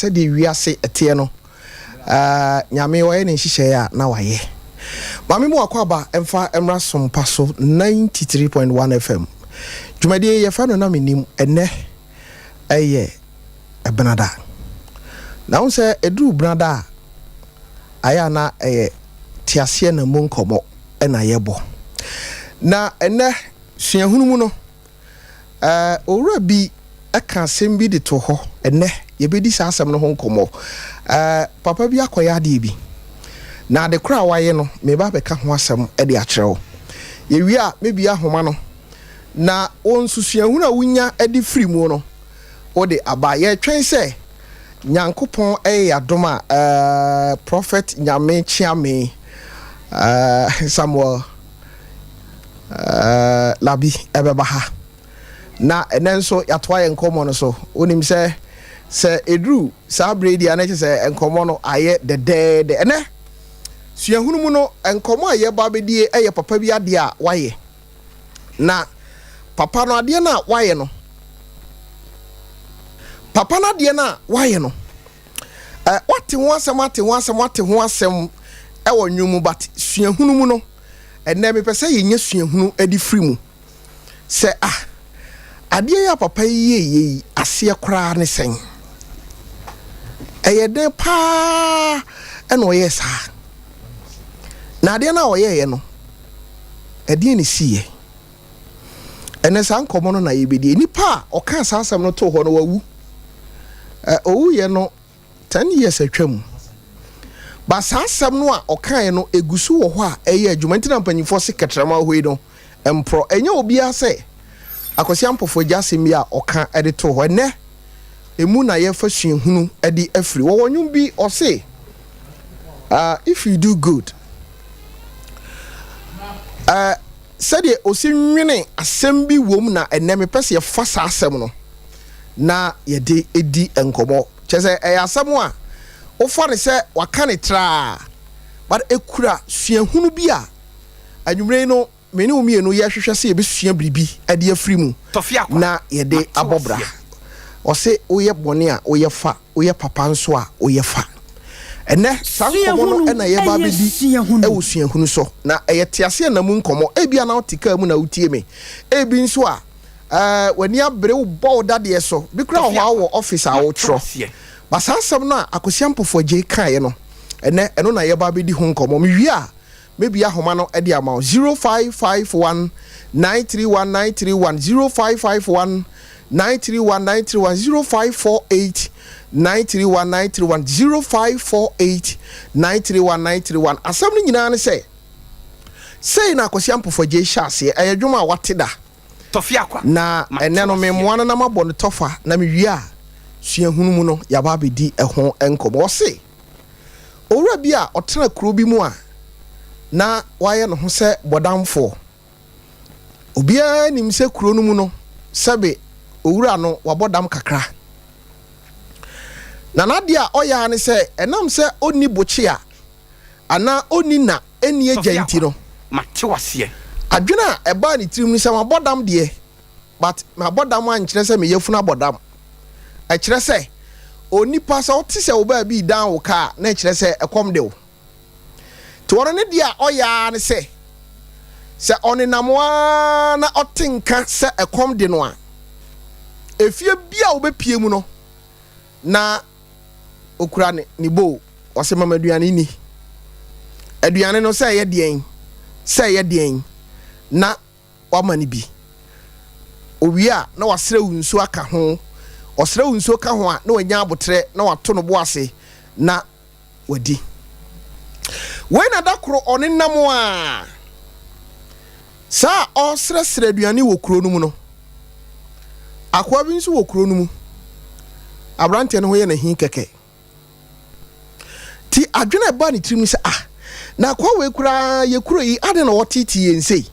Sɛdeɛ wiase teɛ no, Nyame ɔyɛ ne nhyehyɛeɛ a na wayɛ. Maame mu akwaaba mfa mmra Sompa so 93.1 FM. Dwumadie yi yɛfrɛ no Na Mennim, ɛnnɛ ɛyɛ Ɛbenada. Na wohu sɛ ɛduru Benada a, ayɛ a na ɛyɛ teaseɛnam mu nkɔmmɔ na yɛbɔ. Na ɛnnɛ suahunu mu no, Owura bi ka asɛm bi de to hɔ. Ɛnnɛ, yɛbɛdi saa asɛm no ho nkɔmmɔ. Papa bi akɔyɛ adeɛ bi, na ade korɔ a wayɛ no, mereba abɛka ho asɛm de akyerɛ wo. Yɛwie a, mɛbue ahoma no, na wo nso suahunu a wonya de firi mu no, wode aba. Yɛretwɛn sɛ Nyankopɔn yɛ yɛn adom a, Prophet Nyame Kyeame Samuel Eh, Labi ɛbɛba ha. Na ɛnɛ nso yɛatoa yɛn nkɔmmɔ no so. Wonim sɛ sɛ ɛduru saa berɛ yi deɛ na kyerɛ sɛ nkɔmmɔ no ayɛ dɛdɛɛdɛ. Ɛnɛ suahunu mu no, nkɔmmɔ a yɛba abɛdie yɛ papa bi adeɛ a wayɛ. Na papa no adeɛ no a wayɛ no, papa no adeɛ no a wayɛ no, eh, wate ho asɛm, ate ho asɛm, wate ho asɛm ɛwɔ nnwom mu, but suahunu mu no, Ɛnnɛ mepɛ sɛ yɛnya suahunu de firi mu sɛ ah, adeɛ yi a papa yi yɛeɛ yi aseɛ koraa ne sɛn? Ɛyɛ dɛn paa na ɔyɛɛ saa? Na adeɛ no a ɔyɛeɛ no, ɛdeɛn na ɛsiiɛ? Ɛnnɛ saa nkɔmmɔ no na yɛbɛdi. Nipa a ɔkaa saa asɛm no too hɔ no wawu. Ɔwuiɛ no Ten years atwam but saa asɛm no a ɔkaeɛ no ɛgu so wɔ hɔ a ɛyɛ adwuma nti na mpanyinfoɔ se kɛtrɛma wɔ hɔ yi no mporɔ. Ɛnyɛ obiara sɛ Akwasi Ampofo agya asɛm yi a ɔka de too hɔ. Ɛnnɛ ɛmu na yɛfa suahunu de afiri. Wɔwɔ nnwom bi ɔse uh, if you do good uh, sɛdeɛ ɔsi nwene asɛm bi wom na ɛnnɛ mepɛ sɛ yɛfa saa asɛm no na yɛde di nkɔmmɔ. Kyerɛ sɛ ɛyɛ asɛm a wofa no sɛ waka no traa but ɛkura suahunu bi a anwummerɛ yi no me ne wo mmienu yɛhwehwɛ sɛ yɛbɛsua biribi de afiri mu na yɛde abɔ bra. Ɔse woyɛ bɔne a woyɛ fa, woyɛ papa nso a woyɛ fa. Ɛnnɛ saa nkɔmmɔ no na yɛreba abɛdi wɔ suahunu so na ɛyɛ teaseɛnam mu nkɔmmɔ. Ebia na wote kaa mu na wotie me, ebi nso a Ɛɛ w'ani abere wo bɔ wo dadeɛ so. Bi koraa wɔ hɔ a wowɔ office a wotwerɛ. But saa asɛm no a Akosua Ampofo Adjei kaeɛ no, ɛnnɛ ɛno na yɛreba abɛdi ho nkɔmmɔ. Mewie a, mɛbue ahoma no de ama wo. 0551 931 931, 0551 931 931, 0548 931 931, 0548 931 931. Asɛm no nyinaa ne sɛ, sei na Akosua Ampofo Adjei hyɛɛ aseɛ. Ɛyɛ dwom a wate da. Na ɛnnɛ no, memoa no na mabɔ no tɔfa, na mewie a, suahunu mu no, yɛaba abɛdi ɛho nkɔmmɔ. Ɔse, Owura bi a ɔtena kuro bi mu a na wayɛ ne ho sɛ bɔdamfoɔ. Obiara nim sɛ kuro no mu no, sɛbe owura no wabɔ dam kakra. Na n'adeɛ a ɔyɛ ara ne sɛ, ɛnam sɛ ɔnni bokyea anaa ɔnni na ɛnni agya nti no, adwene a ɛbaa ne tirim ne sɛ mabɔ dam deɛ, but mabɔ dam ankyerɛ sɛ me yafunu abɔ dam. Ɛkyerɛ sɛ onipa sɛ wote sɛ wo baabi redan wo ka a, na ɛkyerɛ sɛ ɛkɔm de wo. Nti ɔno ne deɛ a ɔyɛ ara ne sɛ, sɛ ɔnenam ara na ɔte nka sɛ ɛkɔm de no a, efie bi a wobɛpie mu no, na okura ne ne bowl, ɔse mama aduane nni. Aduane no sɛ ɛyɛ deɛn, sɛ ɛyɛ deɛn, na wama no bi. Owie a na wasrɛ wo nsuo aka ho, ɔsrɛ wo nsuo ka ho a na wanya aboterɛ na wato no bo ase na wadi. Wei na da koro ɔnenam a saa a ɔresrɛsrɛ aduane wɔ kuro no mu no, akoa bi nso wɔ kuro no mu. Aberanteɛ no ho yɛ no ahi kɛkɛ. Ti adwene a ɛbaa ne tirim sɛ, ah, na akoa wei koraa yɛ kuro yi, adɛn na ɔteetee yɛn sei?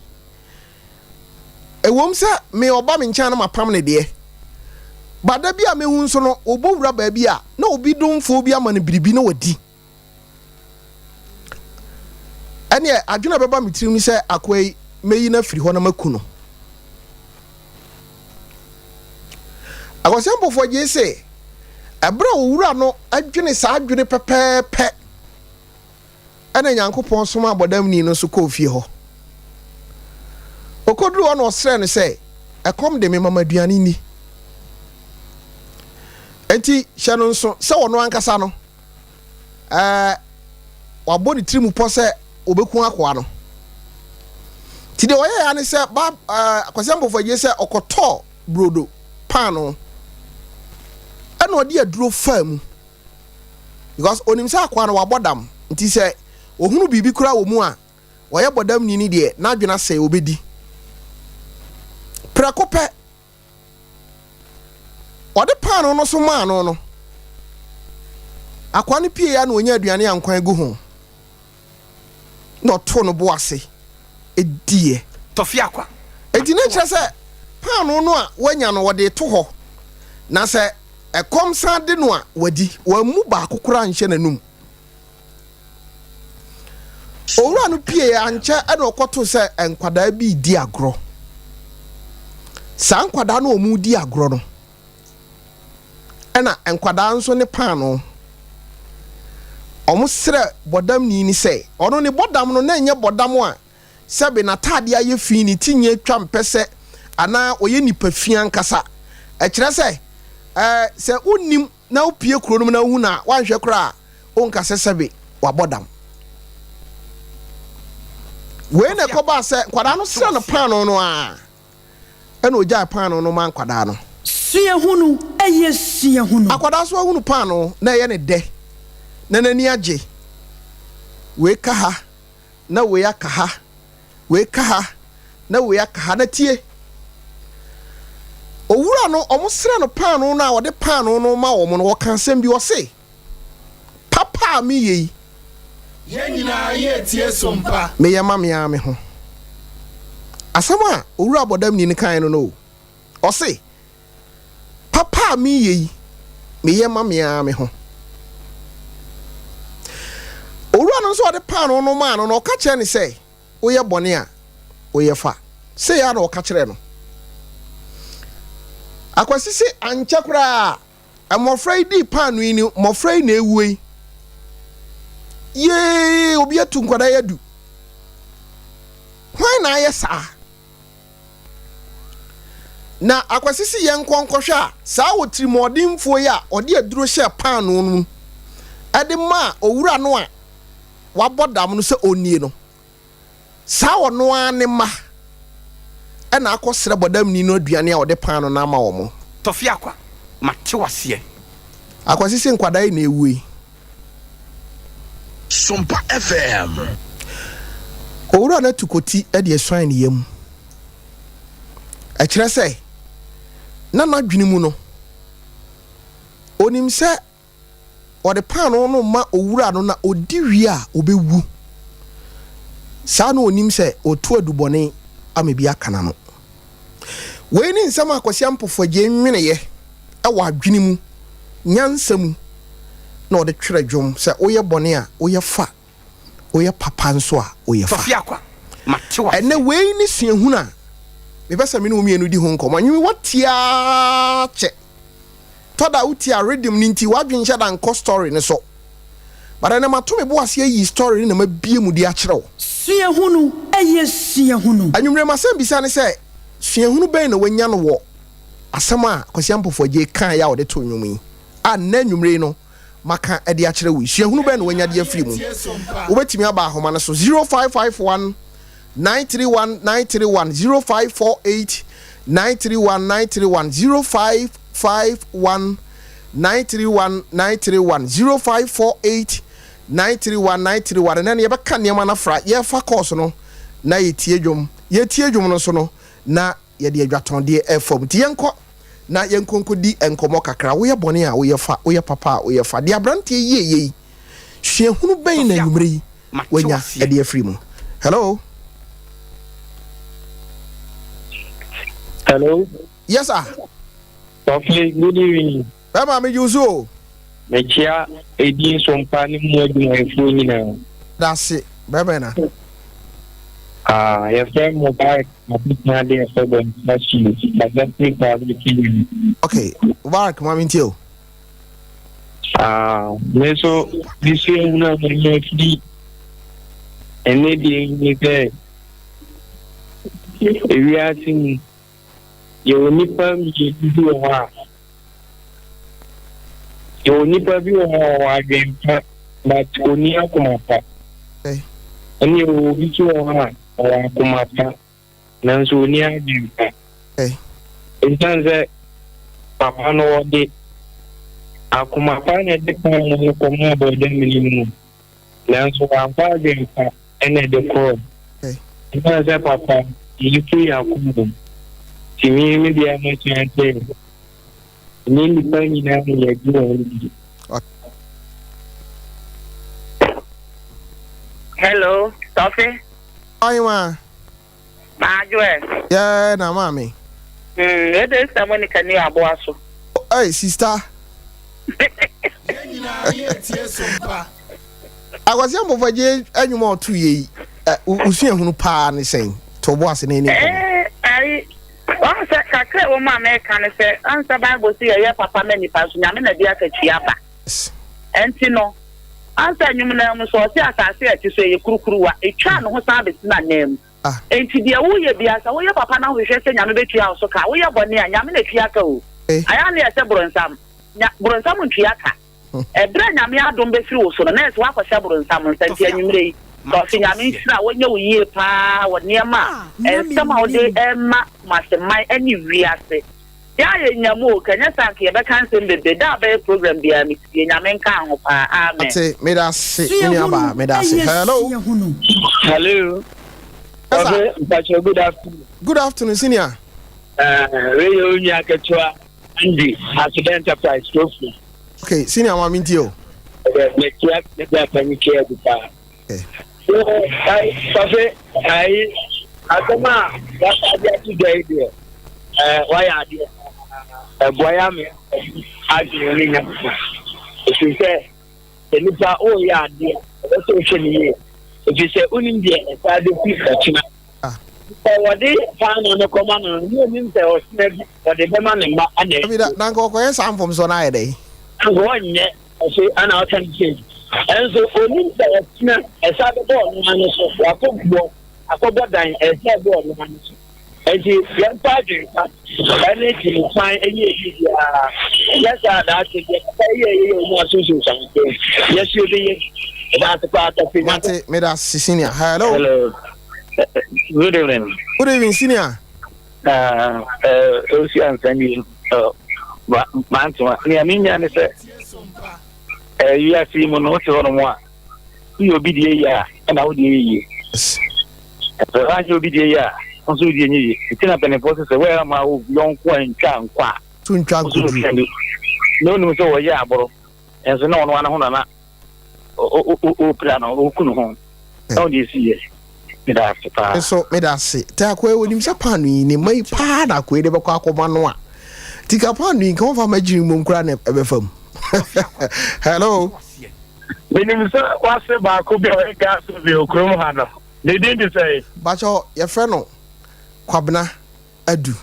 Ɛwom sɛ me ɔba me nkyɛn a na mapam no deɛ, but da bi a mehu nso no, ɔbɔ wura baabi a, na obi domfoɔ bi ama no biribi na wadi. Ɛneɛ adwene a ɛbɛba me tirim ne sɛ akoa yi, mɛyi no afiri hɔ na maku no. Akwasi Ampofo gyee se, Ɛberɛ a owura no dwene saa adwene pɛpɛɛpɛ ɛna Nyankopɔn somaa bɔdamni no nso kɔɔ fie hɔ. Ɔkɔduruu hɔ na ɔsrɛɛ no sɛ, Ɛkɔm de me, ma me aduane nni. Enti hyɛ no nso sɛ ɔno ankasa no, ɛɛ, wabɔ ne tirim pɔ sɛ ɔbɛku akoa no. Nti deɛ ɔyɛeɛ ara ne sɛ, ba, ɛɛ, Kwasi Ampofo Agyei sɛ ɔkɔtɔɔ brodo paanoo ɛna ɔde aduro faa mu because onim sɛ akoa no wabɔ dam nti sɛ ohunu biribi koraa wɔ mu a ɔyɛ bɔdamni no deɛ n'adwene asɛe ɔbɛdi prɛko pɛ ɔde paanoo no so maa no no akoa no pie ya na ɔnya aduane a nkwan gu ho na ɔtoo no bo ase diiɛ. Tɔfe akwa. Enti na ɛkyerɛ sɛ paanoo no a wanya no ɔde reto hɔ, na sɛ ɛkɔm san de no a wadi. Wammu baako koraa anhyɛ n'anom. Owura no pieeɛ ankyɛ na ɔkɔtoo sɛ nkwadaa bi redi agorɔ. Saa nkwadaa no a wɔredi agorɔ no, Ɛna nkwadaa nso ne paanoo. Wɔsrɛ bɔdamni no sɛ, ɔno ne bɔdam no na ɛnyɛ bɔdam a sɛbe n'ataadeɛ ayɛ fi, ne ti nwi atwa mpɛsɛ anaa ɔyɛ nipa fi ankasa. Ɛkyerɛ sɛ, ɛɛ, sɛ wonnim na wopue kuro no mu na wohu no a, woanhwɛ koraa a, wonka sɛ sɛbe wabɔ dam. Wei na ɛkɔbaa sɛ nkwadaa no srɛ no paanoo no ara. Ɛnna ogyae paanoo no maa nkwadaa no. Suahunu, ɛyɛ suahunu. Akwadaa nso ahunu paanoo na ɛyɛ no dɛ, na n'ani agye. Wei ka ha, na wei aka ha, wei ka ha, na wei aka ha. Na tie! Owura no, wɔsrɛ no paanoo no a ɔde paanoo no rema wɔn no, ɔka asɛm bi, ɔse, Papa a meyɛ yi. Yɛn nyinaa yɛretie som pa. Meyɛ ma me ara me ho. Asɛm a Owura Bɔdamni no kae no no o. Ɔse, Papa a meyɛ yi, meyɛ ma me ara me ho. Owura no nso a ɔde paanoo no maa no no, ɔka kyerɛɛ no sɛ, Woyɛ bɔne a, woyɛ fa. Sei ara na ɔka kyerɛɛ no. Akwasi se ankyɛ koraa Mmɔfra yi dii paanoo yi ni, mmɔfra yi na awuo yi. Yee, obi atu nkwadaa yi adu. Hwan na ayɛ saa? Na Akwasi si yɛn nkɔ nkɔhwɛ a, saa otirimuɔdenfoɔ yi a ɔde aduro hyɛɛ paanoo no mu de maa owura no a wabɔ dam no sɛ ɔnnie no, Saa ɔno ara ne mma na akɔsrɛ bɔdamni no aduane a ɔde paano no ama wɔn. Tɔfe Akwa, mate wo aseɛ. Akwasi se nkwadaa yi na ɛwuo yi. Sompa FM. Owura no atu koti de asuan ne yam. Ɛkyerɛ sɛ, na n'adwene mu no, ɔnim sɛ Ɔde paanoo no ma owura no na odi wie a, obewu. Saa na onim sɛ ɔretu adubɔne ama bi aka n'ano. Wei ne nsɛm a Kwasi Ampofo Agyei nweneeɛ wɔ adwene mu, nyansa mu na ɔde twerɛ dwom sɛ woyɛ bɔne a, woyɛ fa. woyɛ papa nso a, woyɛ fa. Tɔfe Akwa, mate wo aseɛ. Ɛnnɛ, wei ne suahunu a mepɛ sɛ me ne wo mmienu di ho nkɔmmɔ. Anwummerɛ woatie ara kyɛ. Tɔ da a wotie a, rhythm no nti, w'adwene nhyɛ da nkɔ story no so. But ɛnnɛ, mato me bo ase ayi story no na mabue mu de akyerɛ wo. Suahunu, ɛyɛ suahunu. Anwummerɛ, m'asɛmbisa ne sɛ, suahunu bɛn na woanya no wɔ asɛm a Kwasi Ampofo Adjei kaeɛ a ɔde too nnwom yi a nnɛ anwummerɛ yi no, maka de akyerɛ wo yi? Suahunu bɛn na woanya de afiri mu? Wobɛtumi aba ahoma no so 0551 931 931 0548 931 931 0551 931 931 0548 931 931 Ɛnɛ no yɛbɛka nneɛma no afra. Yɛrefa kɔɔso no na yɛtie dwom. Yɛtie dwom no nso no na yɛde adwatɔndeɛ ɛfa mu. Nti yɛnkɔ na yɛnkɔ nkɔdi nkɔmmɔ kakra. Woyɛ bɔne a, woyɛ fa, woyɛ papa a, woyɛ fa. Deɛ aberanteɛ yi yɛeɛ yi, suahunu bɛn na anwummerɛ yi wanya de afiri mu? Hello? Hello? Yes, sir. Tɔfe, good evening. Bɛma megye wo so o. Mekyea Edi Nsompa ne mu adwumayɛfoɔ nyinaa. Dase, bɛbɛn na. Ah, yɛfrɛ me Mubarak Abusua de ɛfɛ bɔ nsa suu, Majestic Private Unit. Okay, Mubarak, ma mentie o. Ah, me nso me suahunu a manya firi ɛnnɛ deɛ yi ne sɛ, ewiase mu yɛwɔ nnipa mmienu bi wɔ hɔ a, yɛwɔ nnipa bi wɔ hɔ a ɔwɔ adwene pa but ɔnni akoma pa. Ɛne yɛwɔ obi nso wɔ hɔ a ɔwɔ akoma pa nanso ɔnni adwene pa. Ɛsiane sɛ papa no ɔde akoma pa na ɛde paanoo no kɔmaa bɔɔdamini no, nanso wamfa adwene pa na ɛde kɔɔe. Ɛsiane sɛ papa yi firi akoma mu nti, me me deɛ mɛkyerɛ sɛ ɛnyɛ nnipa nyinaa na yɛgye wɔn di. Hello, Tɔfe. Ɔhemaa. Maadwoɛ. Yɛɛ na maame. Hmm, wei de Sister Monica ni aboa so. Hey, sister. Yɛn nyinaa yɛretie Sompa. Akwasi Ampofo-Adjei nnwom a ɔto yɛ yi, wo suahunu paa ne sɛn? To bo ase na yɛnni nkɔmmɔ. Eh, ayi, wɔn sɛ kakra ɛwɔ mu a mɛka ne sɛ, wɔn sɛ Bible sɛ yɛyɛ papa ma nipa nso Nyame na de akatua ba. Ɛnti no, wɔn sɛ nnwom no mu sɛ ɔse asase a ɛte so ɛyɛ kurukuruwa, etwa ne ho san bɛsi n'anan mu. Enti deɛ woyɛ biara, sɛ woyɛ papa na wohwehwɛ sɛ Nyame bɛtua wo so ka a, woyɛ bɔne a, Nyame na tua ka o. Ayɛ a na yɛ sɛ boronsam. Nya, boronsam ntua ka. Ɛberɛ a Nyame adom bɛfiri wo so no, na ɛsɛ woakɔhyɛ boronsam nsa. Nti anwummerɛ yi, Tɔfe, Nyame nhyira wo, ɔnyɛ wo yie paa wɔ nneɛma a, nsɛm a wode rema Kumase man ne wiase. Yɛ a yɛnya mu o, kɛnyɛ saa anka yɛbɛka nsɛm bebree. Da a wobɛyɛ program biara metie. Nyame nka ho paa. Amen. Mate, meda ase me nua baa, Suahunu meda ase. ɛyɛ Hello. suahunu. Hello. Yes, sir. Ɔfe mpakyɛ good afternoon. Good afternoon, senior. Uh, wei yɛ wo nua ketewa Andy Aseda Enterprise Kurofo. Okay, senior ma mintie o. Ɛdɛ mekyia me bra panyin kia bi paa. Sɔfe ayi asɛm a wasa de ato dwa yi deɛ ɛɛ wayɛ adeɛ ɛboa ya me adwene ne nyansa ɛfiri sɛ sɛ nipa woyɛ adeɛ ɛwɔ sɛ wohwɛ ne yie ɛfiri sɛ wonim deɛ ɛsaa bɛsi ɔkyena sɛ wɔde paano no kɔma no no ne onim sɛ ɔkyena bi wɔde bɛma ne mma ana na nka ɔkɔyɛ saa mfomsoɔ no ayɛ dɛn nka ɔnyɛ Ɔse ana ɔka no sei. Ɛnso onim sɛ ɔkyena ɛsa bɛbɔ ɔno ara no so, wakɔ guɔ akɔbɔ dan ɛsa ɛbɔ ɔno ara no so. Enti yɛmfa adwene pa ɛne gyimi kwan ɛnyɛ biribiara. Ɛnyɛ saa daakye deɛ papa yi yɛ yɛ ɔmu aso nsunsuansoɔ yɛso yɛbɛyɛ bi. Meda ase paa Tɔfe. Mate, meda ase senior. Hello. Hello. Good evening. Good evening, senior. Ah, osi ansa ni mantoma. Nea menya ne sɛ wiase yi mu no wote hɔ nom a woyɛ obi deɛ yie a ɛna wo deɛ yɛ yie. Sɛ woanyɛ obi deɛ yie a wo nso wo deɛ nyɛ yie. Nti na mpanimfoɔ sɛ sɛ woamma wo yɔnko antwa nkɔ a To ntwa wo nso nkɔduru. wotwa ni. Na wonim sɛ wɔyɛ aboro nso na ɔno ara ne ho na na ɔpira no ɔku ne ho na ɔde esi yɛ meda ase paa. Nso meda ase tɛ akoe onim sɛ paano yi ne mma yi paa na akoe de bɛkɔ akɔma no a tika paano yi nka wɔmfa ma gyiri mmom koraa na ɛbɛfa mu. Hello. Menim sɛ wase baako bi a ɔyɛ gas oven wɔ kurom ha no ne din de sɛn? Bakyɛ yɛfrɛ no Kwabena. Adu.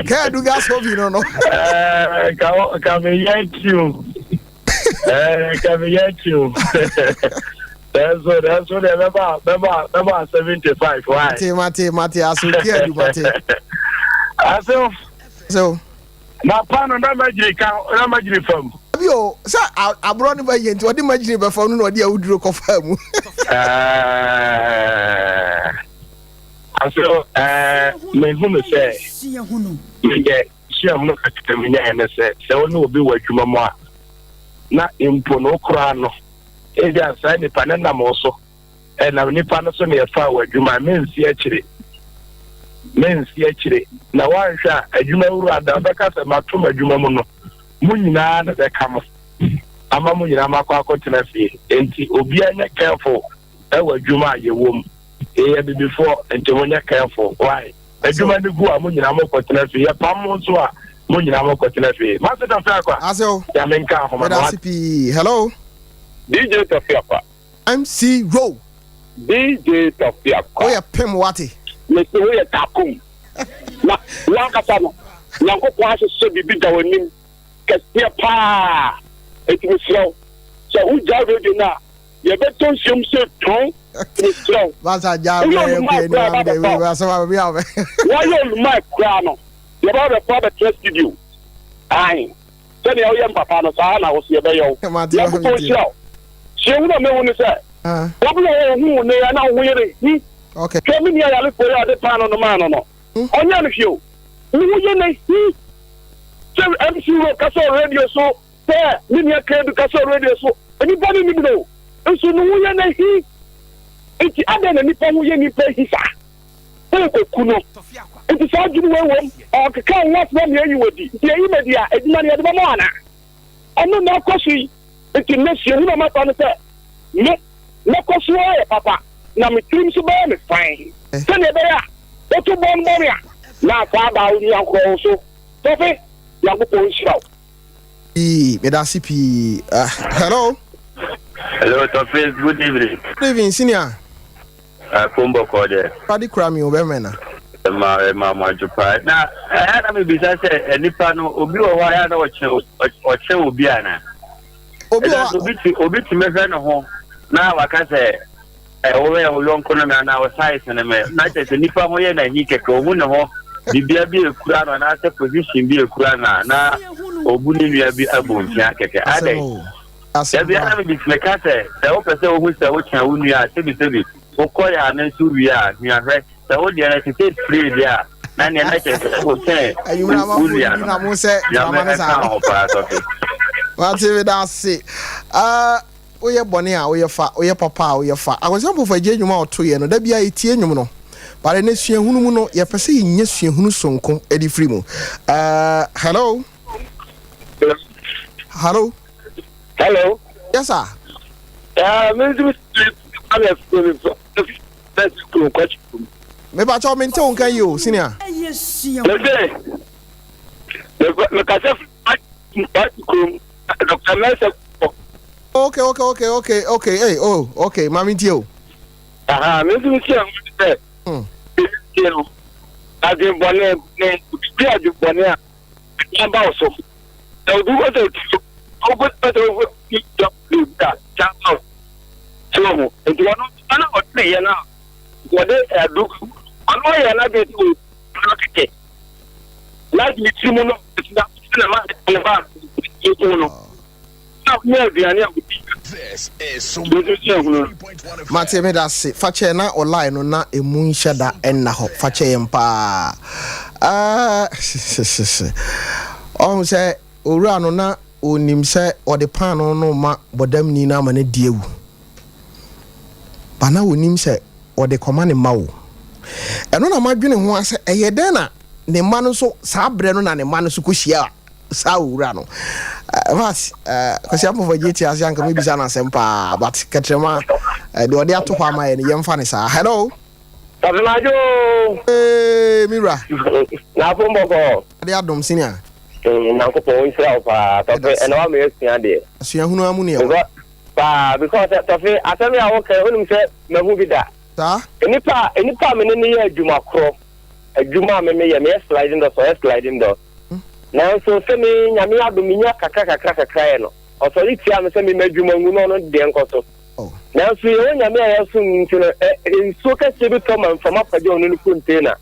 Kɛ adu gas oven no no. Ka ka me yɛ akyi o. Ka me yɛ akyi o. Nanso nanso deɛ bɛba bɛba bɛba 75 why? Mate mate mate aso ki adu mate. Aso. So. Na paano na magyiri ka na magyiri fam. Dabi o, sɛ aborɔ no ba yie nti ɔde magyiri bɛfam no na ɔde awuduro kɔfaa mu. Aso mehunu sɛ meyɛ suahunu kakra menyaeɛ ne sɛ sɛ wo ne obi wɔ adwuma mu a na mpo no koraa no ebia saa nipa no nam wo so Ɛnam nnipa no so na yɛfaa wɔ adwuma a mensi akyire. Mensi akyire. Na woanhwɛ a, adwuma wura da ɔbɛka sɛ mato m'adwuma mu no, mo nyinaa na bɛka mo ama mo nyinaa makɔ akɔtena fie. Enti obiara nyɛ careful ɛwɔ adwuma a yɛwɔ mu. Yɛyɛ abibifoɔ, nti monyɛ careful. Why? Adwuma no gu a mo nyinaa mokɔtena fie. Yɛpam mo nso a mo nyinaa mokɔtena fie. Master Tafia Akwa. Ase o. Nyame nka ahoma. Meda ase pii. Hello. DJ Tafia Akwa. MC Row. DJ Tɔfiakwa. Woyɛ pem wate. Mese woyɛ takum. Na wankasa no. Nyankopɔn ahyehyɛ biribi da w'anim kɛseɛ paa. Enti mesrɛ wo, sɛ wogyae radio no a, yɛbɛtɔ nsuom sɛ tɔn. Mesrɛ wo. Woyɛ olumaa koraa yɛba abɛfa wo. Woayɛ olumaa koraa no, yɛba abɛfa abɛtena studio. Ae. Sɛnea woyɛ me papa no, saa ara na wo nso yɛbɛyɛ wo. Nyankopɔn nhyira wo. Suahunu a mahu ne sɛ, obi wɔ hɔ a ohu wo nnɛ yi a na wo ho yɛ no hi. Hwɛ me nua yarefoɔ yi a ɔde paano no maa no no, ɔnyɛɛ no hwee o. Ne ho yɛ no hi. Sɛ MC Ro kasa wɔ radio so, sɛ me nua Kredu kasa wɔ radio so, nnipa no nnim no o, nso ne ho yɛ no hi. Enti adɛn na nnipa ho yɛ nnipa hi saa? Worekɔku no. Nti saa adwene wei wom, ɔrekeka wo ho asɛm ama yɛayi wo adi. Nti yɛyi me adi a, adwuma no yɛde bɛma wo anaa? Ɛno na ɛkɔ so yi. Nti nnɛ suahunu a mapa ne sɛ, me, mɛkɔ so ara ayɛ papa, na me tirim nso bɛyɛ me fann, sɛdeɛ ɛbɛyɛ a woto bɔn bɔ me a, na asan aba wo nua korɔ wo so. Tɔfe, Nyankopɔn nhyira wo. Pii, medase pii. Uh, hello. Hello, Tɔfe, good evening. Good evening, senior. Apom bɔkɔɔ deɛ. Awurade kura me o bɛmɛ na. Ɛma ɛma mo adwo paa. Na ɛyɛ na mebisa sɛ nipa no obi wɔ hɔ a ɛyɛ na ɔkyɛn ɔkyɛn obi ana? Obi wɔ obi ti obi tumi hwɛ ne ho na waka sɛ ɛwɔ yɛ wo yɔnko no me anaa wo size no me na kyerɛ sɛ nipa ho yɛ n'ahi kɛkɛ ohu ne ho bibia bi ekura no anaasɛ position bi ekura no a na obu ne nua bi abu mfia kɛkɛ adɛn? Asɛm Da biara pa. na mebisa meka sɛ, sɛ wopɛ sɛ wohu sɛ wokyɛn wo nua a, sebisebi, wokɔ yɛ ano nso wie a, hua hwɛ. Sɛ wo deɛ no te sɛ spray deɛ a, na neɛ na kyerɛ sɛ wokyɛn Anwummerɛ wo amanfoɔ nua didi no. na mo sɛ Nyame drama no saa ɛka no. ho paa sɔfe. Mate meda ase. Ah, woyɛ bɔne a woyɛ fa, woyɛ papa a woyɛ fa. Akwasi Ampofo agye nnwom a ɔtoeɛ no, da biara yɛtie nnwom no. But ɛnɛ suahunu mu no, yɛpɛ sɛ yɛnya suahunu sononko de firi mu. Ah, hello. Hello. Hello. Yes sir. Me nso Me pa kyɛw me nte wo nka yi o senior. Mese mekasa kurom Dr. Mensah. Okay, hey, oh, okay, maame ntie o. Aha, me nso mehyia ho sɛ ebi no adwenbɔne ne obi adwenbɔne a ɛba wo so. Sɛ obi wɔ sɛ otu so, ɔbɔ sɛ ɔbɔ ti jɔ bi a kya ba wo so ho. Nti ɔno ɔno ɔtene yɛ no a wɔde adu ɔno ɔyɛ n'adwene sɛ ɔno kɛkɛ. N'adwene tiri mu no na na ma ne ba ne no. Na ɔnyɛ aduane a ɔdi. Mate meda se fakyɛ na ɔlae no na emu nhyɛ da nna hɔ fakyɛ yɛn paa ɔhu sɛ owura no na onim sɛ ɔde paano no ma bɔdamni no ama no di awu ba na onim sɛ ɔde kɔma ne mma o ɛno na madwene ho asɛ ɛyɛ dɛn na ne mma no nso saa berɛ no na ne mma no nso kɔhyia saa owura no but Kwasi Ampofo gye te ase anka mebisa no asɛm paa but kɛtrɛma deɛ ɔde ato hɔ ama yɛ no yɛmfa ne saa. Hello. Tafimajo. Ee mi wura. N'afo mbɔkɔ. Ade adom senior. Nyankopɔn nhyira wo paa Tɔfe ɛna wa ma yɛsua deɛ. Suahunu amu ne ɛwɔ. Paa because Tɔfe asɛm yi a woka wonim sɛ mahu bi da. Saa. Nnipa a me ne no yɛ adwuma korɔ adwuma a me meyɛ meyɛ sliding door ɔyɛ sliding door. Nanso sɛ me Nyame adom menya kakra kakra kakra yɛ no, ɔsɔre tiaa me sɛ me m'adwuma ngu na ɔno deɛ nkɔ so. Nanso Yehowa Nyame a yɛsom no nti no, ɛ, nsuo kɛseɛ bi tɔ ma mframa pagya ɔno ne container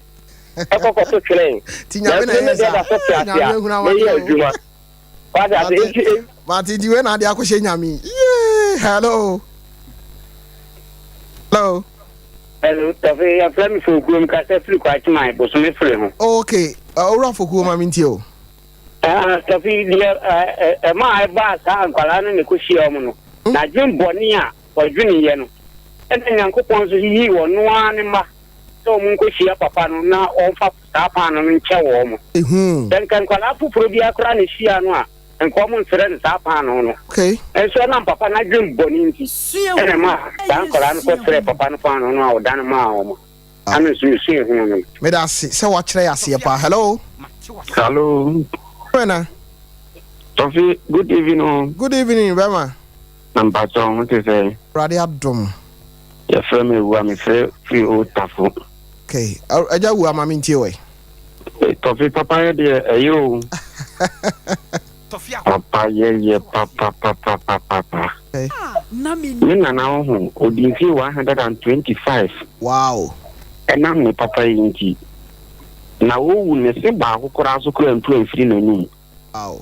ɛkɔ kɔto twenee. Nanso me me deɛ da so te ase a, meyɛ adwuma. Wate ase? Nti e. Mate, nti wei na ade akɔhyɛ Nyame. Yee, hello. Hello. Hello, Tɔfe, yɛfrɛ me Fokuo, mekasa firi Kwakyeman, Bosome Fere ho. Ok, Owura Fokuo ma mentie o. Ah, Tɔfe, deɛ ɛma ɛbaa saa nkwadaa no na ɛkɔhyia wɔn no, n'adwen bɔne a ɔdweneeɛ no, ɛna Nyankopɔn nso yiyii ɔno ara ne mma sɛ wɔn nkɔhyia papa no na ɔmfa saa paano no nkyɛ wɔn. Sɛ nka nkwadaa foforɔ biara koraa na ɛhyia no a, Nka ɔmo nsrɛ no saa paanoo no. Nso ɛnam papa no adwen bɔne nti ɛna ɛmaa saa nkwadaa no kɔ srɛɛ papa no paanoo no a ɔdane maa wɔn. Ano nso mesua ehunu no. Meda ase sɛ wakyerɛ yɛ aseɛ paa. Hello. Hello. Wena. Tɔfi, good evening o. Good evening, bɛma. Na mpatsɔ ho te sɛ. Awurade adom. Yɛfrɛ me Awua, mefrɛ firi Old Tafo. Okay, agya Awua ma mentie wɔ. Tɔfe papa yɛ deɛ ɛyɛ o. Papa yɛ yɛ papapapapapa. Me nana wo ho odi mfie 125. Wow. Ɛnam ne papa yi nti. Na owu ne se baako koraa so koraa ntu amfiri n'anum. Wow.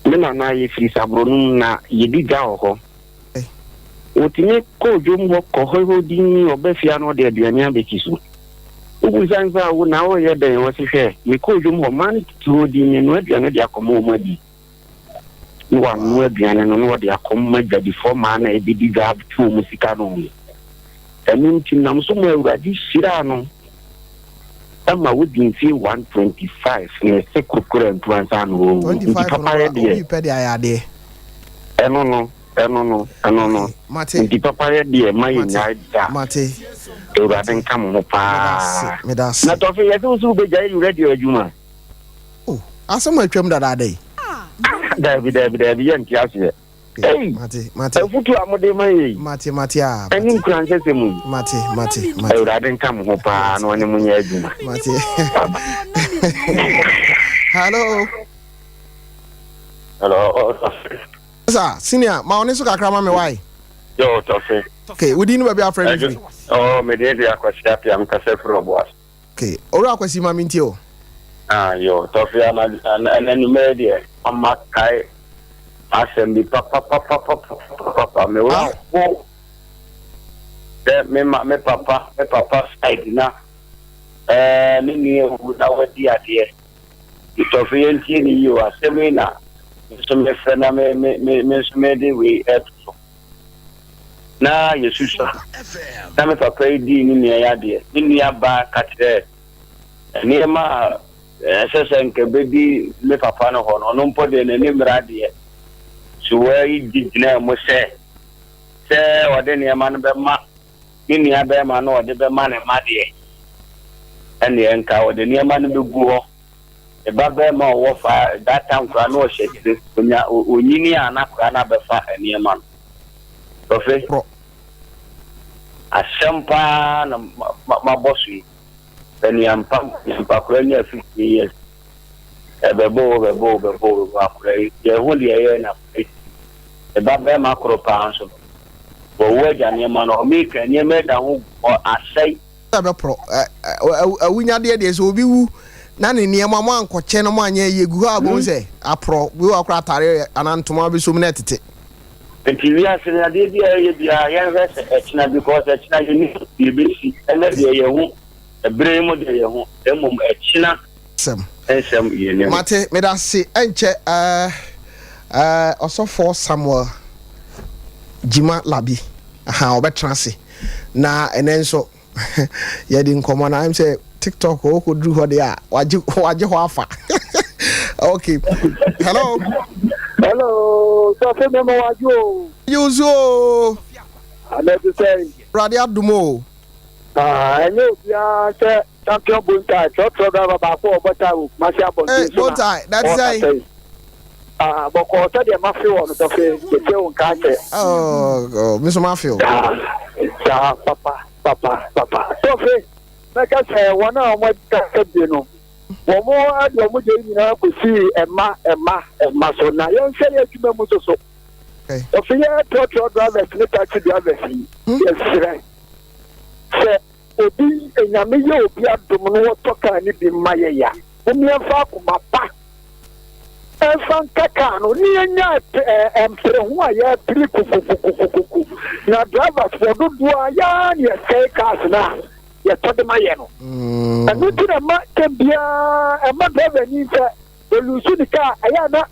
Me nana yɛfiri Sabronum na yɛdi dwa wɔ hɔ. Ɔtumi kɔ dwom hɔ kɔ hɔ hɔ dinn ɔba fie a na ɔde aduane abɛsi so. Wobisa no sɛ wo na woreyɛ dɛn? Ɔse hwɛ mekɔɔ dwom hɔ mmaa no tete hɔ dinn menoa aduane de akɔma wɔn adi. Na wanoa aduane no na ɔde akɔma dwadifoɔ mmaa no a ɛbɛdi dwa abɛto wɔn sika no. Ɛno nti nam so ma Awurade hyiraa no ma wodi mfeɛ 125 na ɛsɛ korokoro antu ansa na wawu. Nti 25 no papayɛ deɛ. Obi pɛ de ayɛ adeɛ. Ɛno no, ɛno no, ɛno no. Okay, mate. Nti papayɛ deɛ ma Mate, yɛnnyae da. mate. Awurade nka mo ho Meda ase, paa. meda ase. Na Tɔfe, yɛse wo so wobɛgyae radio adwuma? Oh, asɛm a atwam dadaada yi. Ah, daabi, daabi, daabi, yɛnte aseɛ. Ei, Mate, mate. afutuo a mode ma yɛ yi, Mate, mate a, ɛne mate. nkuranhyɛsɛm yi. Mate, mate, mate. Awurade nka mo ho paa na ɔne mo nyɛ adwuma. Mate. Hello. Hello, Tɔfe. Sir, senior, ma ɔne so kakra ma me why? Yo, Tɔfe. Okay, wodi no baabi afrɛ me firi. Oh, me din de Akwasi Appiah, mekasa firi Ɔboase. Okay, Owura Kwasi ma mentie o. Ah, yo, Tɔfe ana ana anwummerɛ deɛ ama kae asɛm bi papapapapapapa me wura Ah. ho sɛ me ma me papa me papa side na ɛɛ me nua ewu na wadi adeɛ. Tɔfe yɛntie ne yie o asɛm yi na nso mefrɛ na me me me me nso mede wei ɛto so. Na yɛsusua. Na me papa yi dii ne nua yi adeɛ. Ne nua baa ka kyerɛɛ nneɛma a ɛsɛ sɛ nka ɛbɛdi me papa no hɔ no, ɔno mpo deɛ n'ani mmere adeɛ. Sewaa yi gye gyinaa mu sɛ, sɛ ɔde nneɛma no bɛma ne nua barima na ɔde bɛma ne mma deɛ, ɛnneɛ nka ɔde nneɛma no bɛgu hɔ. Ne ba barima a ɔwɔ fa that time koraa na ɔhyɛ akyire, ɔnya ɔnyini a na koraa na abɛfa nneɛma no. Tɔfe, asɛm paa na mabɔ so yi. Sɛ nea mpa nea mpa koraa nya 15 years. Ɛbɛbɔ o, bɛbɔ o, bɛbɔ o, bɛbɔ akora yi. Deɛ ɛho deɛ ɛyɛ na akora yi. Ne ba bɛrima koro paa nso no, wɔwo agya nneɛma no, ɔmeka nneɛma da ho ɔ asɛe. Ɛbɛporɔ. Awunyadeɛ deɛ sɛ obi wu na ne nneɛma mo ankɔkyɛ no mo anyɛ yie gu hɔ a wobɛhu sɛ aporɔ. Bi wɔ hɔ koraa atare anaa ntoma bɛsɔ mu na ɛtete. Nti wiase no adeɛ bi a yɛyɛ biara yɛnhwɛ sɛ ɛkyena because ɛkyena yɛnnim deɛ ɛbɛsi. Ɛnnɛ deɛ yɛhu, ɛberɛ yi mu deɛ yɛhu, na mmom ɛkyena Nsɛm. nsɛm yɛnnim. Mate, medase, ɛnkyɛ eh, eh, Ɔsɔfoɔ Samuel Gyima Labi, aha, ɔbɛtena ase na ɛnɛ nso yɛde nkɔmmɔ na ɛm sɛ TikTok ɔkɔduru hɔ deɛ a wagye wagye hɔ afa. Okay, hello. Hello, sɔfo mɛma wadwo o. Yusu o. Ana ti sɛ. Awurade adom o. Ah, ɛnyɛ obiara sɛ champion bontai trɔtrɔ driver baako a ɔbɔ tae wɔ Kumasi abɔnten so na ɔkasa yi. Ah, bɔkɔɔ sɛdeɛ mafe wɔ no tɔfe yɛtie wo nka akyɛ. Oh, oh, me nso mafe o. Saa, saa, papa, papa, papa. Tɔfe, mɛka sɛ wɔn a wɔn adi bie no, wɔn de wɔn deɛ nyinaa kɔsii ɛma, ɛma, ɛma so. Na yɛnhwɛ yɛ adwuma mu nso so. Tɔfe yɛ trɔtrɔ drivers ne taxi drivers yi, yɛsrɛ sɛ obi Nyame yɛ obi adom no wɔtɔ kaa no bi ma yɛ ya, mom yɛmfa akoma pa ɛmfa nka kaa no ne yɛnya mpere ho a yɛpere kukukukukuku na drivers foɔ dodoɔ a yɛa ne yɛsɛe cars no a yɛtɔ de ma yɛ no. Ɛno nti na ɛma tɛm biara ɛma driver ni sɛ ɔlusu ne kaa ɛyɛ a na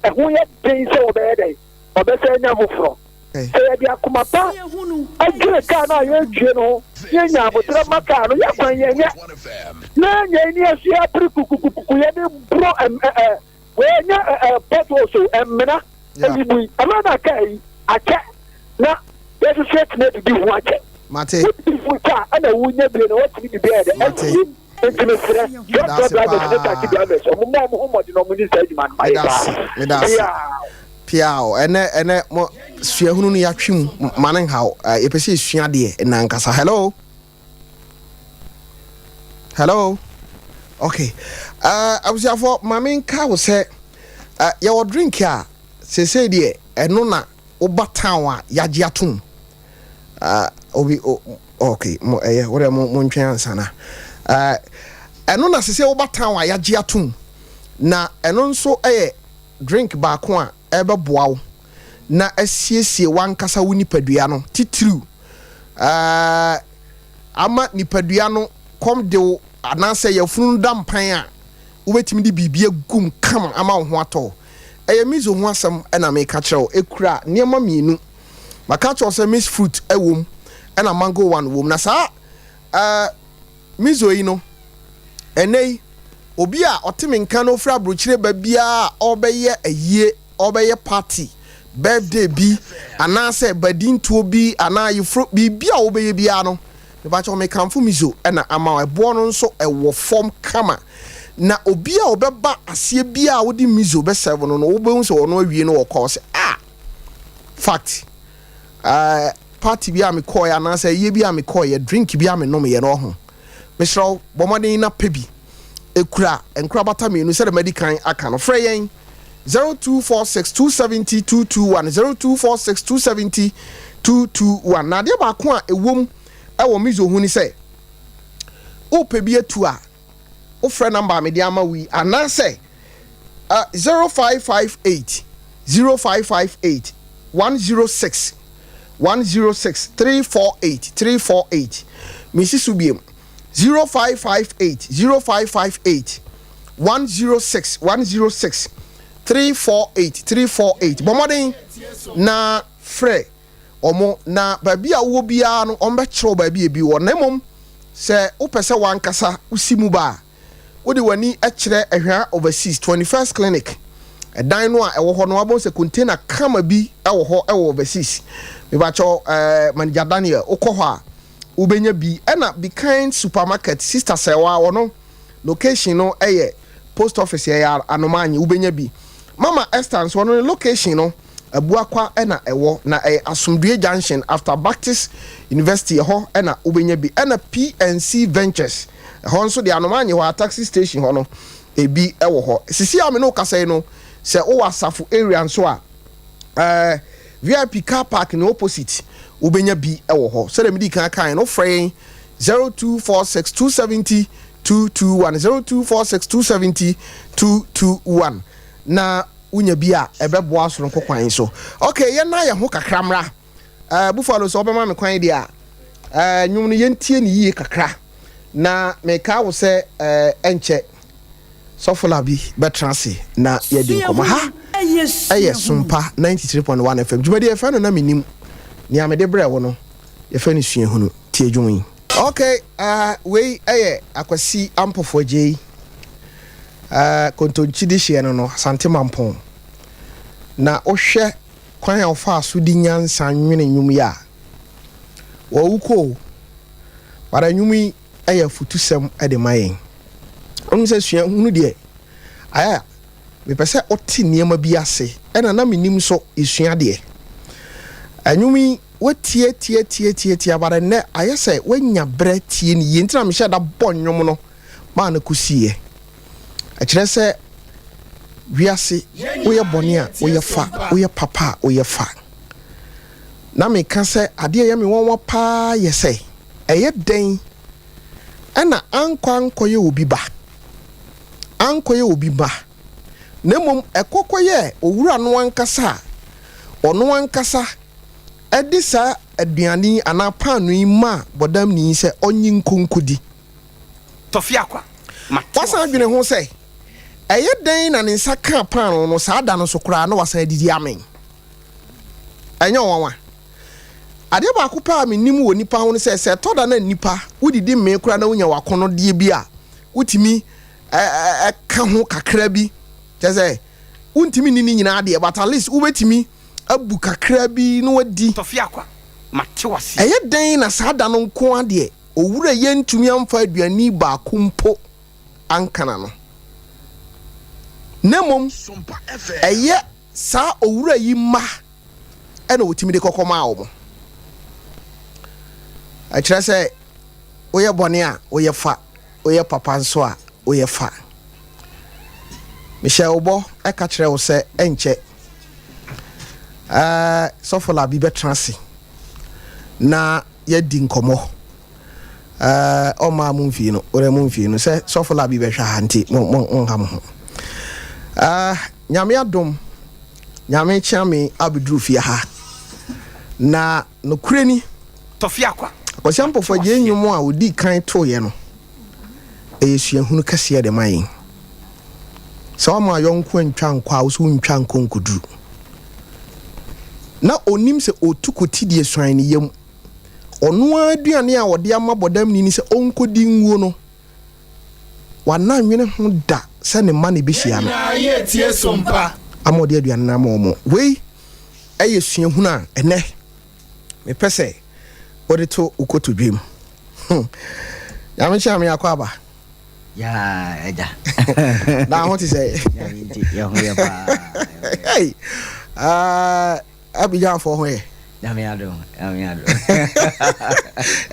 ɛho yɛ den sɛ wɔbɛyɛ dɛn ɔbɛsɛ anya foforɔ. Sɛ yɛde akoma pa adwene kaa no a yɛretwie no ho na yɛnya aboterɛ ma kaa no, yɛ kwan yɛnyɛ na yɛn ani ase apere kukukuku yɛde boro wei ɛnyɛ potholes o, mmena eyi mu yi ɛmɛ na kaa yi akyɛ na yɛsese atumi adidi ho akyɛ. Mate. Wodidi ho kyɛ a ɛna wonya bie na woatumi de bi ayɛ dɛ Mate. Nti mesrɛ trɔtrɔ drivers ne taxi drivers ɔmo mmɔ ɔmo ho mmɔden na ɔmo ni saa adwuma no ma yɛ paa. Meda ase. Piaw. Ɛnɛ ɛnɛ mo suahunu no yɛatwe mu ma no nhaw. Yɛpɛ sɛ yɛsua adeɛ ɛnɛ ankasa. Hello. Hello. Okay. Uh, abusuafoɔ, ma menka wo sɛ uh, yɛwɔ drink a seesei deɛ ɛno na woba town a yɛagye atom. Uh, obi, o, ok, mo ɛyɛ, wodɛ mo, montwɛn ansa na. Uh, ɛno na seesei woba town a yɛagye atom. Na ɛno nso ɛyɛ drink baako a ɛbɛboa wo na asiesie w'ankasa wo nipadua no titiriw. Uh, ama nipadua no kɔm de wo anaasɛ yafunu no da mpan a, wobɛtumi de biribi agu mu kama ama wo ho atɔ wo. Ɛyɛ miso ho asɛm na meka kyerɛ wo. Ɛkura nneɛma mmienu. Maka kyerɛ wo sɛ mixed fruit wɔ mu ɛna mango one wɔ mu. Na saa uh, miso yi no, ɛnɛ yi, obi a ɔte me nka na ɔfiri aburokyire ba biara a ɔrebɛyɛ ayie, ɔrebɛyɛ party, birthday bi, anaasɛ badintoɔ bi, anaa ayeforo, biribi a wobɛyɛ biara no, mepakyɛw mekamfo miso na ama wo. Ɛboɔ no nso ɛwɔ fam kama. Na obi a ɔbɛba aseɛ biara a wode miso bɛsɛve no no, wobɛhu sɛ ɔno awie no ɔkɔ ɔsɛ ah! Fact, eh, party bi a mekɔɔeɛ anaasɛ ayie bi a mekɔɔeɛ, drink bi a menomeeɛ no, ɔho. Mesrɛ wo, bɔ mmɔden na pɛ bi. Ɛkura nkorabata mmienu sɛdeɛ madi kan aka no. Frɛ yɛn 0246 270 221, 0246 270 221. Na adeɛ baako a ɛwom wɔ Mizo ho ne sɛ, wopɛ bi atu a, wofrɛ namba a mede ama wo yi anaasɛ uh, 0558 0558 106 106 348 348. Mesi so biem 0558 0558 106 106 348 348. Bɔ mmɔden na frɛ wɔn na baabi a wowɔ biara no wɔbɛkyerɛ wo baabi a ebi wɔ. Na mmom sɛ wopɛ sɛ w'ankasa wosi mu ba a, wode w'ani kyerɛ Ahwea Overseas 21st Clinic ɛdan no a ɛwɔ hɔ no, wabɛhu sɛ container kama bi wɔ hɔ wɔ Overseas. Mebakyɛw eh, Manager Daniel, wokɔ hɔ a wobɛnya bi. Ɛna Be Kind Supermarket, Sister Sɛwa, ɔno location no yɛ Post Office ɛyɛ Anomaanye, wobɛnya bi. Mama Esther nso ɔno ne location no Abuakwa na ɛwɔ, na ɛyɛ Asomdwoe Junction after Baptist University, ɛhɔ na wobɛnya bi. Ɛna PNC Ventures, ɛhɔ nso deɛ Anomaanye hɔ a taxi station hɔ no, ebi wɔ hɔ. Sisi a me ne wo kasa yi no, sɛ wowɔ Asafo area nso a, ɛɛ VIP car park ne opposite, wobɛnya bi wɔ hɔ. Sɛdeɛ medi kan kaeɛ no, wofrɛ yɛn 0246 270 221, 0246 270 221 na wonya bi a ɛbɛboa soronko kwan so. Ok, yɛnna yɛn ho kakra mmra. Eh, Buffalo, sɛ wobɛma me kwan deɛ a, eh, nnwom no yɛntie no yie kakra. Na mekaa wo sɛ eh, ɛnkyɛ Sɔfo Labi bɛtena ase na yɛadi nkɔmmɔ. Ha ɛyɛ Sompa 93.1 FM. Dwumadi a yɛfrɛ no Na Mennim. Nea mede brɛ wo no, yɛfrɛ no Suahunu. Tie dwom yi. Ok, eh, wei ɛyɛ Akwasi Ampofo Agyei. Eh, Kontonkyi dehyeɛ no no, Asante Mampong. Na wohwɛ kwan a ɔfaa so de nyansa nwene nnwom yi a, wawu kɔ o, but nnwom yi yɛ afutusɛm de ma yɛn. Wonim sɛ suahunu deɛ, ayɛ a mepɛ sɛ wote nneɛma bi ase, ɛna na menim nso yɛsua adeɛ. Nnwom yi woatie tie tie tie tie, but ɛnnɛ ayɛ sɛ woanya berɛ tie no yie, nti na mehyɛ da bɔ nnwom no maa no kɔsiiɛ. Ɛkyerɛ sɛ wiase woyɛ bɔne a woyɛ fa, woyɛ papa a woyɛ fa. Na meka sɛ adeɛ a ɛyɛ me nwanwa paa yɛ sɛ ɛyɛ dɛn ɛna ankɔ ankɔyɛ obi ba, ankɔyɛ obi mma, na mmom ɛkɔ kɔyɛɛ owura no ankasa a ɔno ankasa de saa aduane yi anaa paano yi maa bɔdamni yi sɛ ɔnye nkɔ nkɔdi. Tɔfi Akwa, mate Wasan w'aseɛ. adwene ho sɛ, ɛyɛ dɛn na ne nsa kaa paanoo no saa da no so koraa na wasan adidi amee? Ɛnyɛ nwanwa? Adeɛ baako pɛ a menim wɔ nnipa ho ne sɛ, sɛ ɛtɔ da na nnipa wodidi mee koraa na wonya w'akɔnnɔdeɛ bi a, wotumi ka ho kakra bi. Kyerɛ sɛ, wontumi nni ne nyinaa deɛ, but at least wobɛtumi abu kakra bi na wadi. Tɔfi Akwa, mate w'aseɛ. Ɛyɛ dɛn na saa da no nko ara deɛ, Owura yi antumi amfa aduani baako mpo anka n'ano, na mmom ɛyɛ saa owura yi mma na wɔtumi de kɔkɔ maa wɔn. Ɛkyerɛ sɛ woyɛ bɔne a woyɛ fa, woyɛ papa nso a woyɛ fa. Mehyɛ wo bɔ ka kyerɛ wo sɛ ɛnkyɛ ɛɛ sɔfo Labi bɛtena ase na yɛadi nkɔmmɔ. Ɛɛ ɔmmaa mo mfii no, wodɛ mo mfii no sɛ sɔfo Labi bɛhwɛ ha nti mo mo monha mo ho. Ɛɛ Nyame adom, Nyame kyea me abɛduru fie ha na nokorɛ ni, Tɔfi Akwa, Akwasi Ampofo mate Agyei waseɛ. nnwom a ɔdii kan toeɛ no, ɛyɛ suahunu kɛseɛ de ma yɛn. Sɛ woama yɔnko antwa nkɔ a, wo nso wontwa nkɔ nkɔduru. Na ɔnim sɛ ɔtu kɔti deɛ suan ne yam. Ɔno ara aduane a ɔde ama bɔdamni no sɛ ɔnkɔdi nwuo no, wanna nnwene ho da sɛ ne mma na ɛbɛhyia no ama ɔde aduane no ama wɔn. Wei yɛ suahunu a ɛnnɛ mepɛ sɛ wode to wo kotodwe mu. Hmm. Nyame kyea me akɔ aba. Yaa agya. Na ho te sɛ. Nyame nti yɛ ho yɛ paa. Hey. Uh, Abidjanfoɔ ho yɛ. Nyame adom, nyame adom.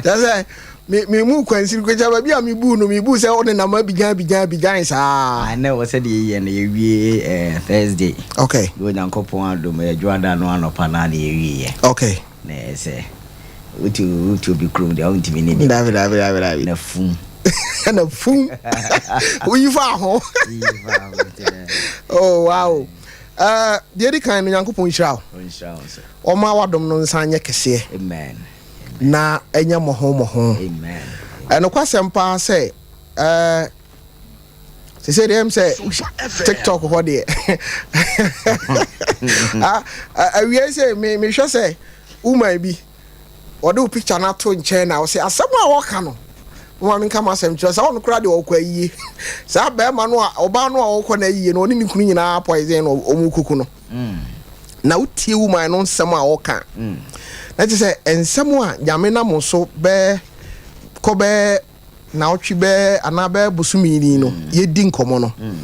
Kyerɛ sɛ me me mu kwansiri kogya baabi a mebu no mebu sɛ wo nenam Abidjan Abidjan Abidjan saa. Ah, na ɛwɔ sɛ deɛ yɛyɛ no yɛwie eh, Thursday. Okay. Deɛ Onyankopɔn adom ɛyɛ dwoada no anɔpa no a na yɛwieɛ. Okay. Na ɛyɛ sɛ wotu wotu obi kurom deɛ wontumi ne nipa. Dabi dabi dabi dabi. Na fum. Na fum. Woyi fa ho. Woyi fa ho. Oh wow. Eh, deɛ ɛdi kan no Nyankopɔn nhyira wo. Ɔnhyira wo nso. Ɔma w'adom no nsan nyɛ kɛseɛ. Amen. Na ɛnyɛ mmɔho mmɔho. Amen. Ɛnokwasɛm paa sɛ eh, sese deɛ ɛm sɛ TikTok hɔ deɛ ah, awiei sɛ mehwɛ sɛ woman bi wɔde wo picture no ato nkyɛn na wɔsɛ asɛm a wɔka no moma menka m'asɛm kyerɛ sɛ ɔno koraa deɛ ɔkɔ ayie saa bɛrima no a ɔbaa no a ɔkɔ no ayie no ɔne ne kunu nyinaa poison no ɔmu kuku no mm. na wotie woman no nsɛm a ɔka mm. na kyerɛ sɛ nsɛm a nyame nam so bɛɛ kɔ bɛɛ naawɔtwe bɛɛ anaa bɛɛ bosome ni no mm. yɛdi nkɔmmɔ no mm.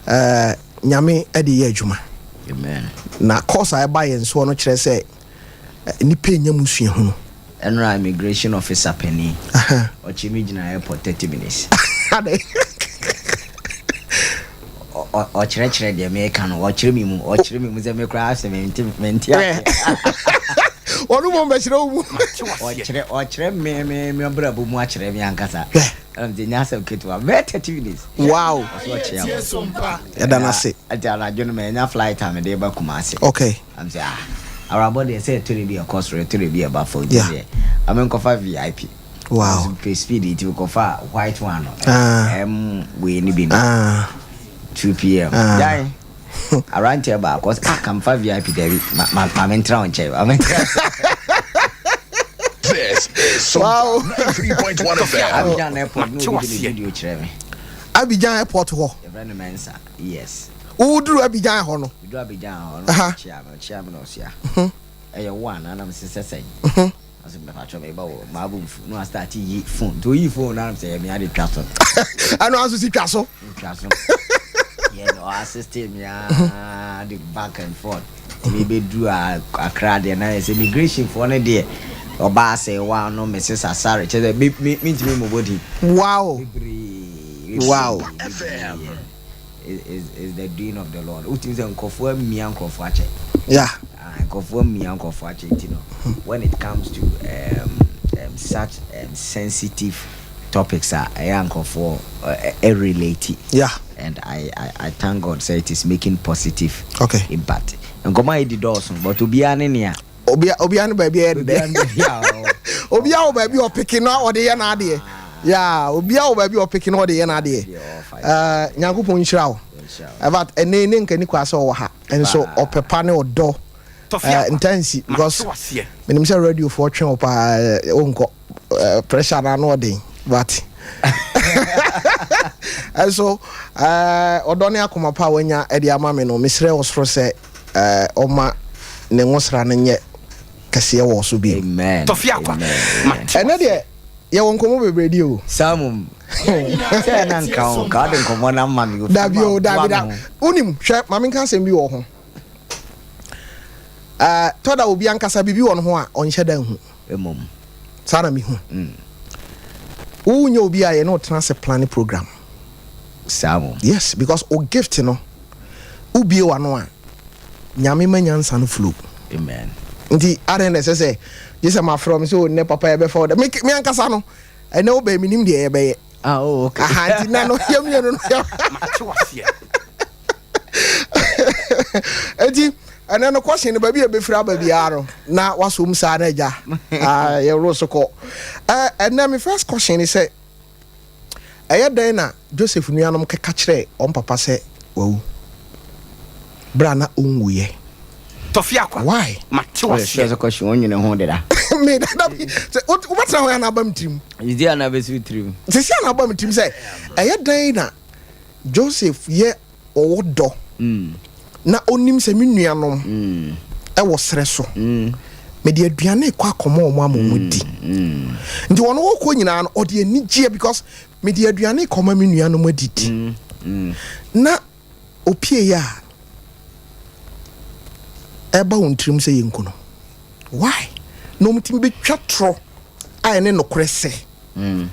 eh, nyame de yɛ adwuma na course a ɛba yɛn soɔ no kyerɛ sɛ nnipa nnya mu suahunu. Ɛnora immigration officer panin ɔkye me gyina airport 30 minutes. Adɛn? Ɔkyerɛkyerɛ deɛ meka no, ɔkyerɛ me mu, ɔkyerɛ me mu sɛ me koraa sɛ mente mente aseɛ. Ɔno mmom bɛkyerɛ wo mu. Ɔkyerɛ ɔkyerɛ me me me abrabɔ mu akyerɛ me ankasa. Ɛna mete nyɛ asɛm ketewa bɛyɛ 30 minutes. Wow. Ɔsɛ ɔkyea mo. Yɛda no ase. Ɛnti anadwo no manya flight a mede ba Kumasi. Okay. Am sɛ ah abrabɔ deɛ sɛ ɛtɔ da bi ɛkɔ soro ɛtɔ da bi ɛba fam nti deɛ ma me nkɔfa VIP. Wow. Pɛ speed nti mekɔfa white one no. Ɛm wei ne bi no. 2 pm. Gyae. Aberanteɛ baako ɔsɛ ah kamfa VIP dabi ma ma ma me ntra wo nkyɛn ma me ntra. This is Sompa 93.1 FM. Abidjan airport no obi de ne video kyerɛ me. Abidjan airport hɔ. Yɛfrɛ no Mensa. Yes. Woduru Abidjan hɔ no. Meduru Abidjan hɔ no, ɔkyea me, ɔkyea me na ɔse ah, ɛyɛ wo anaa? Na mese sɛ sɛn? Ɔse mepakyɛw meba o, m'abo mfu. Na wastarte yi phone, nti oyii phone no a na mese ɛyɛ me ade twa so. Ɛno ara nso si twa so. Twa so. Yɛ no ɔassiste me aa de back and forth. Nti mebɛduru Accra deɛ na yɛ sɛ immigration foɔ no deɛ ɔbaa sɛ wa no Mrs Asare kyerɛ sɛ me me mentumi mmobɔ din. Wow. Bebree. Wow. Bebree. Is is the doing of the Lord. Wotumi sɛ nkurɔfoɔ amia nkurɔfoɔ akyɛ. Yeah. Ah, nkurɔfoɔ amia nkurɔfoɔ akyɛ nti no, when it comes to um, um, such um, sensitive topics a ɛyɛ a nkurɔfoɔ uh, relate. Yeah. And I, I, I thank God sɛ it is making positive okay. impact. Nkɔmɔ a yɛdi dɔɔso but obiara ne nea. Obia obia ne baabi a ɛyɛ dɛ. Obia wɔ baabi a ɔpeke na ɔde yɛ n'adeɛ. Yeah, obia wɔ baabi a ɔpeke na ɔde yɛ n'adeɛ. Eh, Nyankopɔn nhyira wo. In fact, ɛnɛ ne nka ni kwa sɛ ɔwɔ ha. Nso ɔpɛ pa ne ɔdɔ. Eh, ntansi because menim sɛ radio foɔ twe wo paa wonkɔ pressure na ano ɔden but ɛnso ɔdɔ ne akoma pa a wanya de ama me no mesrɛ wo soro sɛ ɔma ne ngosra no nyɛ kɛseɛ wɔ so bio. Amen. Ɛnɛ deɛ yɛwɔ nkɔmmɔ bebree di o. Saa mmom. Sɛ na nka wo nka wode nkɔmmɔ no ama me. Dabi o, dabi da. Wonim, hwɛ, ma menka asɛm bi wɔ ho. Tɔ da obi ankasa biribi wɔ ne ho a ɔnhyɛ da nhu. Mmom. Saa na mehu. Wonyɛ obi a yɛne wo tena ase plan program. Saa mmom. Yes, because o gift no. Wobue w'ano a, Nyame ma nyansa no flow. Amen. Nti adɛn na ɛsɛ sɛ gye sɛ mafrɛ wo me sɛ o nnɛ papa yɛbɛfa wo dɛ. Me me ankasa no ɛnɛ wobɛn menim deɛ yɛbɛyɛ. Ah, oh, okay. Aha, nti nɛ no yɛ mmienu no yɛ. Mate waseɛ. Nti ɛnɛ no question no baabi a ɛbɛfiri aba biara no na wasɔ mu saa na agya ah, yɛworo so kɔ. Ɛnɛ me first question ne sɛ Ɛyɛ dɛn na Joseph nuanom kɛka kyerɛɛ wɔn papa sɛ wawu bere a na ɔnwuiɛ? Tɔfi akwa. Why? Mate Ɔyɛ waseɛ. sɛ kɔhye wɔn nwene ho deda. Me dada bi sɛ wobɛtena hɔ yɛ na aba me tirim. Sisi a na abɛsi wo tirim. Sisi a na aba me tirim sɛ ɛyɛ dɛn na Joseph yɛ ɔwɔ dɔ na ɔnim sɛ me nuanom wɔ serɛ so. Mede aduane rekɔ akɔma wɔn ama wɔn adi. Nti wɔn wɔkɔ nyinaa no ɔde anigyeɛ because mede aduane rekɔma me nuanom adidi. Na opieeɛ a ɛba wɔn tirim sɛ yɛnku no. Why? Na wɔtumi bɛtwa torɔ a ɛne nokorɛ sɛ. ɛde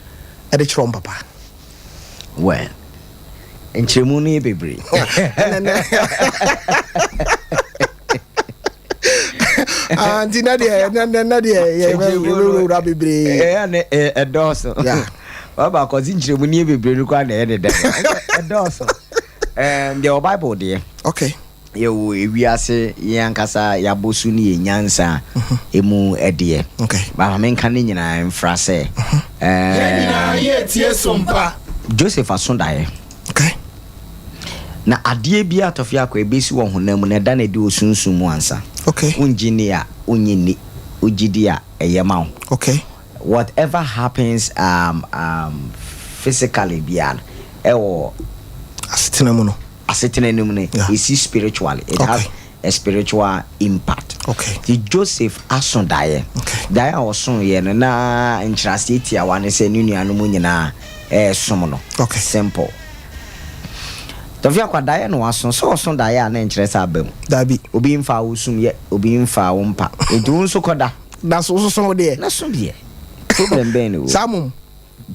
kyerɛ wɔn papa. Well, nkyerɛmu no yɛ bebree. Ah, nti na deɛ na deɛ yɛbɛwura bebree. Ɛyɛ ne ɛdɔɔso. Baba akɔsi nkyerɛmu no yɛ bebree no koraa na ɛyɛ ne dɛ. Ɛdɔɔso. Deɛ wɔ Bible deɛ. Okay. Yɛwɔ ewiase yɛn ankasa y'abɔsu ne yɛn nyansa mu deɛ. But ma menka ne nyinaa mfra sɛ, Yɛn nyinaa yɛretie som pa. Joseph aso daeɛ. Na adeɛ biara tɔfe akɔ ɛbɛsi wɔ honam mu no ɛda no adi wɔ sunsum mu ansa. Wongye nni a, wonnye nni. Wogye di a, ɛyɛ ma wo. Whatever happens um, um, physically biara no, ɛwɔ. Asetena mu no. Asetena no mu no, ɛsi spiritually. It has a spiritual impact. Nti Joseph aso daeɛ. Daeɛ a ɔsoeɛ no, na nkyerɛaseɛ tiawa ne sɛ ne nuanom nyinaa ɛresom no. Simple. Tɔfi Akwa, daeɛ na waso. Sɛ ɔso daeɛ a na ɛnkyerɛ sɛ aba mu. Dabi. Obi mfaa wo sum yɛ, obi mfaa wo mpa. Nti wo nso kɔda. Na so wososo wo deɛ? Na so deɛ. Problem bɛn na ɛwɔ mu? Saa mmom.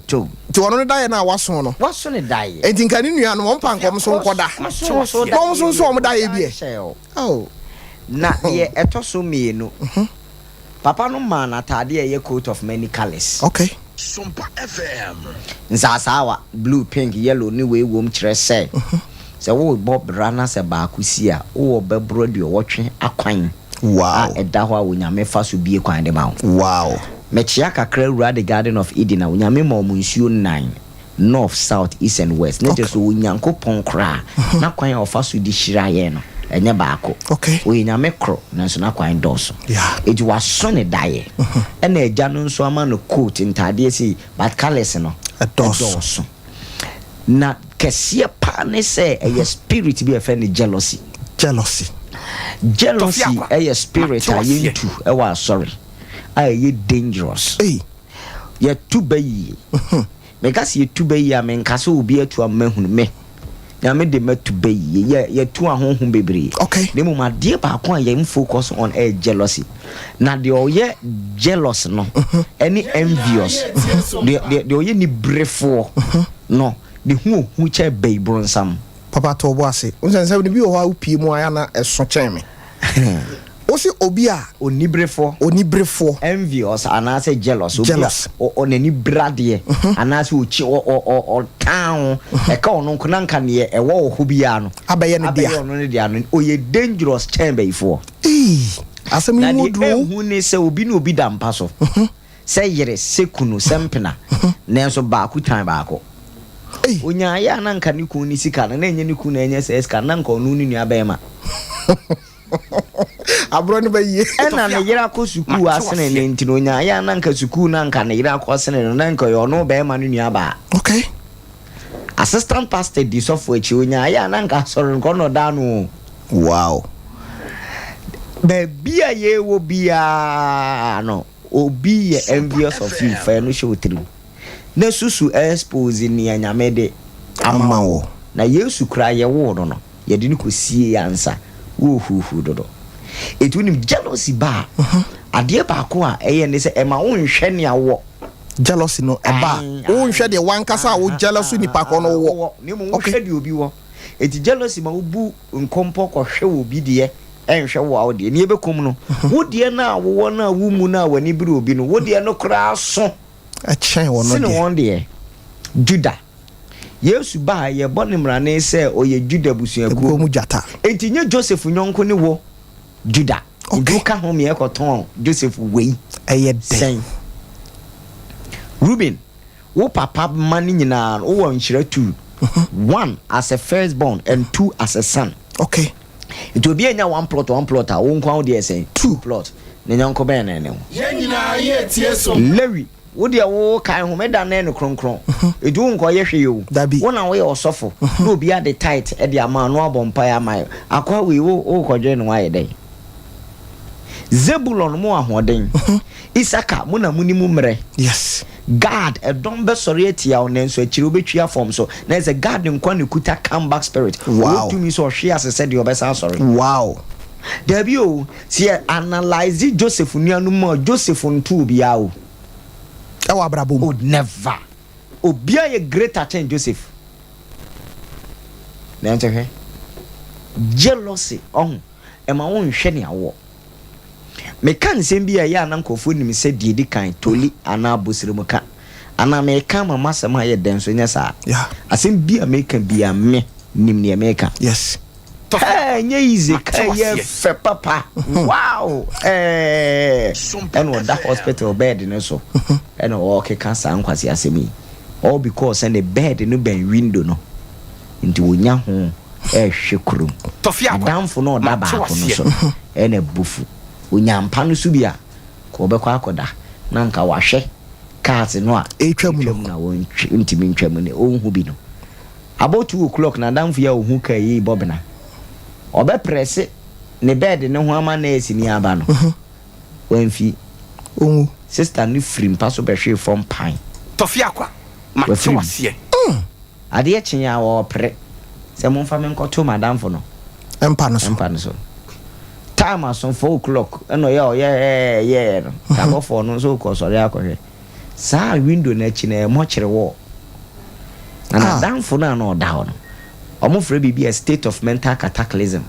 Job. Nti ɔno ne daeɛ no a waso no. Waso ne daeɛ. Nti nka ne nuanom wɔn mpa nka wɔn so nkɔda. Na wɔn nso nso wɔn daeɛ bi ɛ. Oh. Na deɛ ɛtɔ so mmienu, papa no maa no ataadeɛ a ɛyɛ coat of many colours. Okay. Sompa FM. Nsaasaawa, blue, pink, yellow ne wei wom kyerɛ sɛ, sɛ worebɔ bra na sɛ baako si a, wowɔ bɛboro aduɔwɔtwe akwan. Wow. A ɛda hɔ a Onyame fa so bue kwan de ma wo. Wow. Mekyea kakra wura the garden of Eden a Onyame ma wɔn nsuo nnan, north, south, east and west. Na kyerɛ sɛ Onyankopɔn koraa n'akwan a ɔfa so de hyira yɛn no ɛnyɛ baako. Okay. Ɔyɛ Nyame koro nanso n'akwan dɔɔso. Yeah. Enti waso ne daeɛ. Ɛna agya no nso ama no coat, ntaadeɛ sei, but colours no Ɛdɔɔso. ɛdɔɔso. Na kɛseɛ paa ne sɛ ɛyɛ spirit bi a yɛfrɛ no jealousy. Jealousy. Jealousy yɛ spirit a yɛntu wɔ asɔre a ɛyɛ dangerous. Ei. Yɛtu ba yie. Meka sɛ yɛtu ba yie a menka sɛ obi atu ama mahunu me. Nyame de matu ba yie. Yɛ yɛtu ahonhom bebree. Okay. Na mmom adeɛ baako a yɛn focus on ɛyɛ jealousy. Na deɛ ɔyɛ jealous no ɛne envious. Deɛ deɛ deɛ ɔyɛ niberefoɔ no ne ho ohu kyɛ bɛyi bronsam. Papa to wo bo ase. Wohu sɛ nsɛm no bi wɔ hɔ a wopie mu a ɛyɛ a na ɛso kyɛn me. Wose obi a. Oniberefoɔ. Oniberefoɔ. Envious anaasɛ jealous. Obi a Jealous. ɔ ɔ n'ani bere adeɛ anaasɛ ɔkyi ɔ ɔ ɔ ɔtan wo. Ɛka ɔno nko na nka neɛ ɛwɔ wo hɔ biara no. Abɛyɛ ne dea. Abɛyɛ ɔno ne dea no. Ɔyɛ dangerous kyɛn bayifoɔ. Eii asɛm Na yi mu deɛ duru o. ɛhu ne sɛ obi ne obi da mpa so. Sɛ yere, sɛ kunu, sɛ mpena, nanso baako tan baako. Onyaeɛ a na anka ne kunu ne sika no, na ɛnyɛ ne kunu na anya saa sika no, na anka ɔno ne nua bɛrima. Aborɔ no bɛyie. Ɛna ne yere akɔ sukuu asene no nti no, onyaeɛ a na anka sukuu no anka ne yere akɔ sene no, na anka ɔyɛ ɔno bɛrima no nua baa. Okay. Assistant pastor di sɔfo akyi, onyaeɛ a na anka asɔre no kɔ na ɔda ano o. Wow. Baabi a yɛwɔ biara no, Obi yɛ envious of you fa ɛno hyɛ wo tirim na susu expose nea Nyame de ama wo. Na Yesu koraa yɛwoo no no yɛde no kɔ siee ansa wo huuhuu dodo. Enti wonim jealousy ba a adeɛ baako a ɛyɛ ne sɛ ɛma wo nhwɛ nea wowɔ. Jealousy no ɛba a wo nhwɛ deɛ wankasa a wo jealous nipa korɔ no wowɔ. Na mmom wo hwɛ deɛ obi wɔ. Enti jealousy ma wobu nkɔmpɔ kɔhwɛ obi deɛ ɛnhwɛ wo a wo deɛ. Nea ɛbɛkum no, wo deɛ no a wowɔ no a wommu no a w'ani bere obi no, wo deɛ no koraa so Ɛkyɛn wɔn sene deɛ. wɔn deɛ. Judah. Yesu ba a, yɛbɔ no mmrane sɛ ɔyɛ Judah abusuakuo Abusuakuo mu gyata. Enti nyɛ Joseph yɔnko ne wo, Judah. Nti Okay. woka ho meɛ kɔtɔn Joseph wei Ɛyɛ dɛn? sɛn? Reuben. Wo papa mma no nyinaa no, wowɔ nhyira two. One as a first born and two as a son. Okay. Nti obi anya one plot one plot a, wo nko ara wo deɛ sɛn? Two plot. Ne yɔnko bɛn na ɛne wo? Yɛn nyinaa yɛ tie so. Lewi, wo deɛ wo kae homeda no ne kronkron. Nti wo nkɔ yɛ hwee o. Dabi. Wo na woyɛ ɔsɔfo. Na obi ade tithe de ama wo na wabɔ mpaeɛ ama wo. Akoa wei wo wokɔdwene ne ho ayɛ dɛn? Zebulon mo ahoɔden. Isakar mo na moni mo mmerɛ. Yes. Gad ɛdɔm bɛsɔre atia wo nanso akyire wobɛtwi afɔm so. Na ɛsɛ Gad nkoa na ɛkuta comeback spirit. Ɔwɔ Wow. tumi sɛ ɔhwe ase sɛ deɛ ɔbɛsan asɔre. Wow. Daabi o, sɛ yɛ analyse Joseph nuanom mu a, Joseph nto obiara o. Ɛwɔ abrabɔ mu. Oh never. Obiara yɛ greater kyɛn Joseph. Nanso hwɛ, jealousy, ɔho, ɛma wonhwɛ nea wowɔ. Meka nsɛm bi a ɛyɛ a na nkurɔfoɔ nim sɛ deɛ ɛdi kan, toli anaa abosiremka, anaa meka ama m'asɛm ayɛ dɛ nso nyɛ saa. Asɛm bi a meka biara me nim deɛ meka. Yes. Ɛɛ ɛnyɛ easy, Mate ka ɛyɛ waseɛ. fɛ papa, wow ɛɛ ɛna ɔda hospital bed no so ɛna ɔrekeka saa nkwaseasɛm yi all because sɛ ne bed no bɛn window no nti ɔnya ho rehwɛ kurom. Tɔfe akwa. Adamfo no a ɔda Mate baako no waseɛ. so no, ɛyɛ no abufu. Ɔnya mpa no so bi a, nka ɔbɛkɔ akɔda na nka wahwɛ cars no a Ɛretwa mu no. ɛretwa mu no a ɔntumi ntwa mu no, ɔnhu bi no. About 2 o'clock, n'adamfo yi a ɔhu car yi rebɔ bena. Ɔbɛprɛse ne bed no ho ama nurse ni aba no, wamfi. Ɔnwu. Sister no firi mpa so bɛhwee fam pan. Tɔfe akwa. Mate Wafiri mu. waseɛ. Adeɛ kyee a ɔrepere sɛ momfa me nkɔto m'adamfo no Mpa no so. mpa no so. Time aso 4 o'clock ɛna ɔyɛ a ɔyɛ ɛɛ yɛɛ no. Abɔfoɔ no nso kɔ sɔre akɔhwɛ. Saa window no akyi no ɛyɛ mɔkyere wall. Na Ah. n'adamfo no a na ɔda hɔ no, wɔfrɛ biribi a state of mental cataclysm.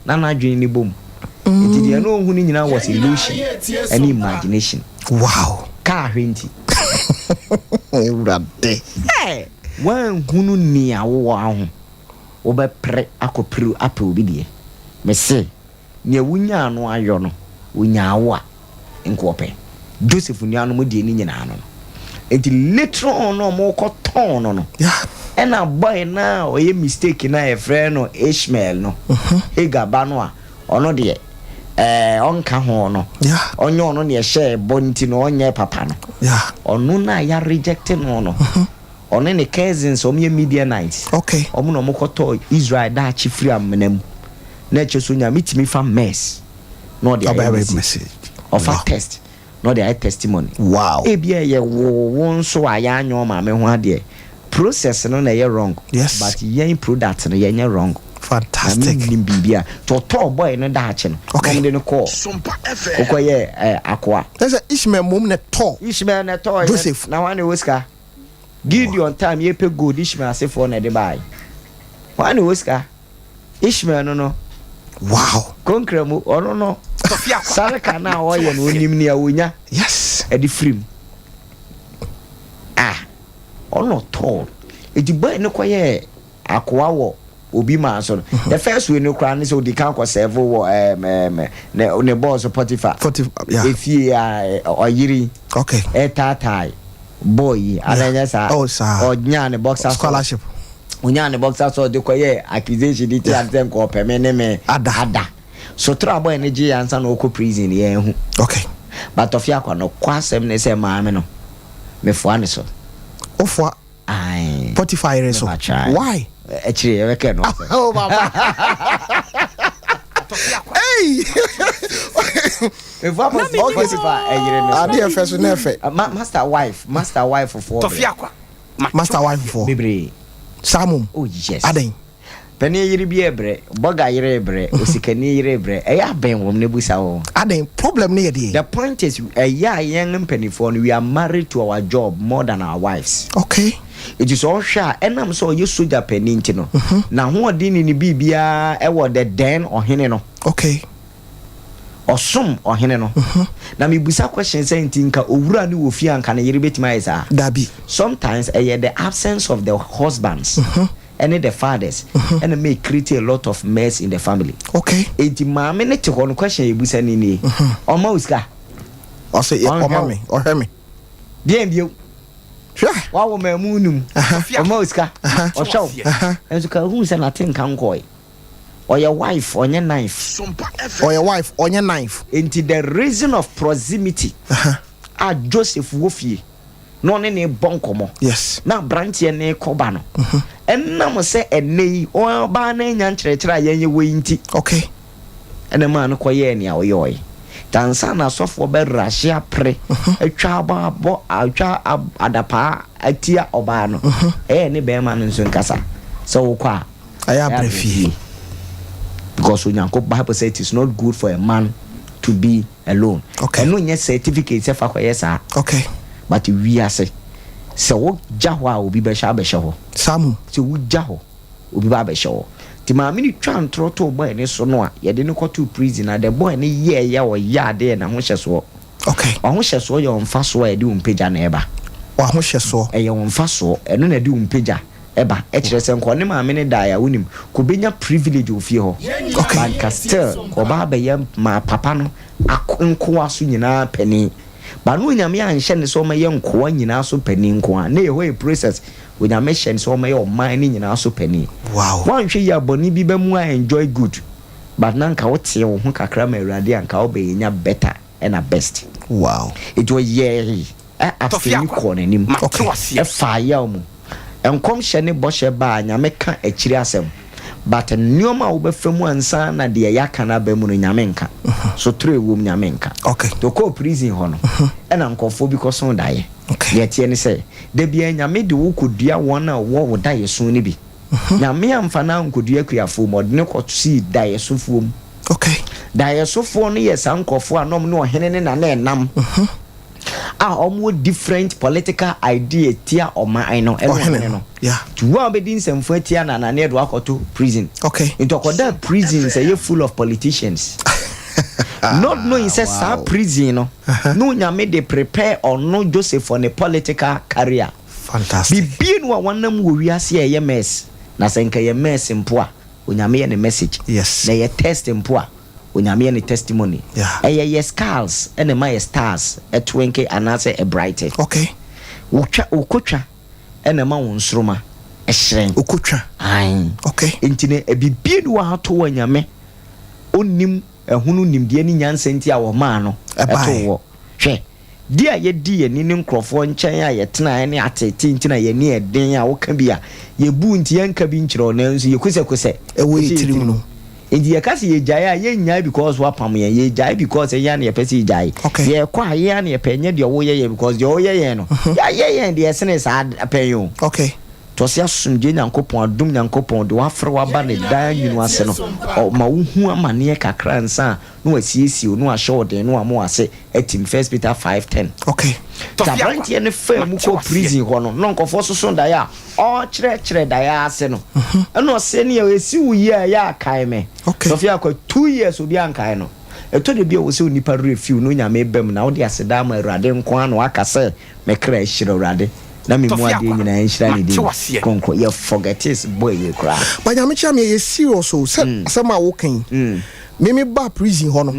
Na n'adwene no bom. Nti deɛ na ɔhu no nyinaa was illusion ɛne imagination. Wow. Kaa hwɛ nti. Awurade. Hey! Woanhunu nea wowɔ ho, wobɛpere akɔpiriw apɛ obi deɛ. Mese, nea wonyaa no ayɔ no, onyaa wo a, nka ɔpɛ. Joseph nuanom deɛ ne nyinaa no no. Enti later on na wɔkɔtɔn no no, ɛna boy no a ɔyɛ mistake no a yɛfrɛ no Ishmael no, Hagar ba no a, ɔno deɛ ɛɛ ɔnka ho no, ɔnyɛ ɔno na ɛhyɛɛ bɔ nti no ɔnyɛ papa no. Ɔno no a yɛ reject no no, ɔne ne cousins wɔn yɛ Midianites. Wɔn na wɔkɔtɔɔ Israel daakye firi amena mu. Na ɛkyɛ so Nyame tumi fa mess na ɔde ayɛ message. Ɔfa test na ɔde ayɛ testimony. Wow. Ebia ɛyɛ wo wo nso a yɛanyɛ ɔmaame ho adeɛ. Process no na ɛyɛ wrong. Yes. But yɛn product no yɛnyɛ wrong. Fantastic. Nyame nim biribi a. Nti ɔtɔɔ boy no daakye no. Okay. Na ɔmo de no kɔɔ. Sompa FM. Ɔkɔyɛɛ ɛɛ akoa. Ɛsɛ Ishmael mom na ɛtɔɔ. Ishmael na ɛtɔɔ yɛ. Joseph. Na hwan na ɛwɔ sika? Gideon time yɛpɛ gold Ishmael asefoɔ na ɛde baeɛ. Hwan na ɛwɔ sika? Ishmael no no. Wow. Konkra mu ɔno no. Sarika no a ɔyɛ no onim nea onya. Yes. Ɛde firi mu. Ah, ɔno tɔɔ. Eti boy no kɔyɛɛ akoa wɔ obi maa so no. The first way no koraa ne sɛ odi kan kɔ serve wɔ ɛɛm ɛɛm ne ne boss Potiphar. Potiphar, yeah. Efie a ɔyere. Okay. Ɛtaatae boy yi. Ana ɛnyɛ saa. Oh saa. Ɔnyaa ne boxer scholarship. Onyaa ne boxer shorts de kɔyɛɛ accusation de tia no sɛ nka ɔpɛ me ne me Ada. ada. Sotra boy no gyee ansa na ɔkɔ prison no yɛanhu. Okay. But Tɔfe Akwa no kɔ asɛm ne sɛ maame no mefoa ne so. Wofoa Ae. Potiphar yere so? Mepakyɛ ae. Why? Akyire yɛbɛka ɛno asɛm. Oh papa. Hey! Mefoa Potiphar yere no so. Adeɛ ɛfɛ so na ɛfɛ. Ma master wife, master wife foɔ Tɔfe brɛ. Akwa. Master wife foɔ. Bebree. Saa mom. Oh yes. Adɛn? Panin yere bi rebrɛ, bɔga yere rebrɛ, osikani yere rebrɛ, ɛyɛ a bɛn wɔn na bisa wɔn. Adɛn, problem no yɛ deɛn? The point is, ɛyɛ a yɛn mpaninfoɔ no, we are married to our job more than our wives. Okay. Nti sɛ ɔhwɛ a, ɛnam sɛ ɔyɛ sogya panin nti no, n'ahoɔden ne ne biribiara ɛwɔ the then ɔhene no. Okay. Ɔsom ɔhene no. Na mebisa question sɛ nti nka owura no wɔ fie a nka ne yere bɛtumi ayɛ saa? Dabi. Sometimes ɛyɛ the absence of the husbands ɛne the fathers ɛna ma create a lot of mess in the family. Okay. Enti maame no te hɔ no question a yɛbusa no nie, ɔma wo sika? Ɔse ɔma me, ɔhwɛ me. Deɛn bio? Hwɛ. Wawo maamu num, ɔma wo sika, ɔhwɛ wo. Nso ka hu sɛ nate nka nkɔe. Ɔyɛ wife ɔnyɛ knife. Ɔyɛ wife ɔnyɛ knife. Enti the reason of proximity a Joseph wɔ fie na ɔne no rebɔ nkɔmmɔ Yes. na abranteɛ no rekɔ ba no, ɛnam sɛ ɛnnɛ yi ɔbaa no annya nkyerɛkyerɛ a yɛn yɛwɔ yi nti Okay. ɛna ɛmaa no kɔyɛɛ nea ɔyɔɔe. Nti ansa na asɔfoɔ bɛrahye apere atwa abɔ abɔ atwa adapaa atia ɔbaa no, ɛyɛ ne bɛrima no nso nkasa sɛ wokɔ a Ɛyɛ abrɛ fie. Because Onyankopɔn Bible sɛ it is not good for a man to be alone. Okay. Ɛno nyɛ certificate sɛ fa kɔyɛ saa. Okay. But wiase sɛ wogya hɔ a obi bɛhyɛ abɛhyɛ hɔ. Saa mu. Sɛ wogya hɔ obi ba abɛhyɛ hɔ. Nti maame no twa ntorɔ too boy no so no a yɛde no kɔtoo prison na the boy no yɛɛyɛ ɔyɛ adeɛ n'ahohyɛsoɔ. Okay. W'ahohyɛsoɔ yɛ wo mfasoɔ a ɛde wo mpagya na ɛba. W'ahohyɛsoɔ. Ɛyɛ wo mfasoɔ ɛno na ɛde wo mpagya. Ɛba, ɛkyerɛ sɛ nka ɔne maame no daeɛ a wonim, nka ɔbɛnya privilege wɔ fie hɔ. Okay. But nka still, nka ɔba abɛyɛ maa papa no ak nkoa so nyinaa panin. But na Onyame anhyɛ no sɛ ɔmmɛyɛ nkoa nyinaa so panin nko ara. Na ɛhɔ yɛ process. Onyame hyɛ no sɛ ɔmmɛyɛ ɔman no nyinaa so panin. Wow. Woanhwɛ yie a bɔne bi bɛmu a enjoy good. But na nka wotee wo ho kakra ma Awurade a nka wobɛnya better ɛna best. Wow. Nti ɔyɛɛe. Ɛ Afei kɔɔ n'anim, ɛfaa yaw mu. Nkɔmhyɛ ne bɔhyɛ ba a, Nyame ka akyiri asɛm. But nnoɔma a wobɛfa mu ansa na deɛ yɛaka no aba mu no, Nyame nka. Sotoro a ɛwom, Nyame nka. Nti ɔkɔɔ prison hɔ no, ɛna nkorɔfoɔ bi kɔsoo daeɛ. Deɛ ɛteɛ ne sɛ, da biara Nyame de wo kɔdua wɔn a wɔwɔ wo daeɛso no bi. Nyame amfa no ankɔdua akuafoɔ mu, ɔde no kɔsii daeɛsofoɔ mu. Daeɛsofoɔ no yɛ saa nkorɔfoɔ a na wɔne ɔhene ne nana ɛnam. a wɔn wɔ different political idea tia ɔman no ɛne ɔhene no nti wo a wobɛdi nsɛmfo atia no anaa ne yɛde wakɔto prison okay. nti ɔkɔda prison sɛ yɛ full of politicians not knowing sɛ saa prison no na onyame de prepare ɔno Joseph for ne political career. Fantastic. Bibie no a wanam wɔ wiase a ɛyɛ mess na sɛ nka ɛyɛ mess mpo a onyame yɛ ne message yes. Na ɛyɛ test mpo a Onyame yɛ ne testimony. Yeah. Ɛyɛ yɛ scars ɛna ɛma yɛ stars ɛtwinke anaasɛ ɛbrighte. Okay. Wotwa wokotwa ɛna ɛma wo nsoroma ɛhyerɛn. Okotwa. Ae. Okay. Nti no bibie ni wɔ ha to wɔ Nyame onim ɛhono nimdeɛ ne nyansa nti a wɔmaa no ɛto wɔ. Hwɛ. Di a yɛdi yɛn ani ne nkurɔfoɔ nkyɛn a yɛtenaeɛ ne ateetee nti na yɛn ani yɛ den a woka bi a, yɛbu nti yɛnka bi nkyerɛ wo nanso yɛkosɛkosɛ Ɛwɔ yɛn tirim no. Nti yɛka sɛ yɛgyae a, yɛnnyae because woapam yɛn, yɛgyae because yɛn ara na yɛpɛ sɛ yɛgyae. Okay. Yɛkɔ a, yɛn ara na yɛpɛ, ɛnyɛ deɛ woyɛ yɛn because deɛ woyɛ yɛn no, yɛayɛ yɛn deɛ ɛsene saa pɛn o. Okay. Nti ɔse asomdwoeɛ Nyankopɔn, adom Nyankopɔn, deɛ wafrɛ wo aba ne daa nwunu ase no, ɔma wohu amaneɛ kakra ansa na wasiesie wo, na wahyɛ wo den, na wama w'ase atim, First Peter 5:10. Okay. Nti aberanteɛ no faa mu kɔɔ prison hɔ no, na nkurɔfoɔ soso daeɛ a ɔrekyerɛkyerɛ daeɛ ase no, ɛna ɔse neɛ ɛsi wo yie a ɛyɛ a kae me. Okay. Sɔfia akɔ 2 years obi ankae no. Ɛtɔ da bi a ɛwɔ sɛ onipa werɛ fiw na Onyame ba mu na wode aseda ama Awurade nko ara na waka sɛ me kra ahyira Awurade na me mu adeɛ nyinaa nhyira ne din kronkron. Yɛ forget is boy wei koraa. But Nyame kyerɛ me ɛyɛ serious o sɛ asɛm a woka yi me me ba prison hɔ no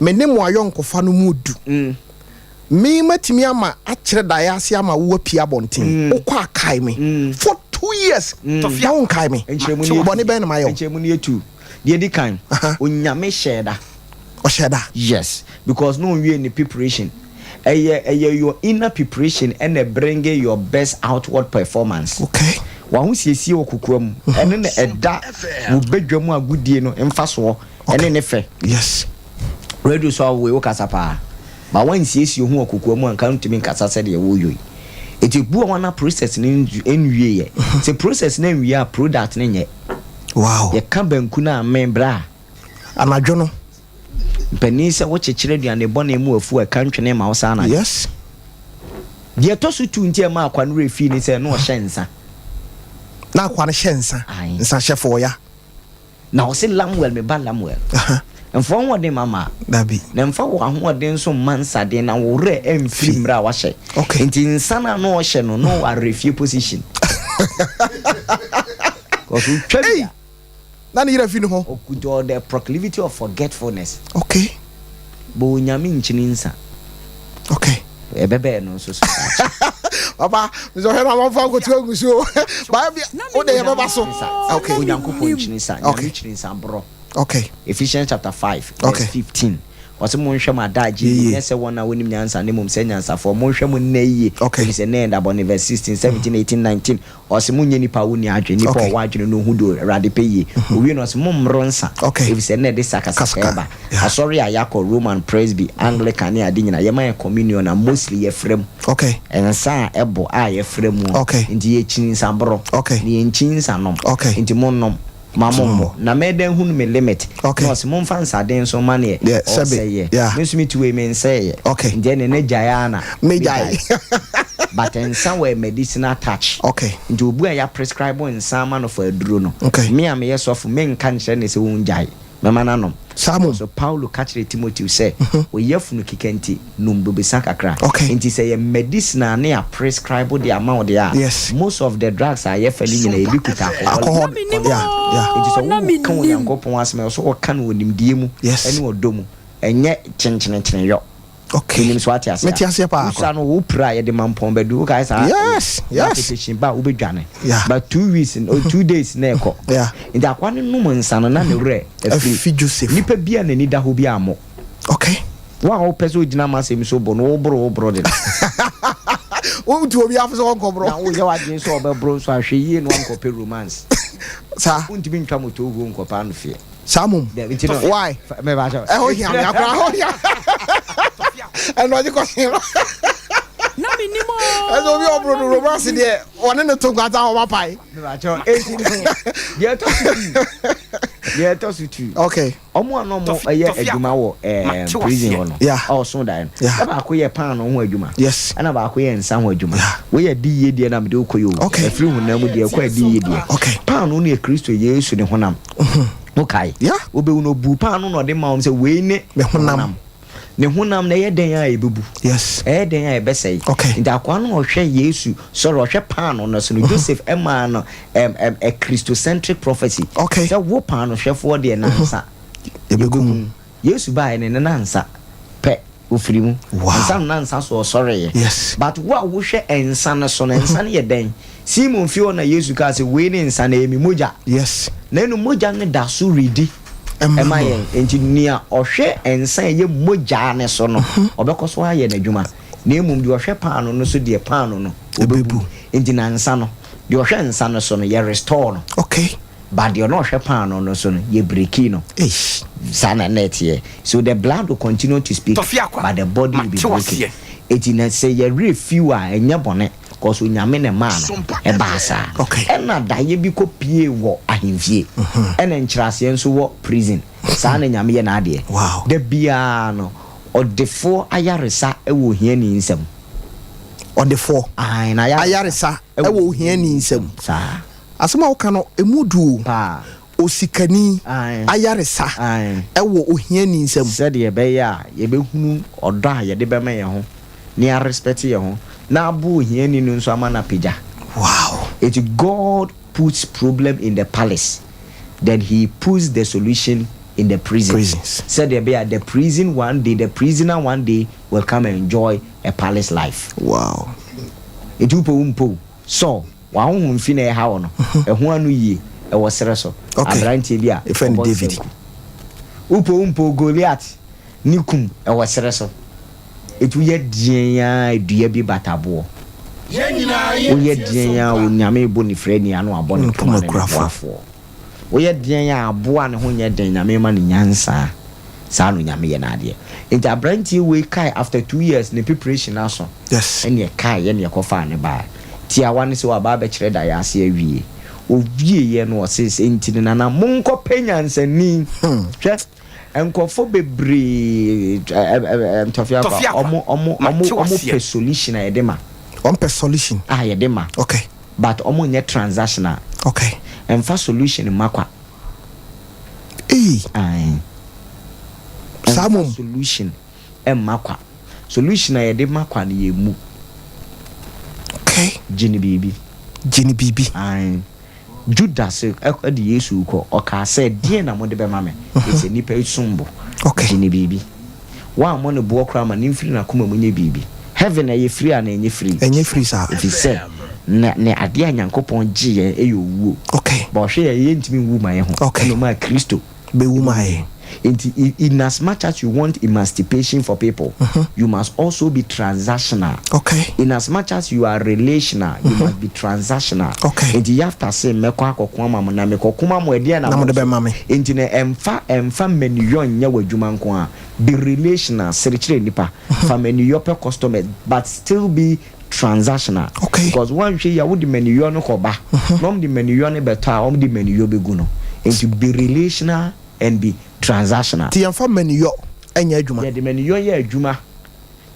me ne mo ayɔnkofa no mu du me matumi ama akyerɛ daeɛ ase ama wo apue abɔnten wokɔ a kae me for 2 years na wo nkae me bɔne bɛn na mayɛ wo. Nkyerɛmu no yɛ tu. Deɛ ɛdi kan, Onyame hyɛɛ da. Ɔhyɛɛ da? Yes, because na ɔnwiee ne preparation. Ɛyɛ ɛyɛ your inner preparation ɛna ɛbringe your best outward performance. Okay. W'ahosiesie wɔ kokoa mu, ɛno na ɛda wo badwa mu agodie no mfasoɔ ɛne ne fɛ. Yes. Radio so a wowɔ yi wokasa paa, but woansiesie wo ho wɔ kokoa mu a nka wontumi nkasa sɛdeɛ woyɔ yi. Nti ebi wɔ hɔ a na process no nwieɛ. Sɛ process no anwie a product no nyɛ. Wow. Yɛka banku no a me bra. Anadwo no. Mpanin sɛ wokyekyere aduane bɔne mu afuo a ɛka ntwene ma wo saa anadwo. Yes. Deɛ ɛtɔ so tu nti a ɛma akwa no werɛ fii ne sɛ na ɔhyɛ nsa. Na akwa no hyɛ nsa. Ae. Nsahyɛfoɔ ya. Na ɔse Lamuel, me ba Lamuel, mfa w'ahoɔden mma mmaa, Dabi. na mfa w'ahoɔden nso mma nsaden, na wo werɛ amfiri Fi. mmerɛ a woahyɛ. Okay. Nti nsa no a na ɔhyɛ no, na ɔwɔ awerɛfie position. Cause wotwa bi Ei! a, Na ne yerɛ fi ne ho. ɔkuta ɔwɔ the proclivity of forgetfulness. Okay. But Onyame nkyini nsa. Okay. Ɛbɛbɛɛ no nso so daakye. Papa, mesɛ ɔhwɛ no amanfoɔ akoto agu so o. Baa bi, wo de yɛbɛba so. Okay. Onyankopɔn nkyini nsa. Nyame Okay. kyiri nsa borɔ. Okay. Ephesians chapter 5 verse Okay. 15. Ɔse monhwɛ mo adaagye yie, Yie. nyɛ sɛ wɔn a wɔnim nyansa na mmom sɛ anyansafoɔ. Monhwɛ mo nna yie, Okay. ɛfiri sɛ nna yɛ nna bɔne. Verse 16, 17, 18, 19. Ɔse monyɛ nnipa a wonni adwene, nnipa a Okay. ɔwɔ adwene no ɔhu deɛ Awurade pɛ yie. Owie no ɔse mommoro nsa, Okay. efisɛ na ɛde sakasaka Kasaka, ɛba. yeah. Asɔre a yɛakɔ, Roman, Presby, Anglican ne ade nyinaa, yɛma yɛn communion a mostly yɛfra mu. Okay. Nsa a ɛbɔ a yɛfra mu. Okay. Nti yɛkyini nsaborɔ. Okay. Na yɛnkyi nsanom. Okay. Nti monnom. Ma mo mmɔ. Na mɛdan hunu me limit. Okay. Na ɔse momfa nsaden nso mma neɛ Yeah, sɛbe. ɔsɛeɛ. Yeah. Me nso mete wei mensɛeɛ. Okay. Nti ɛneɛ na gyae ara na Megyae. But nsa wɔ a medicinal touch. Okay. Nti obi a yɛaprescribe nsa ama no for aduro no, Okay. me a meyɛ sɔfo menka nkyerɛ no sɛ ɔngyae. Mɛma no anom. Saa mmom. So Paulo ka kyerɛɛ Timoteo sɛ, Wo yafunu keka nti, nom bobesa kakra. Okay. Nti sɛ ɛyɛ medicinal ne yɛaprescribe de ama wo deɛ a, Yes. most of the drugs a yɛfa no nyinaa ebi kuta alcohol. Alcohol. Na mennim Yeah, yeah. Nti oo, sɛ na woka mennim. Onyankopɔn asɛm a, ɛwɔ sɛ wɔka no wɔ nimdeɛ mu Yes. ne ɔdɔ mu, ɛnyɛ kyenkyenenkyeneyɔ. Okay. Menim so ate aseɛ. Mete aseɛ paa. Wosa no wo pira yɛde ma mpɔn bɛdu wo kae saa. Yes, yes. Application ba wobɛdwane. Yeah. But 2 weeks or 2 days na ɛkɔ. Yeah. Nti akwa no nom nsa no na ne werɛ afiri. Afi Joseph. Nipa bi a n'ani da hɔ bi ammɔ. Okay. Wo a wopɛ sɛ ogyina m'asɛm so bo no woboro woboro de no. Wotu obi afo sɛ wɔnkɔborɔ. Na woyɛ w'adwene sɛ ɔbɛboro nso ahwɛ yie na wankɔpɛ romance. Saa. Wontumi ntwa moto huo nkɔpɛ ano fie. Saa mom. Dabi nti no. Why? Mɛba kyɛw. Ɛho hia me akora ɛho hia. Ɛno ɔgye kɔsen no. Na mennim oo, Ɛsɛ obi a ɔboro na no romance mennim. deɛ wɔne ne to nkwata a wɔma pae. Mɛba kyɛw. Enti no deɛ ɛtɔ so tu. Deɛ ɛtɔ so tu. Okay. Ɔmo a na ɔmo yɛ adwuma wɔ ɛɛm prison hɔ no. Yeah. A ɔso daeɛ no. Yeah. Na baako yɛ paano ho adwuma. Yes. Ɛna baako yɛ nsa ho adwuma. Yeah. Wei yɛ adi yie deɛ na mede wokɔ yi o. Okay. Ɛfiri honam mu deɛ ɛkɔ adi yie deɛ. Okay. Paano no yɛ Kristo Yesu ne honam. Wokae? Yeah. Wobɛhu no ɔbuu paano na ɔde maa wɔn sɛ wei ne Me honam. Ne honam no ɛyɛ dɛn a ɛbɛbu? Yes. Ɛyɛ dɛn a ɛbɛsɛe? Okay. Nti akoa no ɔhwɛ Yesu, sorry, ɔhwɛ paano no so no, Joseph ɛmaa no um, um, a Christocentric prophecy. Okay. Sɛ wo paano hwɛfoɔ deɛ nansa Yɛbɛkum. Yesu baeɛ no ne nansa pɛ ofiri mu. Wow. Ansa no nansa so ɔsɔreeɛ. Yes. But wo a wohwɛ nsa no so no, nsa no yɛ dɛn? Simon fie hɔ na Yesu kaa sɛ wei ne nsa no, ɛyɛ me mogya. Yes. Na ɛno mogya no da so redi Ɛma ɛma mo. yɛn. Enti nea ɔhwɛ nsa a ɛyɛ mogya no so no, ɔbɛkɔ so ayɛ n'adwuma. Na mmom deɛ ɔhwɛ paano no so deɛ paano no ɔbɛbu. Enti na nsa no, deɛ ɔhwɛ nsa no so no, yɛ restore no. Okay. But deɛ ɔno ɔhwɛ paano no so no, yɛ breaki no. Eish. Saa na na ɛteɛ. So the blood will continue to speak, but the body will be broken. Enti na sɛ yɛ werɛ fi wo a, ɛnyɛ bɔne. Cause Onyame na ɛmaa no ɛbaa saa. Okay. Ɛna daeɛ bi kɔ pie wɔ ahemfie. Ɛna nkyerɛaseɛ nso wɔ prison. Saa na Nyame yɛ n'adeɛ. Wow. Da biara no, ɔdefoɔ ayaresa wɔ ohiani nsam. Ɔdefoɔ Ae, n'ayaresa ayaresa wɔ ohiani nsam. Saa. Asɛm a woka no, ɛmu du o. Paa. Osikani Ae. ayaresa Ae. wɔ ohiani nsam. Sɛdeɛ ɛbɛyɛ a yɛbɛhunu ɔdɔ a yɛde bɛma yɛn ho na yɛarespɛte yɛn ho na aboa ohiani no nso ama no apagya. Wow. Enti God puts problem in the palace then he puts the solution in the prison. Prisons. Sɛdeɛ ɛbɛyɛ a the prison one day, the prisoner one day will come and enjoy a palace life. Wow. Enti wopɛ wo mpɛ o, Saul, w'ahonhom fi na ɛha wo no, ɛho ano yie, ɛwɔ serɛ so. Okay. Aberanteɛ bi a Yɛfrɛ no ɔbɔ David. nsanku. Wopɛ wo mpɛ o, Goliath ne kum, ɛwɔ serɛ so. Enti woyɛ deɛn ara dua bi bata boɔ. Woyɛ deɛn ara Onyame rebɔ nifirani ano abɔ ne poma ne ne boafoɔ. Woyɛ deɛn a aboa a ne ho nyɛ den Nyame rema no nyansa. Saa na Onyame yɛ n'adeɛ. Enti abranteɛ wei kae after 2 years ne preparation aso Yes. ɛne ɛkaeɛ ne ɛkɔfaa no baeɛ. Tiawa ne sɛ waba abɛkyerɛ daeɛ ase awie. Ɔwieeɛ no ɔse sɛ nti no nana monkɔpɛ nyansani. Hwɛ nkurɔfoɔ bebree ntɔfeɛ akwa ɔmo ɔmo ɔmo ɔmo pɛ solution a yɛde ma. Ɔmo pɛ solution. A yɛde ma. Okay. But ɔmo nyɛ transactional. Okay. Ɛnfa solution mma kwa. Eii. Ae. Saa mom. Ɛnfa solution mma kwa. Solution a yɛde ma kwa no yɛ mu. Okay. Gye no biribi. Gye no biribi. Ae. Judas de Yesu rekɔ, ɔkaa sɛ, Deɛn na mode bɛma me? Ɛfiri sɛ nnipa yi som bo. Okay. Gye no biribi. Woammɔ no boɔ koraa ma no mfiri n'akoma mu nyɛ biribi. Heaven ɛyɛ free anaa ɛnyɛ free? Ɛnyɛ free saa. Ɛfiri sɛ na ne adeɛ a Nyankopɔn gye yɛn yɛ owuo. Okay. But ɔhwɛ yɛn, yɛntumi nwu ma yɛn ho. Okay. Ɛna ɔmaa Kristo. Bɛwu maa yɛn. Nti in as much as you want emancipation for people, you must also be transactional. Okay. In as much as you are relational, you must be transactional. Okay. Nti Yafta se mɛkɔ akɔko ama mo na mekɔko ma mo ɛdeɛn na Na mo mode nso? bɛma me. Nti no ɛmfa ɛmfa mmaniyɔ nyɛ w'adwuma nko ara. Be relational, sere kyerɛ nnipa, fa mmaniyɔ pɛ customers but still be transactional. Okay. Because woanhwɛ yie a wode mmaniyɔ no kɔba na wɔde mmaniyɔ no bɛtɔ a wɔde mmaniyɔ bɛgu no. Nti be relational and be transactional. Nti yɛmfa mmaniyɔ nyɛ adwuma. Yɛde mmaniyɔ yɛ adwuma.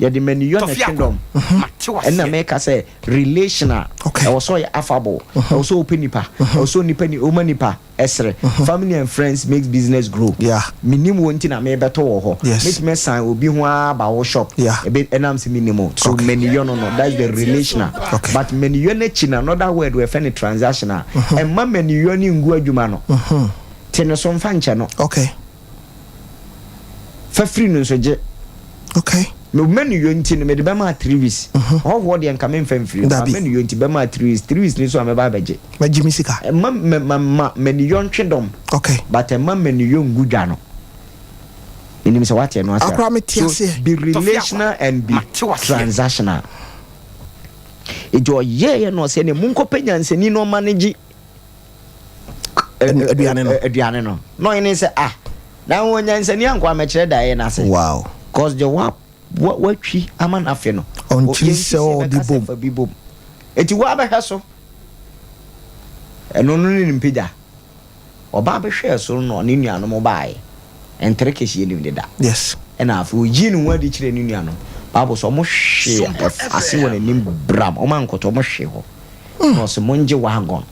Yɛde mmaniyɔ na ɛtwe dɔm. Ɛnna meka sɛ relational. Okay. Ɛwɔ sɛ ɔyɛ affable. Ɛwɔ sɛ ɔpɛ nipa. Ɛwɔ sɛ onipa ni ɔma nipa ɛsere. Family and friends makes business grow. Yeah. Menim wo nti na mebɛtɔ wɔ hɔ. Yes. Mɛtumi asan obi ho ara aba wo shop. Yeah. Ebe ɛnam sɛ menim wo. So Okay. mmaniyɔ no no that's the relational. Okay. But mmaniyɔ no akyi no another word wɔfrɛ no transactional. Ɛmma mmaniyɔ no ngu adwuma no. Te no so mfa nkyɛ no. Okay. Fa firi no nso gye. Okay. Me menu yɔ nti no mede bɛma 3 weeks. Ɔhɔhoɔ deɛ nka memfa mfiri. Ma Dabi. menu yɔ nti bɛma 3 weeks. 3 weeks ni so a mɛba abɛgye. Mɛgye me sika. Ɛma ma ma ma menu yɔ ntwe dɔm. Okay. But ɛma menu yɔ ngu dwa no. Menim sɛ wate ɛno ase a. Akora mete So aseɛ. be relational and be transactional. Nti ɔyɛɛyɛ no ɔsɛ ne monkɔpɛ nyansani na ɔma no gye Aduane no. Aduane no. Na ɔhene sɛ ah na wɔn nyansani ankɔ amɛkyerɛ daeɛ no ase. Wow. Cause deɛ wa wa watwi ama n'afe no. Ɔnkyiri sɛ ɔde bom. Fa bi bom. Eti wa bɛhwɛ so. Ɛno no ne ne mpagya. Ɔbaa bɛhwɛɛ so no ne nuanom baeɛ. Ntere kɛseɛ nim deda. Yes. Ɛna afei ɔyii ne ho adi kyerɛɛ ne nuanom. Bible sɛ ɔmo hwee ase wɔ n'anim bram. Ɔmo ankɔtɔ ɔmo hwee hɔ. Na ɔse mongye wagon.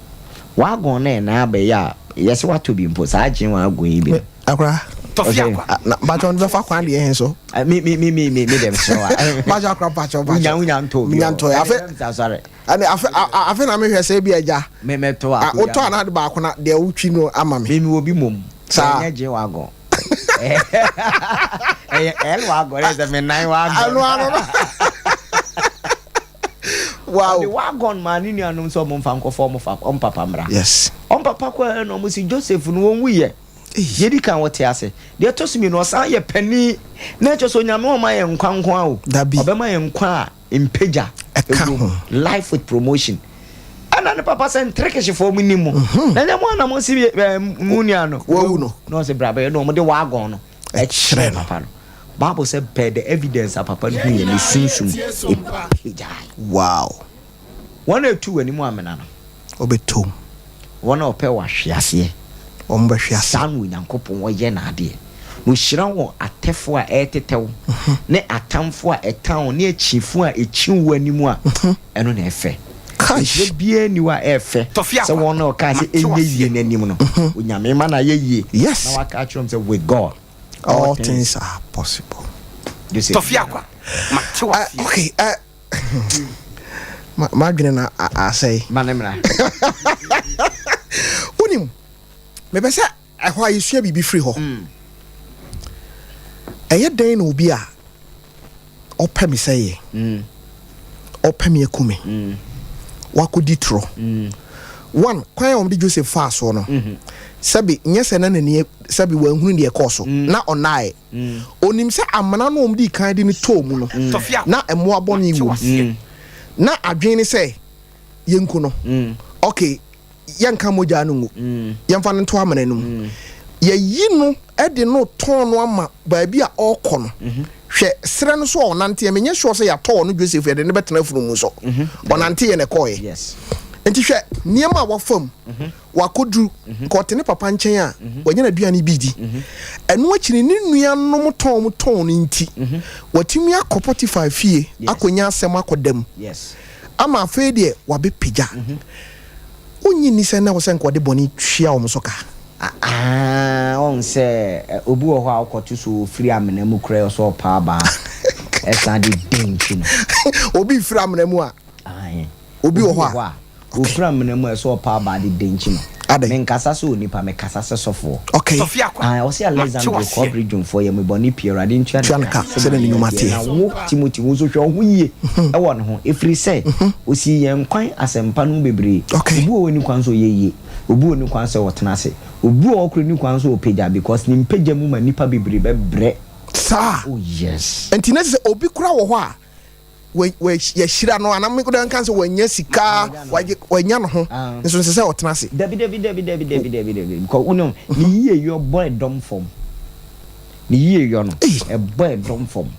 Wagon no ɛna abɛyɛ a yɛse watɔ bi mpo saa gye wagon yi bi no. Akora. Tɔfi akwa. Na mpatsɔ no bɛfa kwan deɛ hɛn so. Mi mi mi mi mi mi dɛm sɛ wa. Mpatsɔ akora mpatsɔ mpatsɔ. Wonya wonya ntɔ bi. Wonya ntɔ afe. Sorry. Ɛne afe afe na mehwɛ sɛ ebi agya. Me me to a. Wotɔ anaa de baako na deɛ wotwi no ama me. Mi mi wɔ bi mom. Saa. Ɛnyɛ gye wagon. Ɛyɛ L wagon ɛyɛ sɛ me nan wagon. Ɛno ano no. Wow. Ɔde wagon maa ne nuanom sɛ ɔmo nfa nkɔfa ɔmo fa ɔmo papa mmra. Yes. Ɔmo papa kɔɛ na ɔmo si Joseph no wɔn wuyɛ. Deɛ edi kan wɔte ase. Deɛ ɛtɔ so mmienu ɔsan yɛ panin. Na ɛkyɛ sɛ Onyame ɔma yɛn nkwa nko ara o. Dabi. Ɔbɛma yɛn nkwa a mpagya Ɛka ho. Life with promotion. Ɛna ne papa sɛ nterekehyefoɔ mo nim mo. Na ɛnyɛ mo ana mo si ɛɛ mo nua no. Wawu no. Na ɔsɛ bra bɛyɛ na ɔmo de wagon no Ɛkyerɛ no. papa no. Bible sɛ pɛ the evidence a papa no hu yɛ ne sunsum epagyae. Wow. Wɔn a etu w'anim amena no. Ɔbɛtɔ mu. Wɔn a wɔpɛ w'ahwe aseɛ. Wɔn bɛhwe ase. Saa na Onyankopɔn ɔyɛ n'adeɛ. Na ɔhyira wɔn atɛfoɔ a ɛretetɛ wo, ne atamfoɔ a ɛtan wo, ne akyifo a ɛkyi wo anim a, ɛno na ɛfɛ. Kai. Nhyira biara nni hɔ a ɛfɛ Tɔfi sɛ akwa. wɔn a ɔkaa sɛ Mate ɛnyɛ waseɛ. yie no anim no, Onyame ma no ayɛ yie. Yes. Na waka akyerɛ wɔn sɛ with God All things are possible. Joseph. Tɔfi akwa. Mate waseɛ. Okay. M'adwene na asɛe. Ma ne mmra. Wonim, mepɛ sɛ ɛhɔ a yɛsua biribi firi hɔ. Ɛyɛ dɛn na obi a ɔpɛ me sɛeɛ, ɔpɛ me aku me, wakɔdi torɔ. One, kwan a wɔde Joseph faa soɔ no, sɛbi nyɛ sɛ na n'ani sɛbi wanhunu deɛ ɛkɔɔ so, na ɔnaeɛ. Onim sɛ amena no a wɔde kan de no tɔɔ mu no, na mmoa bɔne wɔ mu. Na adwene ne sɛ yɛnku no. Okay, yɛnka mogya no ngu. Yɛmfa no nto amena no mu. Yɛyi no de no tɔn no ama baabi a ɔrekɔ no. Hwɛ serɛ no so a ɔnanteɛ. Menyɛ sure sɛ yɛatɔ ɔno Joseph yɛde no bɛtena afunumu so. Ɔnanteɛ na ɛkɔɔeɛ. Yes. Nti hwɛ. nneɛma a wafa mu, wakɔduru, nka ɔte ne papa nkyɛn a, wanya n'aduane bi di. Ɛno akyi no, ne nuanom tɔn wɔn tɔn no nti, watumi akɔ Potifar fie akɔnya asɛm akɔda mu ama afei deɛ wabɛpagya. Wonnye nni sɛ na ɛwɔ sɛ nka ɔde bɔne tua wɔn so ka? Aah woahu sɛ obi wɔ hɔ a wokɔto so ɔfiri amena mu koraa ɔsɛ ɔpa abaa ɛsan de dɛn nti no. Obi firi amena mu a. Ae. Obi wɔ hɔ a. Ɔfiri amena mu a ɛsɛ ɔpa abaa de dɛn nti no. Adɛn? Menkasa sɛ onipa mekasa sɛ sɔfoɔ. Okay. Ae ɔse Alexandro kɔbere dwomfoɔ yɛ me bɔne pii Awurade ntua ne ka sɛdeɛ ne nnwuma teɛ. Na wo Timothy wo nso hwɛ wo ho yie wɔ ne ho ɛfiri sɛ ɔsii yɛn kwan asɛmpa no mu bebree. Okay. Obi wɔ hɔ ɔnni kwan sɛ ɔyɛ yie. Obi wɔ ne kwan sɛ ɔtena ase. Obi wɔ hɔ koraa nni kwan sɛ ɔpagya because ne mpagya mu ma nnipa bebree bɛbrɛ. Saa. Oh yes. Nti na kyerɛ sɛ obi koraa wɔ hɔ a wa wa yɛahyira no anaa me koraa nka sɛ wanya sika, wagye wanya ne ho nso nsɛ sɛ ɔtena ase. Dabi dabi dabi dabi dabi dabi dabi because wo nim ne yieyɔ bɔ ɛdɔm fam. Ne yieyɔ no ɛbɔ ɛdɔm fam.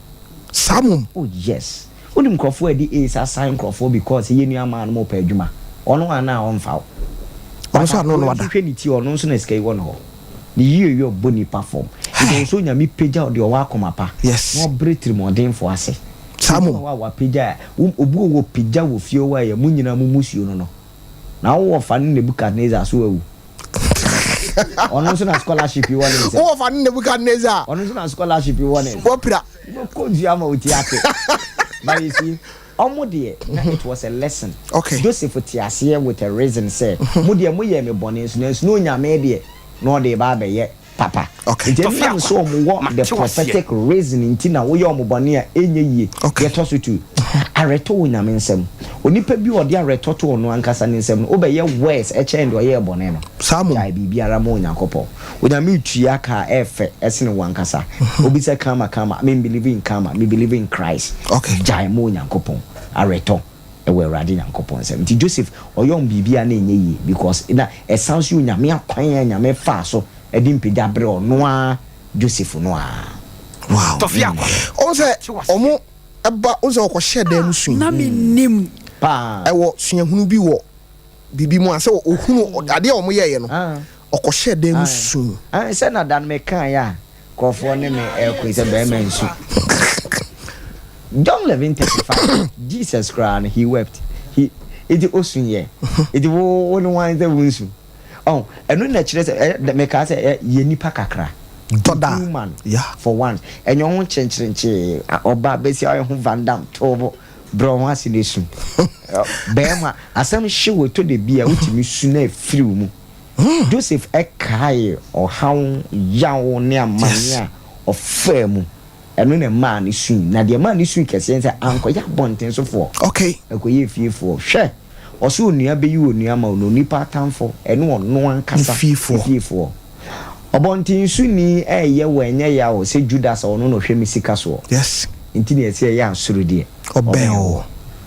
Saa mmom. Oh yes. Wonim nkurɔfoɔ a ɛde AIDS asan nkurɔfoɔ because yɛ nua maa no mo pɛ adwuma ɔno a na ɔnfa wo Ɔno nso ano no but ada. hwɛ ne ti ɔno nso na sika yi wɔ ne hɔ ne yie yɛ ɔbɔ nipa fam nti ɔwɔ sɛ onyame pagya ɔdeɛ ɔwɔ akoma pa Yes. na ɔbrɛ tirimɔdenfoɔ ase Saa obi mmom. wɔ hɔ a wapagya a wo obi wɔ hɔ ɔpagya wɔ fie hɔ a yɛ mo nyinaa mo musuo no no na wo wɔfa ne Nebuchadnezzar so awu Ɔno nso na scholarship yi wɔ ne nsam. Wo wɔfa ne Nebuchadnezzar. Ɔno nso na scholarship yi wɔ ne nsam. Wapira. Wobɛkɔ nsuo ama wo ti ate. But you see, ɔmo deɛ na it was a lesson. Okay. Joseph te aseɛ with a reason sɛ, mo deɛ mo yɛɛ me bɔne nso nanso na Onyame deɛ na ɔde reba abɛyɛ papa. Okay. Nti ɛnam sɛ ɔmo wɔ the prophetic reason nti na woyɛ ɔmo bɔne a ɛnyɛ yie. Okay. Deɛ ɛtɔ so tu, awerɛtɔ wɔ Onyame nsam. Onipa bi a ɔde awerɛtɔ to ɔno ankasa ne nsam no, wobɛyɛ worse kyɛn deɛ ɔyɛɛ bɔne no. Saa mmom. Gyae biribiara ma Onyankopɔn. Onyame retua ka a ɛyɛ fɛ sene wo ankasa. Obi sɛ karma karma, me mbelieve in karma, me believe in Christ. Okay. Gyae ma Onyankopɔn. Awerɛtɔ wɔ Awurade Nyankopɔn nsam. Nti Joseph ɔyɛ wɔn biribi a na ɛnyɛ yie because na ɛsan nso yɛ Onyame akwan a Nyame faa so de mpagya brɛɛ ɔno ara Joseph no ara. Wow. Ɔhu sɛ ɔmo ɛba ɔhu sɛ ɔkɔhyɛ dan mu sui. Na mennim. Paa. Ɛwɔ suahunu bi wɔ biribi mu a sɛ ɔhunu adeɛ a wɔn yɛeɛ no ɔkɔhyɛɛ dan mu sui. Sɛ na da no mekaeɛ a nkurɔfoɔ ne me ɛreko yi sɛ barima nsu. John 11:35 Jesus koraa no he wept he nti ɔsuiɛ nti wo wo ne hwan sɛ wonsu. Ɔho ɛno na ɛkyerɛ sɛ ɛ mekaa sɛ ɛ yɛ nipa kakra. Tɔ da a Human yeah. for once ɛnyɛ ho nkyenkyerenkyee ɔbaa bɛsi a ɔyɛ ho Van Damme toobo. Brɛ wo ho ase na su. Barima, asɛm hye wo ɛtɔ da bi a wotumi su na ɛfiri wo mu. Joseph kaee ɔhaw, yaw ne amane a ɔfaa mu. Ɛno na ɛmaa no sui. Na deɛ ɛmaa no sui kɛseɛ ne sɛ ankɔyɛ abɔntensofoɔ, ɛkɔyɛɛ fiefoɔ. Hwɛ! Ɔse onua bɛyi onua ama wo na onipa atamfo ɛne ɔno ankasa ne fiefoɔ. Ɔbɔntensoni ɛyɛ wo ɛnyɛ yaw sɛ Judas a ɔno na ɔhwɛ me sika soɔ nti na ɛsɛ ɛyɛ asoro deɛ ɔbɛn wo.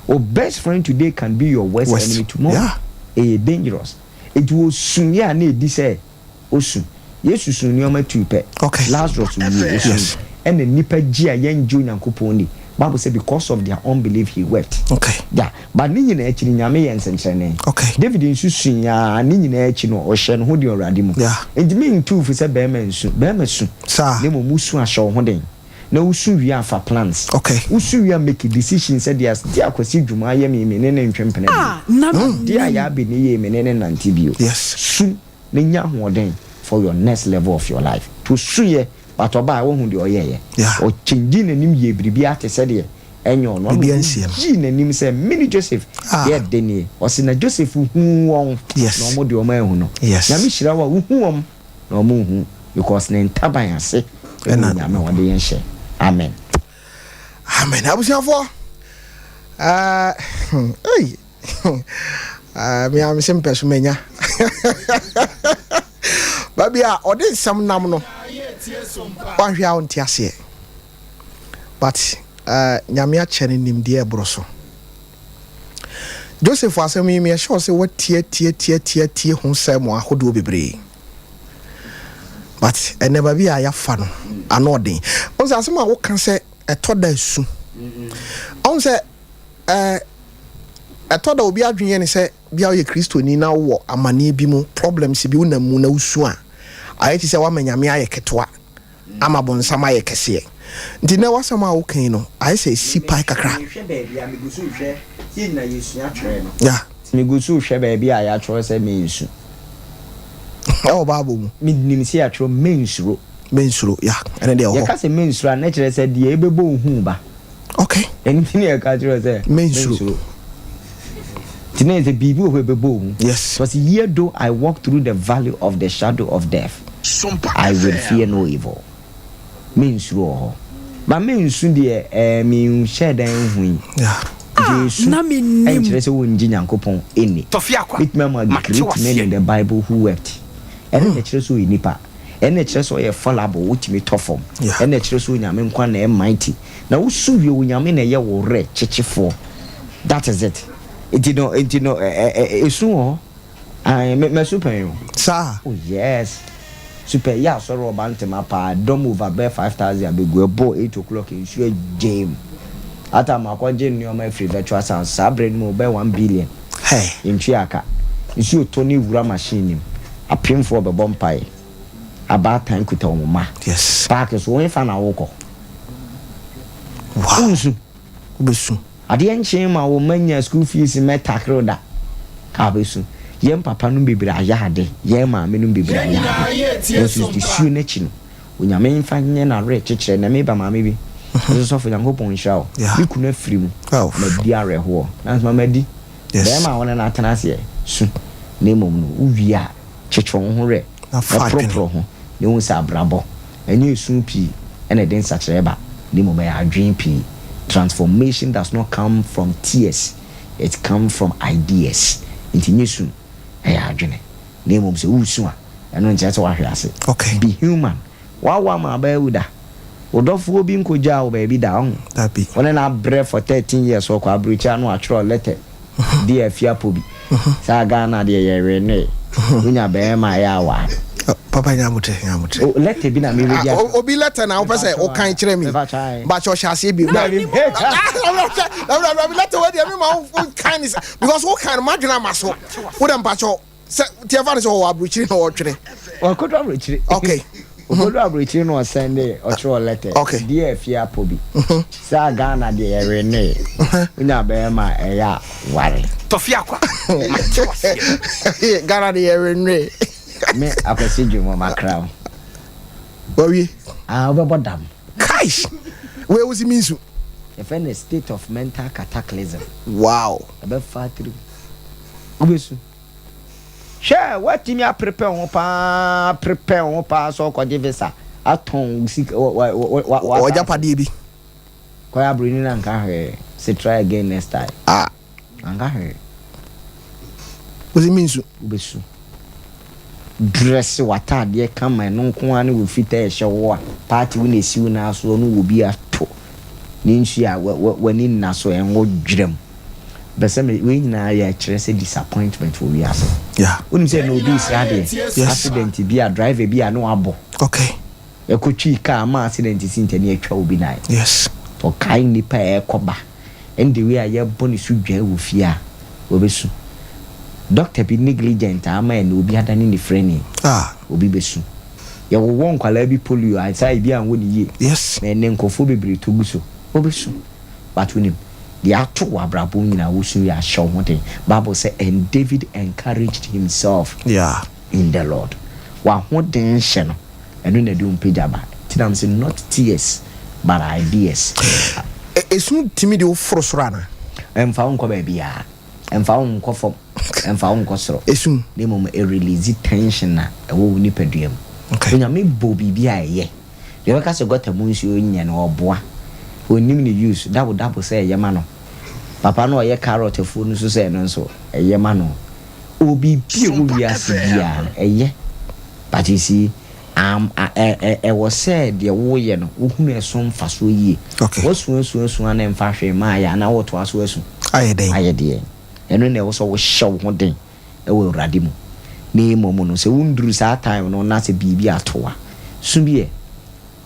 Wo best friend today can be your worst enemy tomorrow. Ɛyɛ dangerous. Nti ɔsuiɛ a na ɛdi sɛ Osu. Yesu suu nneɛma tuu pɛ. Lazarus wuiɛ, osui. Ɛna nnipa gye a yɛngye Onyankopɔn nni. Bible sɛ because of their unbelief he wept. Yeah, but ne nyinaa akyi no Nyame yɛɛ nsɛnkyerɛnne. David nso sui aa, ne nyinaa akyi no ɔhyɛɛ ne ho den Awurade mu. Enti mentu wo fo sɛ barima nsu. Barima su, na mmom wo su a hyɛ wo ho den. Na wo su wie a fa plans. Wo su wie a make decision sɛ deɛ deɛ Akwasi Dwuma ayɛ me yi me ne no ntwe mpena bio. Adeɛ a Yaa Bene yɛ yi me ne no nnante bio. Su. na nya ahoɔden for your next level of your life to su yɛ but ɔbaa wahu deɛ ɔyɛɛyɛ ɔ changee n'anim yɛɛ biribiara te sɛ deɛ ɛnyɛ ɔno ɛna ɔyii n'anim sɛ mene Joseph deɛ ɛdɛ nie ɔse na Joseph huu wɔn na wɔn deɛ wɔn anhu no Nyame hyira wo a wohu wɔn na wɔn nhu because ne ntaban ase ɛna Onyame ɔde yɛn hyɛ Amen. Amen abusuafoɔ ɛɛ hey. Ah, me a mese mpɛ so manya baabi a ɔde nsɛm nam no wahwɛ a wonte aseɛ but uh, nyame akyɛ no nimdeɛ ɛborɔ so joseph asɛm yi meyɛhyɛ wɔ sɛ watiatiatiatiatie ho sɛ mo ahodoɔ bebree but ɛnɛ baabi a yɛafa no ano ɔden ɔn sɛ asɛm a woka sɛ ɛtɔ da su ɔn sɛ Eh, Ɛtɔ da obi adwene yɛ ne sɛ bia woyɛ Kristoni na wowɔ amaneɛ bi mu, problems bi wonam mu na wosu a, ayɛ te sɛ woama Nyame ayɛ ketewa ama bonsam ayɛ kɛseɛ. Nti nnɛ w'asɛm a woka yi no ayɛ sɛ ɛsi pae kakra. Mehwɛ baabi a megu so rehwɛ sɛ yɛn nyinaa yɛsua twerɛ no. Yeah. Megu so rehwɛ baabi a yɛatwerɛ sɛ mensu. Ɛwɔ Bible mu. Menim sɛ yɛatwerɛ mensuro. Mensuro, yeah, ɛno deɛ ɛwɔ hɔ. Yɛka sɛ mensuro a, na ɛkyerɛ sɛ deɛ ɛbɛbɔ wo hu ba. Okay. Ɛno nti na yɛka kyerɛ wo sɛ mensuro. Nti na yɛ sɛ biribi wɔ hɔ a ɛbɛbɔ wo hu. Yes. Because yea though I walk through the valley of the shadow of death, I will fear no evil. Mensuro wɔ hɔ. But mensu deɛ ɛɛ menhyɛɛ da nhui. Yeah. Nti esu Na mennim. ɛnkyerɛ sɛ wongye Nyankopɔn nni. Tɔfe akwa, Bɛtumi ama mate great men waseɛ. in the Bible who wept. Ɛno na ɛkyerɛ sɛ ɔyɛ nipa. Ɛno na ɛkyerɛ sɛ ɔyɛ fallible, wotumi tɔ fam. Yeah. Ɛno na ɛkyerɛ sɛ Onyame nkoa na ɛyɛ mighty. Na wosu wie Onyame na ɛyɛ wo werɛ kyekyefoɔ. That is it. Nti no, nti no, ɛ ɛ ɛ esu wɔ hɔ. Ae, me masu pɛn o. Saa? Oh yes. Su pɛn. Yɛ asɔre wɔ Bantama paa, dɔm over bɛyɛ 5,000 abegu. Ɛbɔɔ eight o'clock nsuo agyae mu. That time makɔgye nnoɔma afiri Virtual Sounds. Saa berɛ no mu bɛyɛ 1 billion. Hey. Yɛntua ka. Nsuo tɔ ne wura machine no mu. Apemfoɔ bɛbɔ mpaeɛ. Abaatan kuta wɔn mma. Yes. Paake so, hefa na wokɔ? Wow. Wonsu. Wobɛsu. Adeɛ nkyee ma wo mma nya school fees mmɛ takre da a wobɛsu. Yɛn papa nom bebree ayɛ ade, yɛn maame nom bebree ayɛ ade. Nanso nisuo no akyi no, Onyame mfa nyɛ n'awerɛkyekyerɛ. Nnɛ meba maame bi, ɔse sɔfo Nyankopɔn nhyira wo, me kunu afiri mu, madi awerɛhoɔ. Nanso ma madi. Bɛɛma a wo ne no atena aseɛ, su. Na mmom no, wo wie a, kyekyere wo ho werɛ, na poroporo ho, na hu sɛ abrabɔ, ɛnyɛ esu pii na ɛde nsakyeraɛ ba, na mmom ɛyɛ adwene pii. Transformation does not come from tears, it comes from ideas. Nti nyɛ su, ɛyɛ adwene. Na mmom sɛ woresu a, ɛno nkyerɛ sɛ woahwe ase. Be human. Woawo ama aba awu da? Wo dɔfoɔ bi nkɔgyaa wo baabi da, ɔho? Wo ne no abrɛ for 13 years, ɔkɔ aburokyire a na watwerɛ letter de afi apɔ bi. Saa Ghana deɛ yɛwe noe. Wonya bɛɛma a ɛyɛ a waa no. Papa nya abotrɛ nya abotrɛ. O letter bi na me ready akyerɛ. Obi letter na wopɛ sɛ wokan kyerɛ mi. Bakyɛ ɔhyɛ aseɛ bi. Dabi dabi letter wei deɛ mi ma wo kan ne sɛ because wo kan no madwene ama so. Wo dɛ mpakyɛ sɛ tiɛ fa ne sɛ ɔwɔ aburokyiri na ɔtwene. Ɔkɔdu aburokyiri. Okay. Ɔkɔdu aburokyiri na ɔsɛn de ɔtwerɛ letter. Okay. Dear afie apɔ bi. Saa Ghana deɛ yɛwe noe. Wonya bɛɛma a ɛyɛ a ware. Tɔfe akwa, mate waseɛ. Ghana deɛ yɛwe noe. Me Akwasi Dwom makra wo. Wawie. Ah wobɛbɔ dam. Kaish! Wei wosi mi nsu. Yɛfrɛ no state of mental cataclysm. Wow. Ɛbɛfa tirim. Wobɛsu. Hwɛ, woatumi aprepare wo ho paa, aprepare wo ho paa sɛ ɔkɔgye visa, atɔn wo sika, wa, wa, wa, wa, wa, W'agyapadeɛ bi. Kɔyɛ abroni no anka hwee, se try again next time. Ah. Anka hwee. Wosi mi nsu. Wobɛsu. Dress w'ataadeɛ kama, ɛno nko ara ne wo fitaa ɛhyɛ wo a, party wo na ɛsi wo nan soɔ no wɔ bi ato ne nsuo a w'ani nna so, ɛnwo dwerɛm. Pɛ sɛ me wei nyinaa yɛ kyerɛ sɛ disappointment wɔ wiase. Yeah. Wonim sɛ na obi resrɛ adeɛ. Yes. Accident bi a driver bi a na wabɔ. Okay. Ɛkɔtwii car ama accident si nti ɛne atwa obi nan. Yes. Ɔkae nnipa a ɛrekɔ ba ɛne the way a yɛbɔ ne so dwaa wɔ fie a ɔbɛsu. Doctor bi negligent a ama ɛnɛ obi adane ne frɛni. Ah. Obi bɛsu. Yɛwowɔ nkwadaa bi polio a saa ebi anwɔ ne yie. Yes. Na ɛnɛ nkurɔfoɔ bebree tɔ gu so. Ɔbɛsu. But wonim, deɛ ato wo abrabɔ mu nyinaa wosu wie a hyɛ wo ho den. Bible sɛ and David encouraged himself Yeah. in the Lord. W'ahoden hyɛ no, ɛno na ɛde wo mpagya ba. Nti na mese not tears but ideas. Esu tumi de wo foro soro anaa? Ɛmfa wo nkɔ baabiara. Ɛmfa wo nkɔ fam, ɛmfa wo nkɔ soro. Esu. Na mmom ɛrelease tension a ɛwɔ wo nipadua mu. Okay. Onyame bɔɔ biribi a ɛyɛ. Deɛ ɔbɛka sɛ gɔta mu nsuo nyɛ no ɔboa. Ɔnnim ne use. Dabo dabo sɛ ɛyɛ ma no. Papa no a ɔyɛ carrot afuo no nso sɛ ɛno nso ɛyɛ ma no. Ɔwɔ biribi a ɛwɔ wiase biara no ɛyɛ. But you see, am a ɛ ɛ ɛwɔ sɛ deɛ woyɛ no wohunu ɛso mfasoɔ yie. Okay. Woasu asu asu a na ɛmfa hwee mmaeɛ a na wotoa so asu. Ayɛ dɛn? Ayɛ deɛn? Ɛno na ɛwɔ sɛ wohyɛ wo ho den wɔ Awurade mu. Na mmom no, sɛ wonduru saa time no na sɛ biribi ato wo a, su bi ɛ.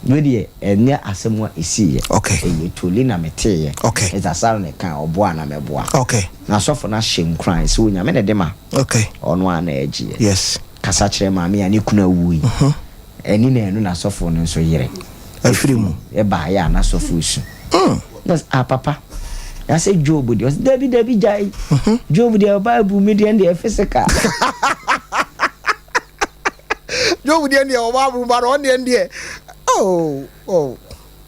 Wei deɛ ɛnyɛ asɛm a ɛsiiɛ. Okay. Ɛyɛ toli na meteeɛ. Okay. Ɛsɛ Asare na ɛka ɔboa na mɛboa. Okay. Na asɔfo no ahyɛ nkuran sɛ Onyame na ɛde ma. Okay. Ɔno ara na ɛgyeɛ. Yes. Kasa kyerɛ maame a ne kunu awu yi. Ɛne na ɛno na asɔfo no nso yere. Afiri mu. Ɛbaeɛ a na asɔfo resu. Na ɔsɛ ah papa. Na sɛ Job deɛ ɔsɛ dabi dabi gyae. Job deɛ Bible mu deɛ deɛ physical. Job deɛ deɛ ɔwɔ Bible mu ba no ɔno deɛ deɛ oh oh.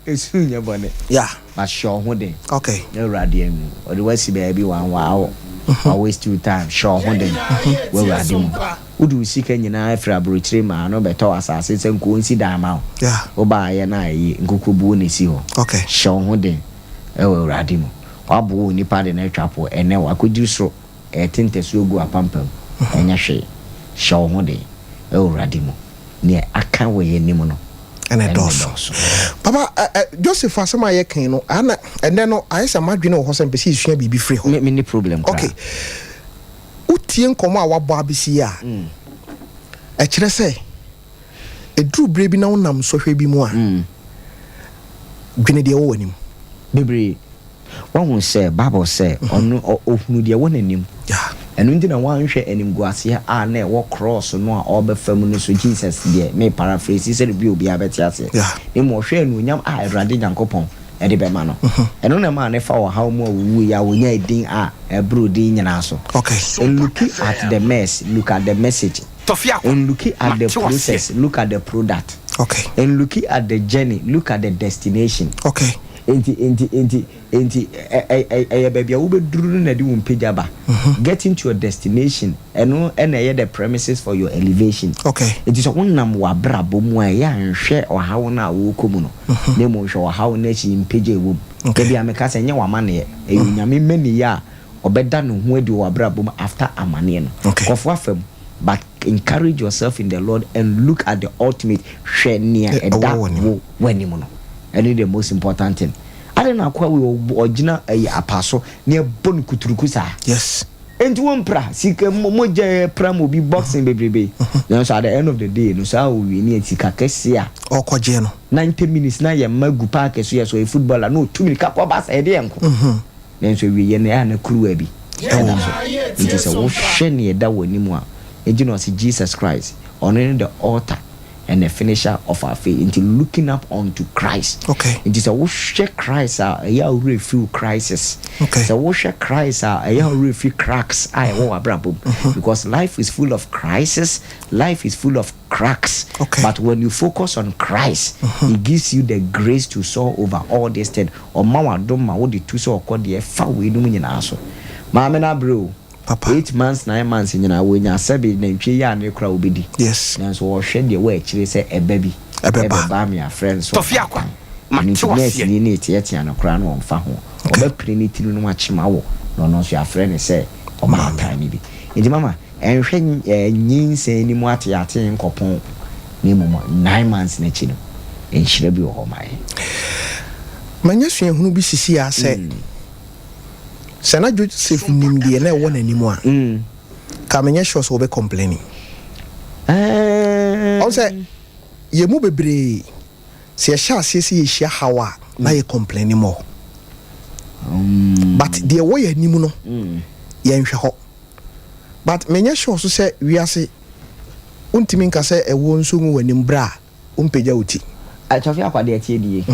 Esu nyɛ bɔne. Yeah. But hyɛ wo ho den. Okay. Na Awurade anwu. Ɔde wo asi baabi wanwaa wo. Wa waste wo time. Hyɛ wo ho den wɔ Awurade mu. Wode wo sika nyinaa firi aburokyire maa no bɛtɔɔ asase sɛ nka ɔnsi dan ma wo. Yeah. Wobaeɛ no a ɛye nkukubuo na ɛsi hɔ. Okay. Hyɛ wo ho den wɔ Awurade mu. Waboa onipa de no atwa po. Ɛnnɛ wakɔduru soro. Ɛrete ntasuo gu apampam. Ɛnyɛ hwee. Hyɛ wo ho den wɔ Awurade mu. Nea aka wɔ yɛn anim no, ɛna ɛdɔɔso. Papa, ɛ, ɛ, Joseph asɛm a yɛka no, ana ɛnɛ no ayɛ sɛ m'adwene wɔ hɔ sɛ mpɛ sɛ yɛsua biribi firi hɔ. Me, menni problem koraa. Okay. Wotie nkɔmmɔ a wabɔ abɛsi yi a, mm. ɛkyerɛ sɛ ɛduru berɛ bi na wonam sɔhwɛ bi mu a, mm. dwene deɛ ɛwɔ w'anim. Bebree. Wahu sɛ Bible sɛ ɔno ɔhunu deɛ ɛwɔ n'anim. Ɛno nti na wanhwɛ animguaseɛ a na ɛwɔ krɔɔso no a ɔrebɛfa mu no so, Jesus deɛ, me paraphrase sɛdeɛ bi obiara bɛte aseɛ, na mmom ɔhwɛɛ anuonyam a Awurade Nyankopɔn de bɛma no. Ɛno na ɛmaa no fa ɔhaw mu a ɔwuiɛ a ɔnyaa din a ɛboro din nyinaa so. Nlooki at the mess, look at the message. Nlooki at the process, look at the product. Nlooki at the journey, look at the destination. Enti, enti, enti, enti, ɛ, ɛ, ɛ, ɛyɛ baabi a wobɛduru no na ɛde wo mpagya ba. Getting to your destination, ɛno na ɛyɛ the premises for your elevation. Okay. Enti sɛ wonam w'abrabɔ mu a, ɛyɛ a nhwɛ ɔhaw no a worekɔ mu no, na mmom hwɛ ɔhaw no akyi mpagya a ɛwɔ mu. Okay. Da bi a meka sɛ, ɛnyɛ w'amanneɛ, ɛyɛ Onyame mmaniyɛ a ɔbɛda ne ho adi wɔ w'abrabɔ mu after amaneɛ no. Okay. Kɔfoɔ afa mu, but encourage yourself in the Lord and look at the ultimate, hwɛ nea ɛda wo w'anim no. Ɛno the most important thing. Adɛn na akoa wei ɔgyina ɛyi apa so na ɛbɔ no kuturuku saa? Yes. Enti wo mpra sika mogya ɛpra ma obi boxing bebrebe. Nanso at the end of the day no saa owie ne sika kɛse a. Ɔkɔgyeɛ no. 90 minutes na yɛ mma gu park so yɛ so ɔyɛ footballer na ɔtu mirika kɔ ba sɛ ɛde yɛ nko. Nanso awieɛ no ɛyɛ a na kuruwa bi ɛda so. Nti sɛ wohwɛ nea ɛda w'anim a, enti na ɔse Jesus Christ ɔno ne the author and the finisher of our faith. Nti looking up unto Christ. Okay. Nti sɛ wohwɛ Christ a, ɛyɛ a wo werɛ fi wo crisis. Okay. Sɛ wohwɛ Christ a, ɛyɛ a wo werɛ fi cracks a ɛwɔ w'abrabɔ mu. Mm-hmm. Because life is full of crisis, life is full of cracks. Okay. But when you focus on Christ, mm-hmm. He gives you the grace to soar over all these things. Ɔma w'adom ma wode tu sɛ ɔkɔ deɛ fa weinom nyinaa so. Maame no abrɛ o. Papa. 8 months 9 months nyinaa wɔnya sɛbe nantwie yɛ ane koraa wɔbɛdi. Yes. Nanso wɔhwɛ deɛ wɔ akyire sɛ ɛba bi. Ɛbɛba. Ɛbɛba me afrɛ no sɛ Tɔfe akwa. ɔbaatan. Ɛno Mate nti wo nurse aseɛ. ni no reteatea no koraa na ɔmfa ho. Okay. Ɔbɛpene ne tiri no akyem awo na ɔno nso yɛafrɛ no sɛ Maame. ɔbaatan no bi. Nti mama ɛnhwɛ ɛɛ nyinsɛn no mu ateatee nkɔpɔn na mmom 9 months no akyi no nhyira bi wɔ hɔ ma yɛn. Manya suahunu bi sisi ara sɛ. Sɛ na Joseph nim deɛ na ɛwɔ n'anim a, ka menyɛ sure sɛ ɔbɛ complaining. Ɔn sɛ yɛn mu bebree sɛ yɛhyɛ aseɛ sɛ yɛhyia haw a na yɛ complaining more. But deɛ ɛwɔ yɛn anim no yɛnhwɛ hɔ. But menyɛ sure so sɛ wiase wontumi nka sɛ ɛwoɔ nso ngu w'anim berɛ a wompagya wo ti. Atɔfe akwa deɛ ɛteɛ die.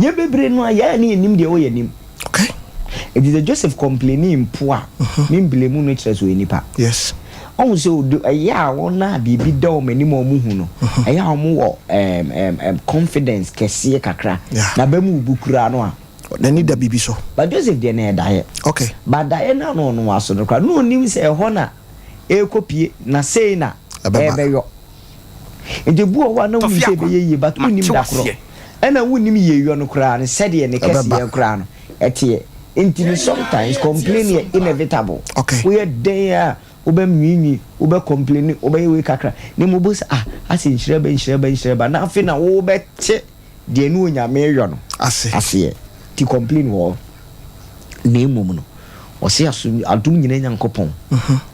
Yɛn bebree no a yɛn a ne yɛnim deɛ ɛwɔ yɛn anim. Okay. Enti sɛ Joseph complaini mpo a, me mblame no kyerɛ sɛ ɔyɛ nipa. Yes. Ɔhu sɛ odo ɛyɛ a wɔn a biribi da wɔn anim a wɔn hu no, ɛyɛ a wɔn wɔ ɛɛm ɛɛm ɛɛm confidence kɛseɛ kakra. Yeah. Na bɛ mu bu koraa no a. N'ani da biribi so. But Joseph deɛ na ɛyɛ daeɛ. Okay. But daeɛ no a na ɔno aso no koraa, na ɔnim sɛ ɛhɔ na ɛrekɔpie na sei na Ɛbɛba. ɛrebɛyɔ. Nti ebi wɔ hɔ a na wonim sɛ ɛbɛyɛ yie but wonnim da korɔ. Ɛna wonnim yieyɔ no koraa no sɛdeɛ ne kɛseyɛ koraa no ɛteɛ. Nti no sometimes complain yɛ inevitable. Woyɛ dɛn a wobɛ nwiinwii, wobɛ complain, wobɛyɛ wei kakra. Na mmom wobɛhu sɛ ah asɛ nhyira ba nhyira ba nhyira ba na afei na wobɛte deɛ ne Onyame reyɔ no Ase. aseɛ. Nti complain wɔ hɔ. Na mmom no. Ɔse asom adom nyinaa Nyankopɔn,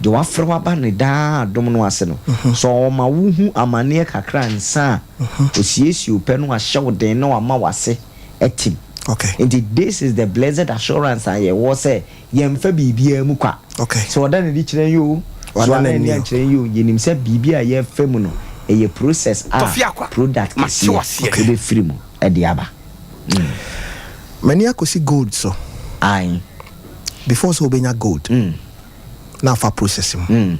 deɛ wafrɛ wo aba ne daa adom no ase no, sɛ ɔma wo hu amaneɛ kakra ansa a, ɔsiesie wo pɛ na wahyɛ wo den na wama w'ase atim. Nti this is the blessed assurance a yɛwɔ sɛ yɛmfa biribiara mu kwa. Sɛ ɔda n'adi kyerɛ yɛn oo, sɛ wanna n'ani ankyerɛ yɛn oo, yɛnim sɛ biribi a yɛrefa mu no, ɛyɛ process a product kɛseɛ bɛfiri mu de aba. M'ani akɔsi gold so. Ae. Before sɛ wobɛnya gold na afa process mu.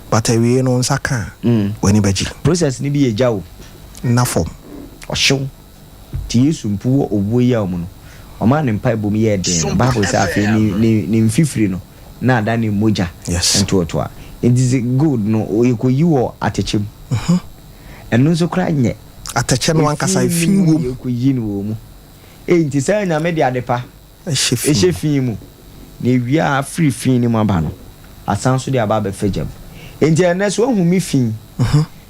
But awiei no wo nsa ka a, w'ani bɛgye. Process no bi yɛ gya o. Nna fam. Ɔhyew. Nti Yesu mpo wɔ owuo yaw mu no, ɔmaa ne mpaebɔ mu yɛɛ den no, Bible sɛ afei ne ne ne mfifiri no na ada ne mogya ntoatoa. Nti sɛ gold no yɛkɔyi wɔ atɛkyɛ mu. Ɛno nso koraa nyɛ. Atɛkyɛ no ankasa efi wom. Efi no mu yɛkɔyi no wɔ mu. Ei nti sɛ Nyame de adepa hyɛ fi mu, na ewie a afiri fi no mu aba no, asan nso de aba abɛfa gya mu. Enti ɛnnɛ sɛ woahu me fi,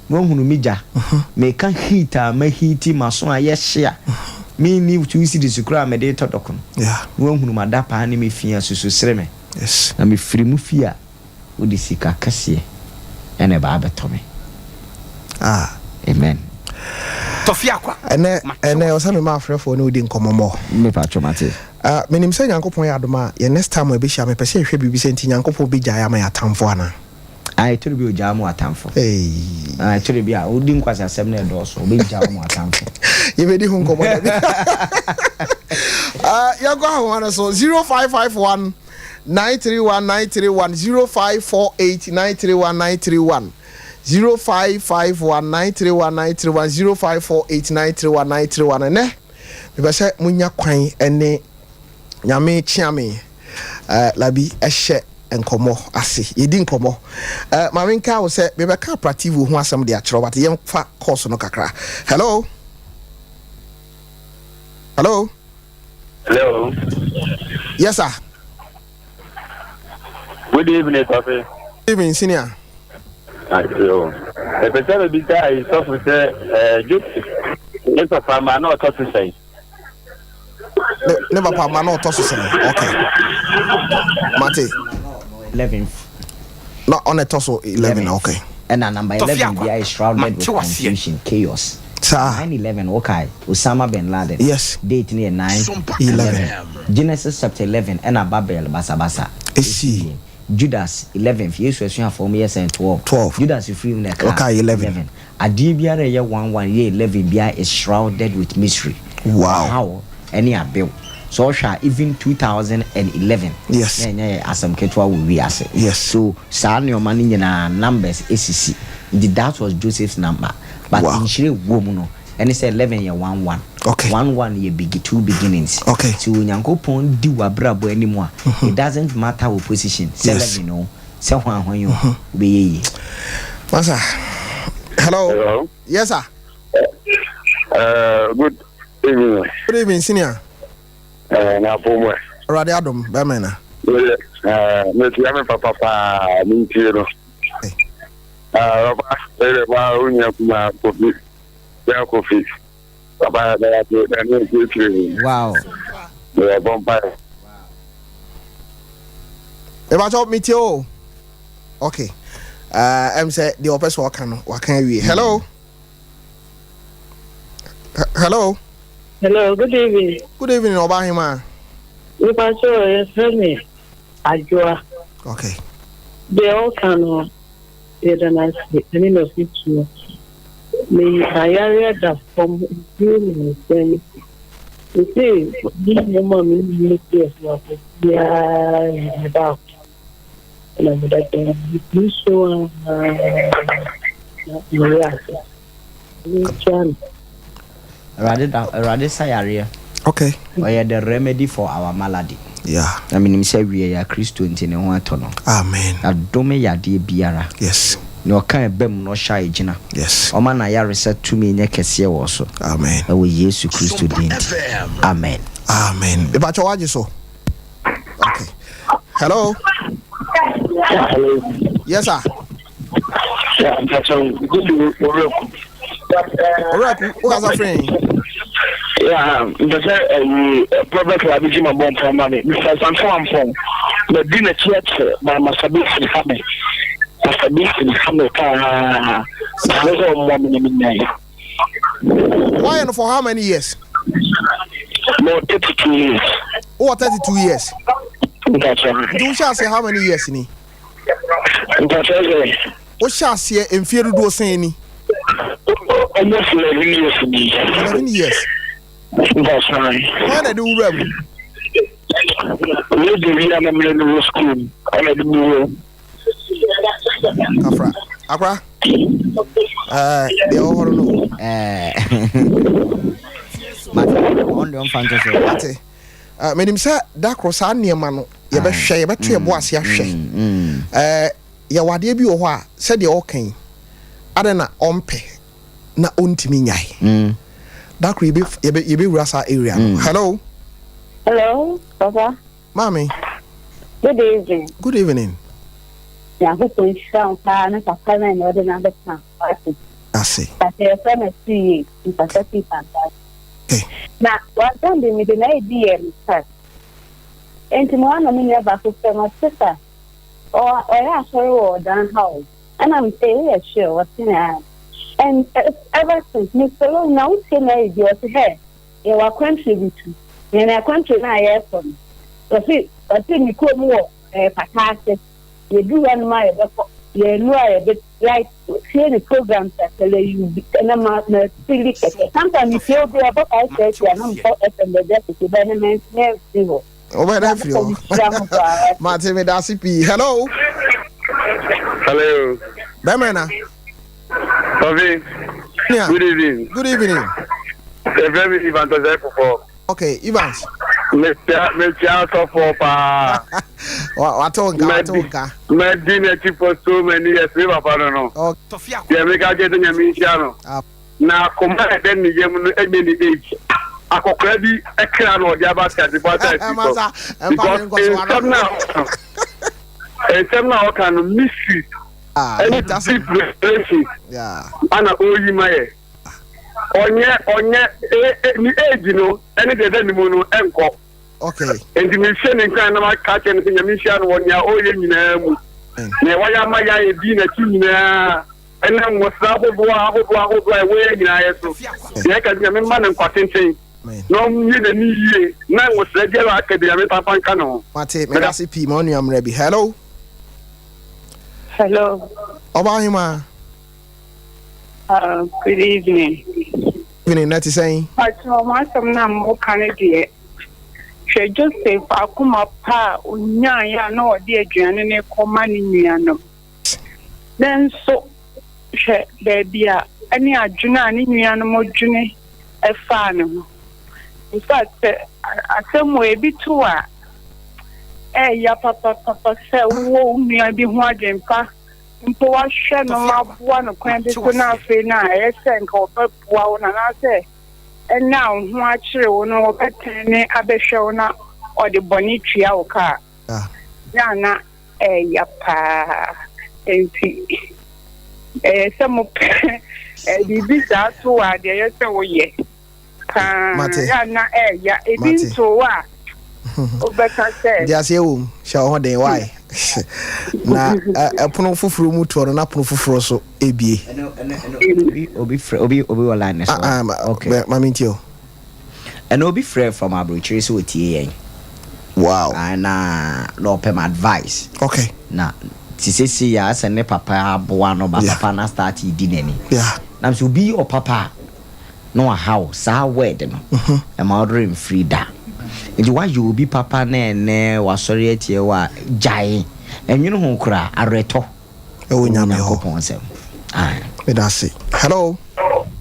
na woahunu me gya, meka heat a ma heati m'aso a ɛyɛ hye a, menni 2 cedis koraa a mede retɔ dɔkono, na woahunu m'adapaa ne me fi a, susu sere me. Na mefiri mo fie a, Wode sika kɛseɛ na ɛba abɛtɔ me. Ah. Amen. Tɔfi Akwa, Ɛnɛ, mate ɛnɛ wo ɛwɔ sɛ aseɛ. mema afrɛfoɔ ne wo di nkɔmmɔ more. Me patrɔ mate. Ah, menim sɛ Nyankopɔn yɛ adom a, yɛn next time a yɛbɛhyia, mepɛ sɛ yɛhwɛ biribi sɛ nti Nyankopɔn bɛgyae ama yɛn atamfo anaa? Ah, ɛtɔre bi a ɔgyaa mo atamfo. Eii. Ah, ɛtɔre bi a wodi nkwaseasɛm na ɛdɔɔso, ɔbɛgyaa mo atamfo. Yɛbɛdi ho nkɔmmɔ da bi. Ah, yɛnkɔ ahoma no so, 0551 931 931 0548 931 931 0551 931 931 0548 931 931 Ɛnɛ mepɛ sɛ monya kwan ne Nyame Kyeame eh, Labi hyɛ nkɔmmɔ ase. Yɛdi nkɔmmɔ. Eh, ma menka wo sɛ mebɛka Aprativo ho asɛm de akyerɛ wo, but yɛmfa course no kakra. Hello? Hello? Hello. Yes, sir. Good evening, Kofi. Good evening, senior. Ayo. Ɛpɛ sɛ bebisa ayisɔfo sɛ ɛɛ Joseph ne papa ma na ɔtɔ so sɛn. Ne papa ma na ɔtɔ so sɛn. Okay. Mate. 11th. Na ɔna ɛtɔ so 11, okay. Ɛna number 11 bia is shrouded with confusion, chaos. Saa. 9/11 wokae Osama bin Laden. Yes. Date no yɛ 9 11. Genesis chapter 11 ɛna Babel basabasa. Esii. Judas 11th Yesu asuafoɔ wɔn yɛ sɛn 12. 12. Judas firi mu na ɛkaa Ɔkaa 11. Adeɛ biara a ɛyɛ one one yɛ 11 biara is shrouded with mystery. Wow. Ɔhaw ɛne abew. Sɛ ɔhwɛ a even 2011 Yes. na ɛnyɛ asɛm ketewa wɔ wiase. Yes. So saa nneɛma no nyinaa numbers esisi. Nti that was Joseph's number. But Wow. nhyira ɛwɔ mu no ɛne sɛ 11 yɛ one one. Okay. One one yɛ begi two beginnings. Okay. Sɛ Onyankopɔn di w'abrabɔ anim a, it doesn't matter wo position, sɛ Yes. 11 o, sɛ hwan hwan o, wobɛyɛ yie. Masa. Hello. Hello. Yes, sir. Good evening. Good evening, senior. Na po mu. Awurade adom, bɛmɛ na. Metia me papa paa, mentie no. Papa, ɛyɛ ma wo nua kuma Kofi. Ya Kofi. Papa, ɛbɛyɛ ase, na ne ɛkyerɛkyerɛ mu. Wow. Meyɛ bɔ mpaeɛ. Mepakyɛw, metie o. Okay. Ɛm sɛ deɛ ɔpɛ sɛ ɔka no, waka awie. Hello. Hello. Hello, good evening. Good evening, Ɔbahema. Mepakyɛw, yɛfrɛ me Adwoa. Okay. Deɛ ɔka no, yɛda no ase ɛne n'afotuo. Me ayareɛ da fam mfie mmiɛnsa ni. Mese me nneɛma a me nua si asuafo biara yɛ me baako. Na meda dɛm metumi so ara na meyɛ ase. Menkyia no. Awurade da Awurade sa yareɛ. Okay. Ɔyɛ the remedy for our malady. Yeah. Na menim sɛ wie ya Kristo nti ne ho atɔ no. Amen. Yɛadome yadeɛ biara. Yes. Nea ɔka ɛba mu na ɔhyɛ a ɛgyina. Yes. Ɔma n'ayaresa tumi nyɛ kɛseɛ wɔ so. Amen. Ɛwɔ Yesu Kristo din nti. Amen. Amen. Mepakyɛ wagye so. Okay. Hello. Hello. Yes, sir. Yeah, good Owuraku. Owuraku, wo kasa firi hin? Yeah, mpɛ sɛ ɛyi Prophet Labi gye ma bɔ mpa ma me. Mr. Sanfo Ampɔn. Madi n'akyi akyɛ ma masturbation ha me. Masturbation ha me paa. Mesrɛ sɛ ɔmmoa me na menyae. Woayɛ no for how many years? Mewɔ 32 years. Wowɔ 32 years? Mpakyɛ. Nti wohyɛ aseɛ how many years ni? Mpakyɛ sɛ. Wohyɛ aseɛ mfie dodoɔ sɛn ni? Almost 11 years ni. 11 years. Mpakyɛ. Hwan na ɛde wo wura mu? Radio bi a na meyɛ no wɔ school mu ɛna ɛde me wura mu. Afra. Akora. Ɛɛ deɛ ɔwɔ hɔ no. Ɛɛ. Mate ɔn deɛ ɔmfa nto so. Mate. Uh, menim sɛ da koro saa nneɛma no yɛbɛhwɛ yɛbɛto yɛbo ase ahwɛ. Ɛɛ yɛwɔ adeɛ bi wɔ hɔ a sɛdeɛ ɔka yi adɛn na ɔmpɛ na ɔntumi nyae. Da koro yɛbɛwura saa area no. Hello. Hello, Papa. Maame. Good evening. Good evening. Nyankopɔn nhyira wo paa ne papa no a na ɔde no abɛka wate. Ase. Papa yɛfrɛ no asu yie mpasa fi pampa. Na wasɛm de mede na edi yɛ me first. Enti mo ano me nua baako frɛ no ɔte sa ɔyɛ asɔre wɔ ɔdan ha o. Ɛna me sɛ woyɛ sure ɔse ah. And ever since me follow na wotie na edi ɔse hɛ. Yɛwɔ akwantuo bi tu. Na yɛn akwantuo no a yɛrekɔ no, wɔse wɔse me kurom wɔ ɛɛ pata ase. Yɛduru hɔnom a yɛbɛkɔ, yɛn nnuro a yɛbɛ like tie ne programs asɛlɛ yi bi ɛna ma ma fili kɛkɛ. Sometimes me tie obi a ɔbɔ 5:30 a na mekɔ FM baabi akɔtie bɛyɛ ne mɛntumi amfiri hɔ. Wobɛda afiri hɔ. Mate meda ase pii. Hello. Hello. Bɛmɛ na. Kofi. Yeah. Good evening. Good evening. Efrɛ mi Ivan Tɔsɛ Kufɔ. Okay, Evans. Metia metia asɔfoɔ paa. Wate wo nka wate wo nka. Madi n'akyi for so many years mi papa no no. Deɛ meka kyerɛ sɛ Nyame nhyira no. Ah. Na akoma a ɛda ne yam no ɛnyɛ ne age. Akɔkora bi kra na ɔde aba asase so. Because nsɛm na nsɛm na ɔka no mystery ɛne deep revelation ana ɔyi ma yɛ. Ɔnyɛ ɔnyɛ ne age no ɛne deɛ ɛda ne mu no ɛnkɔ. Nti mehyɛ ne nkuran na maka kyerɛ no sɛ Nyame nhyira no wɔ nea ɔyɛ nyinaa mu. Nea wayɛ ama yɛ a yɛdi n'akyi nyinaa. Ɛnam mmosra ahodoɔ ahodoɔ ahodoɔ a ɛwɔ yɛn nyinaa yɛ so. Deɛ ɛka sɛ Nyame mma no nkwa tenten na ɔnwie n'ani yie na nwosra biara a aka bi Nyame nsa mfa nka ne ho. Mate, medase pii ma onua mmerɛ bi. Hello. Hello. Ɔbaa hemaa. Good evening. Evening, na te sɛn? Pakyɛ mo asɛm no a moka no deɛ, hwɛ Joseph akoma pa a ɔnyaeɛ a na ɔde aduane no rekɔma ne nuanom. Nanso hwɛ baabi a ɛne adwene a ne nuanom dwene faa ne ho. In fact, sɛ asɛm wɔ ebi to a, ɛyɛ papapapa sɛ wowɔ wo nua bi ho adwempa mpo wahwɛ no aboa no kwan bi so na afei no a ɛyɛ sɛ nka ɔbɛboa wo no anaasɛ ɛna a wo ho akyere wo no ɔbɛtɛn ne abɛhwɛ wo na ɔde bɔne tua wo ka a, na na Ɛyɛ paa. Enti ɛyɛ sɛ mopɛ biribi saa to a deɛ ɛyɛ sɛ woyɛ paa. Mate. Yɛ a na ɛya. Ebi Mate. nto wo a wobɛka sɛ. Nti aseɛ wom hyɛ wo ho den why na ɛpono foforɔ mu toɔ no na pono foforɔ so ebie. Obi obi frɛ obi obi wɔ line no so. Ah, ah, Okay. ma me ntie o. Ɛna obi frɛɛ from abrokyire sɛ otie yɛn. Wow. Ah, na na ɔpɛ ma advice. Okay. Na te sɛ sei a sɛ ne papa aboa no ba Yeah. papa na start di n'ani. Yeah. Na sɛ obi yɛ ɔpapa a na wahaw saa word no. Ɛma ɔdore mfiri da. Nti wayɛ obi papa na ɛnɛ wasɔre atia wo a gyae. Ɛnwene ho koraa awerɛtɔ. Ɛwɔ Nyame hɔ. Onyankopɔn nsɛm. Ae. Meda ase. Hello.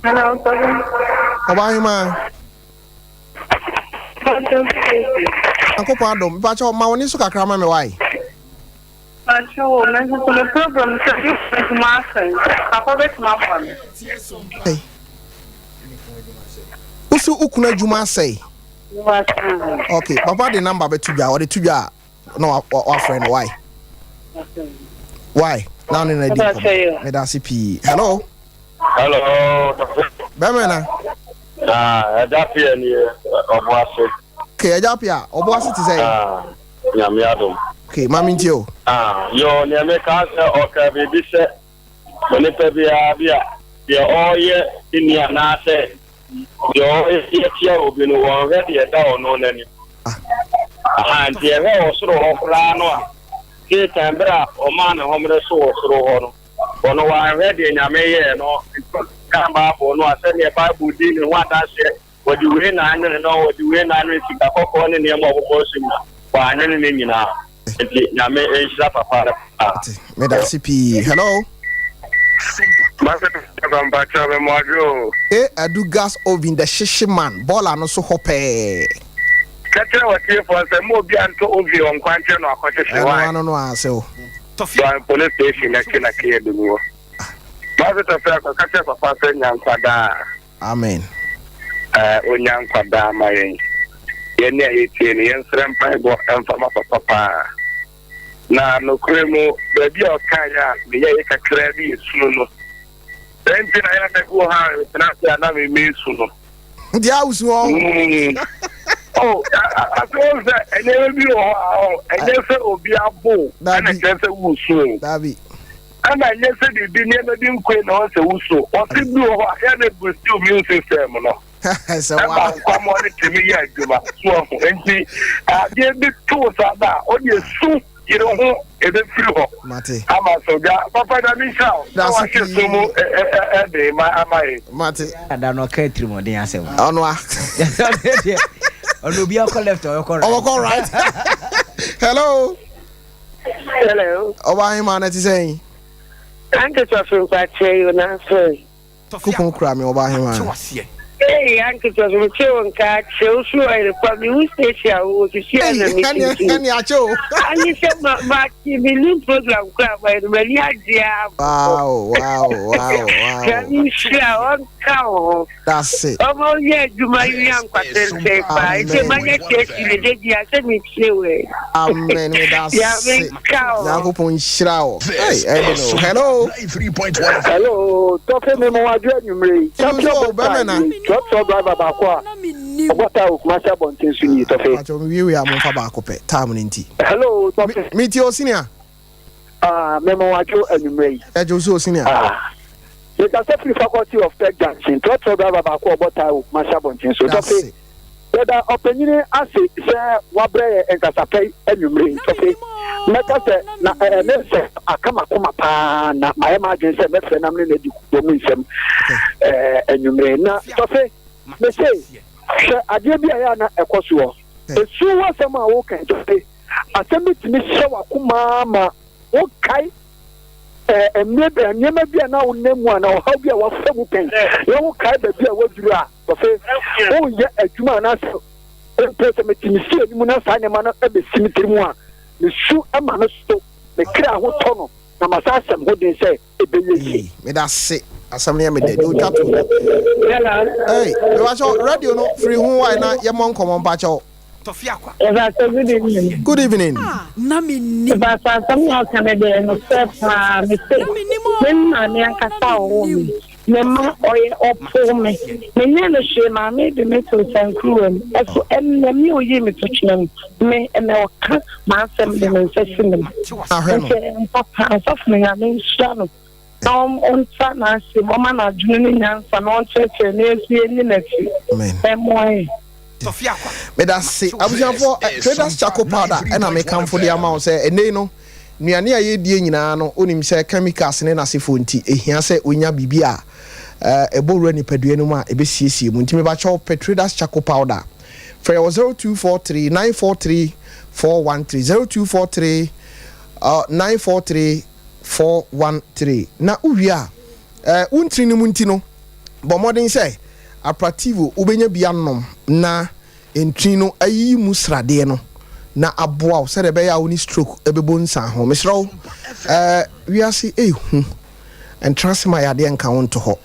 Hello, Papa. Ɔbaa Nyankopɔn adom. Mepakyɛ ma wo ne so kakra ma me wae. Pakyɛ wo, me nso so me problem sɛ me kunu adwuma asɛe. Papa bɛtumi aboa me. Hey. Wo so wo kunu adwuma asɛe? Okay, papa de number bɛto dwa, ɔde to dwa a na wafrɛ no why why na ɔne no adi nkɔmmɔ meda ase pii hello hello bɛmɛ na ɛgya pia ni ɔbo ase okay ɛgya pia ɔbo ase te sɛ nyame adom. Okay, ma mentie o. Ah, yoo, nea meka sɛ ɔka biribi sɛ onipa biara bi a deɛ ɔreyɛ nni anaasɛ deɛ ɔreyɛ tia obi no, wɔnhwɛ deɛ ɛda ɔno n'anim. Aha, nti ɛhwɛ wɔ soro hɔ koraa no a, Satan berɛ a ɔmaa ne homene so wɔ soro hɔ no, ɔno wanhwɛ deɛ Nyame yɛɛ no, nti ɔkan Bible no a, sɛdeɛ Bible di ne ho adanseɛ, wɔde wei na anwene no, wɔde wei na anwene sika kɔkɔɔ ne nneɛma a ɔbobɔ so nyinaa, wanwene ne nyinaa. Nti Nyame nhyira papa no paa. Meda ase pii. Hello. E Adu gas oven the hyehye man bɔɔla no so hɔ pɛɛ. Ka kyerɛ w'atiefoɔ sɛ mma obiara ntɔ oven wɔ nkwankyɛn na wakɔhyehye. Ɛno Why? ano no ara sɛ o. Duan police station akyi na keyɛ de mu wɔ. Master Tafia kɔ ka kyerɛ papa sɛ nya nkwa daa. Amen. Eh, onya nkwa daa ma yɛn. Yɛn ne a yɛtie no, yɛnsrɛ mpaebɔ mfa ma papa paa. Na nokorɛ mu, baabi a ɔkaeɛ a meyɛeɛ kakraa bi yɛ sunu no. Sɛ nti na yɛ na bi wɔ hɔ a metena ase a na memesu no. Nti a wosu hɔ? Mm. Oh, ase wɔn sɛ nneɛma bi wɔ hɔ a ɔ ɛnyɛ sɛ obi abo ɛna kyerɛ sɛ wosu o. Dabi. Ɛna ɛnyɛ sɛ biribi nneɛma bi nkoe na wɔn sɛ wosu. Ɔse bi wɔ hɔ a yɛ na boost immune system no. Ɛma nkwamɔ no tumi yɛ adwuma so ɔho. Nti adeɛ bi too saa da a ɔde esu yere ho ebefiri hɔ. Mate. Ama so gya papa na mi nhyira wo. Na wahyɛ so mu ɛde ma ama yɛ. Mate. Ada no ɔka atirimɔden asɛm. Ɔno a. Ɔno obi akɔ left ɔbɛkɔ right. Ɔbɛkɔ right. Hello. Hello. Ɔba ahema na ti sɛn? Auntie Sɔfo mpakyɛ yi na afɛ. Kupon kura me ɔba ahema. Hey, Auntie Sɔfo mekyɛ wo nka akyɛ wo fi ɔyere pa me hu station a wowɔ sisi a na me tintim. Ɛne akyɛ o. Ayi sɛ ma ma ti me nim program kura ma yɛ m'ani agye a. Wow wow wow wow. Nyame nhyira ɔnka wo ho. Dase. Ɔma wo yɛ adwuma yi nya nkwa tenten paa. Nti manya kyerɛkyerɛ me da bia sɛ metie wo ɛ. Amen meda ase. Nyame nka wo. Nyankopɔn nhyira wo. Hey, ɛde no. Hello. Hello, tɔfe me mo adwo anwummere yi. Champion bɛta yi, trɔtrɔ driver baako a ɔbɔ taa wɔ Kumasi abɔnten so nie, tɔfe. Pacho me wie wie a mo nfa baako pɛ, time no nti. Hello, tɔfe. Me tie o senior. Ah, me mo adwo anwummere yi. Ɛgye so o senior. Ah. Mekasa firi Faculty of Tech Junction, trɔtrɔ driver baako a ɔbɔ taa wɔ Kumasi abɔnten so. Tɔfe, yɛda ɔpanyini ase sɛ wabrɛ yɛ nkasapɛ yi anwummere yi. Tɔfe, mɛka sɛ na ɛɛ ne nsɛm aka m'akoma paa na mayɛ m'adwene sɛ mɛfrɛ nam ne no adi wɔ mu nsɛm ɛɛ anwummere. Na Tɔfe, mese hwɛ adeɛ bi a ɛyɛ a na ɛkɔ soɔ. Esu ho asɛm a woka yi, Tɔfe, asɛm bi tumi hyɛ w'akoma ma wokae ɛɛ mmerɛ nneɛma bi a na wonam mu anaa ɔhaw bi a wafa mu pɛn na wokae baabi a waduru a afei woyɛ adwuma anaasɛ mpo sɛ mete me fie no mu na saa nneɛma no bɛsi me tiri mu a mesu ma no so me kra ho tɔ no na masa asɛm ho den sɛ ɛbɛyɛ yie. Meda se asɛm no yɛ me dɛ deɛ ɔtwa to no. Hey, mebakyɛw radio no firi ho wae na yɛmmɔ nkɔmmɔ mpakyɛw. Pastor, good evening. Good evening. Pastor, asɛm na ɔka no deɛ nokorɛ paa mese me maame ankasa a ɔwɔ me me ma ɔyɛ ɔpoo me menyɛ no hwee maame de me to nsankuruwa mu ɛso ɛnna me oyi me to twena mu me ɛnna ɔka m'asɛm de me nsa si me mu nti ɛmpa paa asɔfo no nyame nhyira no na ɔntra n'asɛm ɔma n'adwene ne nyansa na ɔnkyerɛkyerɛ na yɛn nso yɛnni n'akyi ɛmmoa yɛn. Meda se abusuafoɔ eh, Traders Charcoal Powder ɛna mekamfo de ama wo sɛ ɛnnɛ yi no nnuane a yɛdie nyinaa no wonim sɛ chemicals ne n'asefoɔ nti ɛhia sɛ wonya biribi a eh, ɛbɔ wura nipadua no mu a ɛbɛsiesie mu nti mebakyɛw pɛ Traders Charcoal Powder frɛ wɔ 0243 943 413 0243 uh, 943 413 na wowie a eh, wo ntini no mu nti no bɔ mmɔden sɛ Aprativo wobɛnya bi anom na ntini no ayiyi mu sradeɛ no na aboa wo sɛdeɛ ɛbɛyɛ a wo ne stroke bɛbɔ nsan ho. Mesrɛ wo, eh, wiase ɛhu, ntra ase ma yadeɛ nka wo nto hɔ.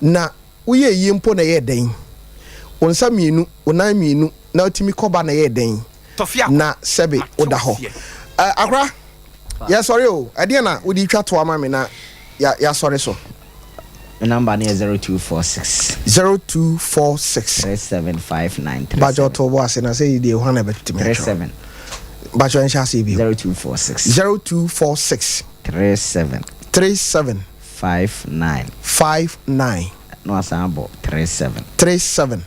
Na woyɛ yie mpo na ɛyɛ dɛn? Wo nsa mmienu, wo nan mmienu na wotumi kɔba na ɛyɛ dɛn? Na sɛbe woda hɔ. Eh, akora, yɛsɔre o, ɛdeɛn na wode twa toa ma me na yɛasɔre so? Me number no yɛ 0246. 0246. 375937. Bàjẹ́ ɔtɔ bɔ ase na sɛ yi deɛ hwan na ɛbɛtumi atwerɛ. 37. Mpakyɛ nhyɛ aseɛ bio. 0246. 0246. 37. 37. 59. 59. Na wasan abɔ 37. 37.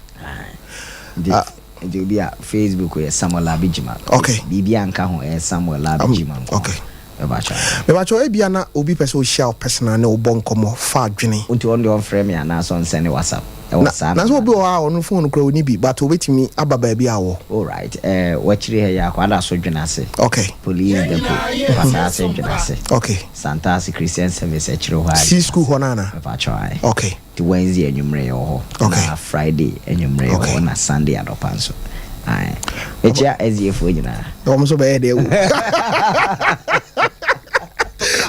Nti ah. Nti obi a Facebook yɛ Samuel Labi Jima. Okay. Biribi anka ho ɛyɛ Samuel Labi Jima nko. Okay. Mebakyɛ ebia na obi pɛ sɛ ohyia wo personal ne wobɔ nkɔmmɔ fa adwene. Nti ɔno deɛ ɔmfrɛ me anaasɛ ɔnsɛne WhatsApp ɛwɔ saa Na sɛ obi wɔ hɔ a ɔno phone koraa ɔnni bi but obetumi aba baabi a wɔ. Alright eh wakyiri ha yi a Kwada so Dwenase. Okay. Police depot Pasaase Dwenase. Okay. Santase Christian Service akyiri hɔ a. C school hɔ no ana? Mepakyɛw ae. Okay. Nti Wednesday anwummerɛ yɛwɔ hɔ. Okay. Na Friday anwummerɛ yɛwɔ hɔ na Sunday anɔpa nso. Ae. Mekyia SDA foɔ nyinaa. Na wɔn nso bɛyɛ deɛ wo.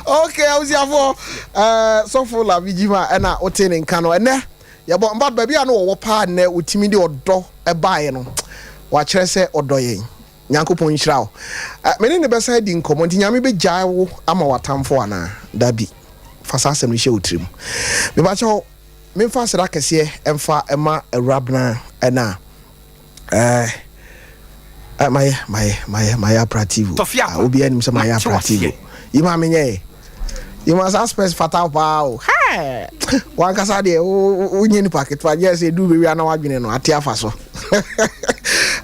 Okay, abusuafoɔ, eh, sɔfo Labi Jima ɛna wote ne nka no ɛnɛ yɛbɔ mba baabi a no wɔwɔ paa nnɛ wotumi de ɔdɔ ɛbaeɛ no wakyerɛ sɛ ɔdɔ yɛn. Nyankopɔn nhyira wo. Eh, me ne no bɛsan adi nkɔmmɔ, nti Nyame bɛgyae wo ama w'atamfo anaa? Dabi. Fa saa asɛm no hyɛ wo tirim. Mepakyɛw, memfa aseda kɛseɛ mfa mma Awurabena ɛna eh, eh, mayɛ, mayɛ, mayɛ, mayɛ aprativo. Ah, obiara nim sɛ mayɛ aprativo. Yi ma menyɛɛ. Yi ma saa spɛs fata wo paa o. Hɛɛ! Wankasa deɛ, wonyɛ nipa ketewa, gyɛ sɛ ɛduru baabi a na wadwene no ate afa so.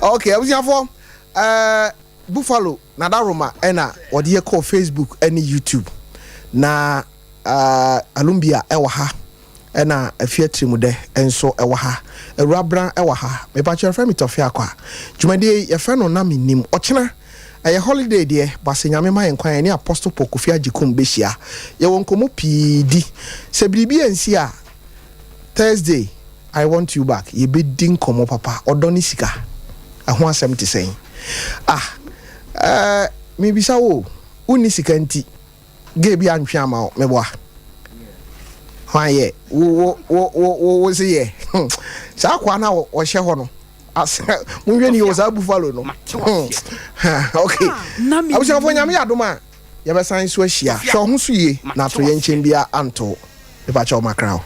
Ok, abusuafoɔ, eh, Buffalo Nadaroma ɛna wɔde yɛ kɔɔ Facebook ɛne YouTube. Na eh, Alumbia ɛwɔ ha, ɛna Afia Tirimudɛ nso ɛwɔ ha, Awurabra ɛwɔ ha. Mepakyɛ yɛfrɛ me Tɔfe Akwa. Dwumadie yi yɛfrɛ no Na Mennim. Ɔkyena ɛyɛ holiday deɛ, but sɛ Nyame ma yɛn kwan a yɛne Apostle Paul Kofi Agyekum bɛhyia. Yɛwɔ nkɔmmɔ pii di. Sɛ biribi ansi a, Thursday I want you back yɛbɛdi nkɔmmɔ papa, ɔdɔ ne sika ɛho asɛm te sɛn? Ah eh, mebisa wo o, wonni sika nti gay bi antwe ama wo, meboa? Hwan yɛ? Wo wo wo wo wo wo se yɛ? Saa akoa no a ɔhyɛ hɔ no, as monhwɛ ni o, saa buffalo no. Okay, abusuafoɔ Nyame yɛ adom a yɛbɛsan nso ahyia. Hwɛ wo ho so yie na atoyɛnkyɛm biara anto wo. Mepakyɛw makra wo.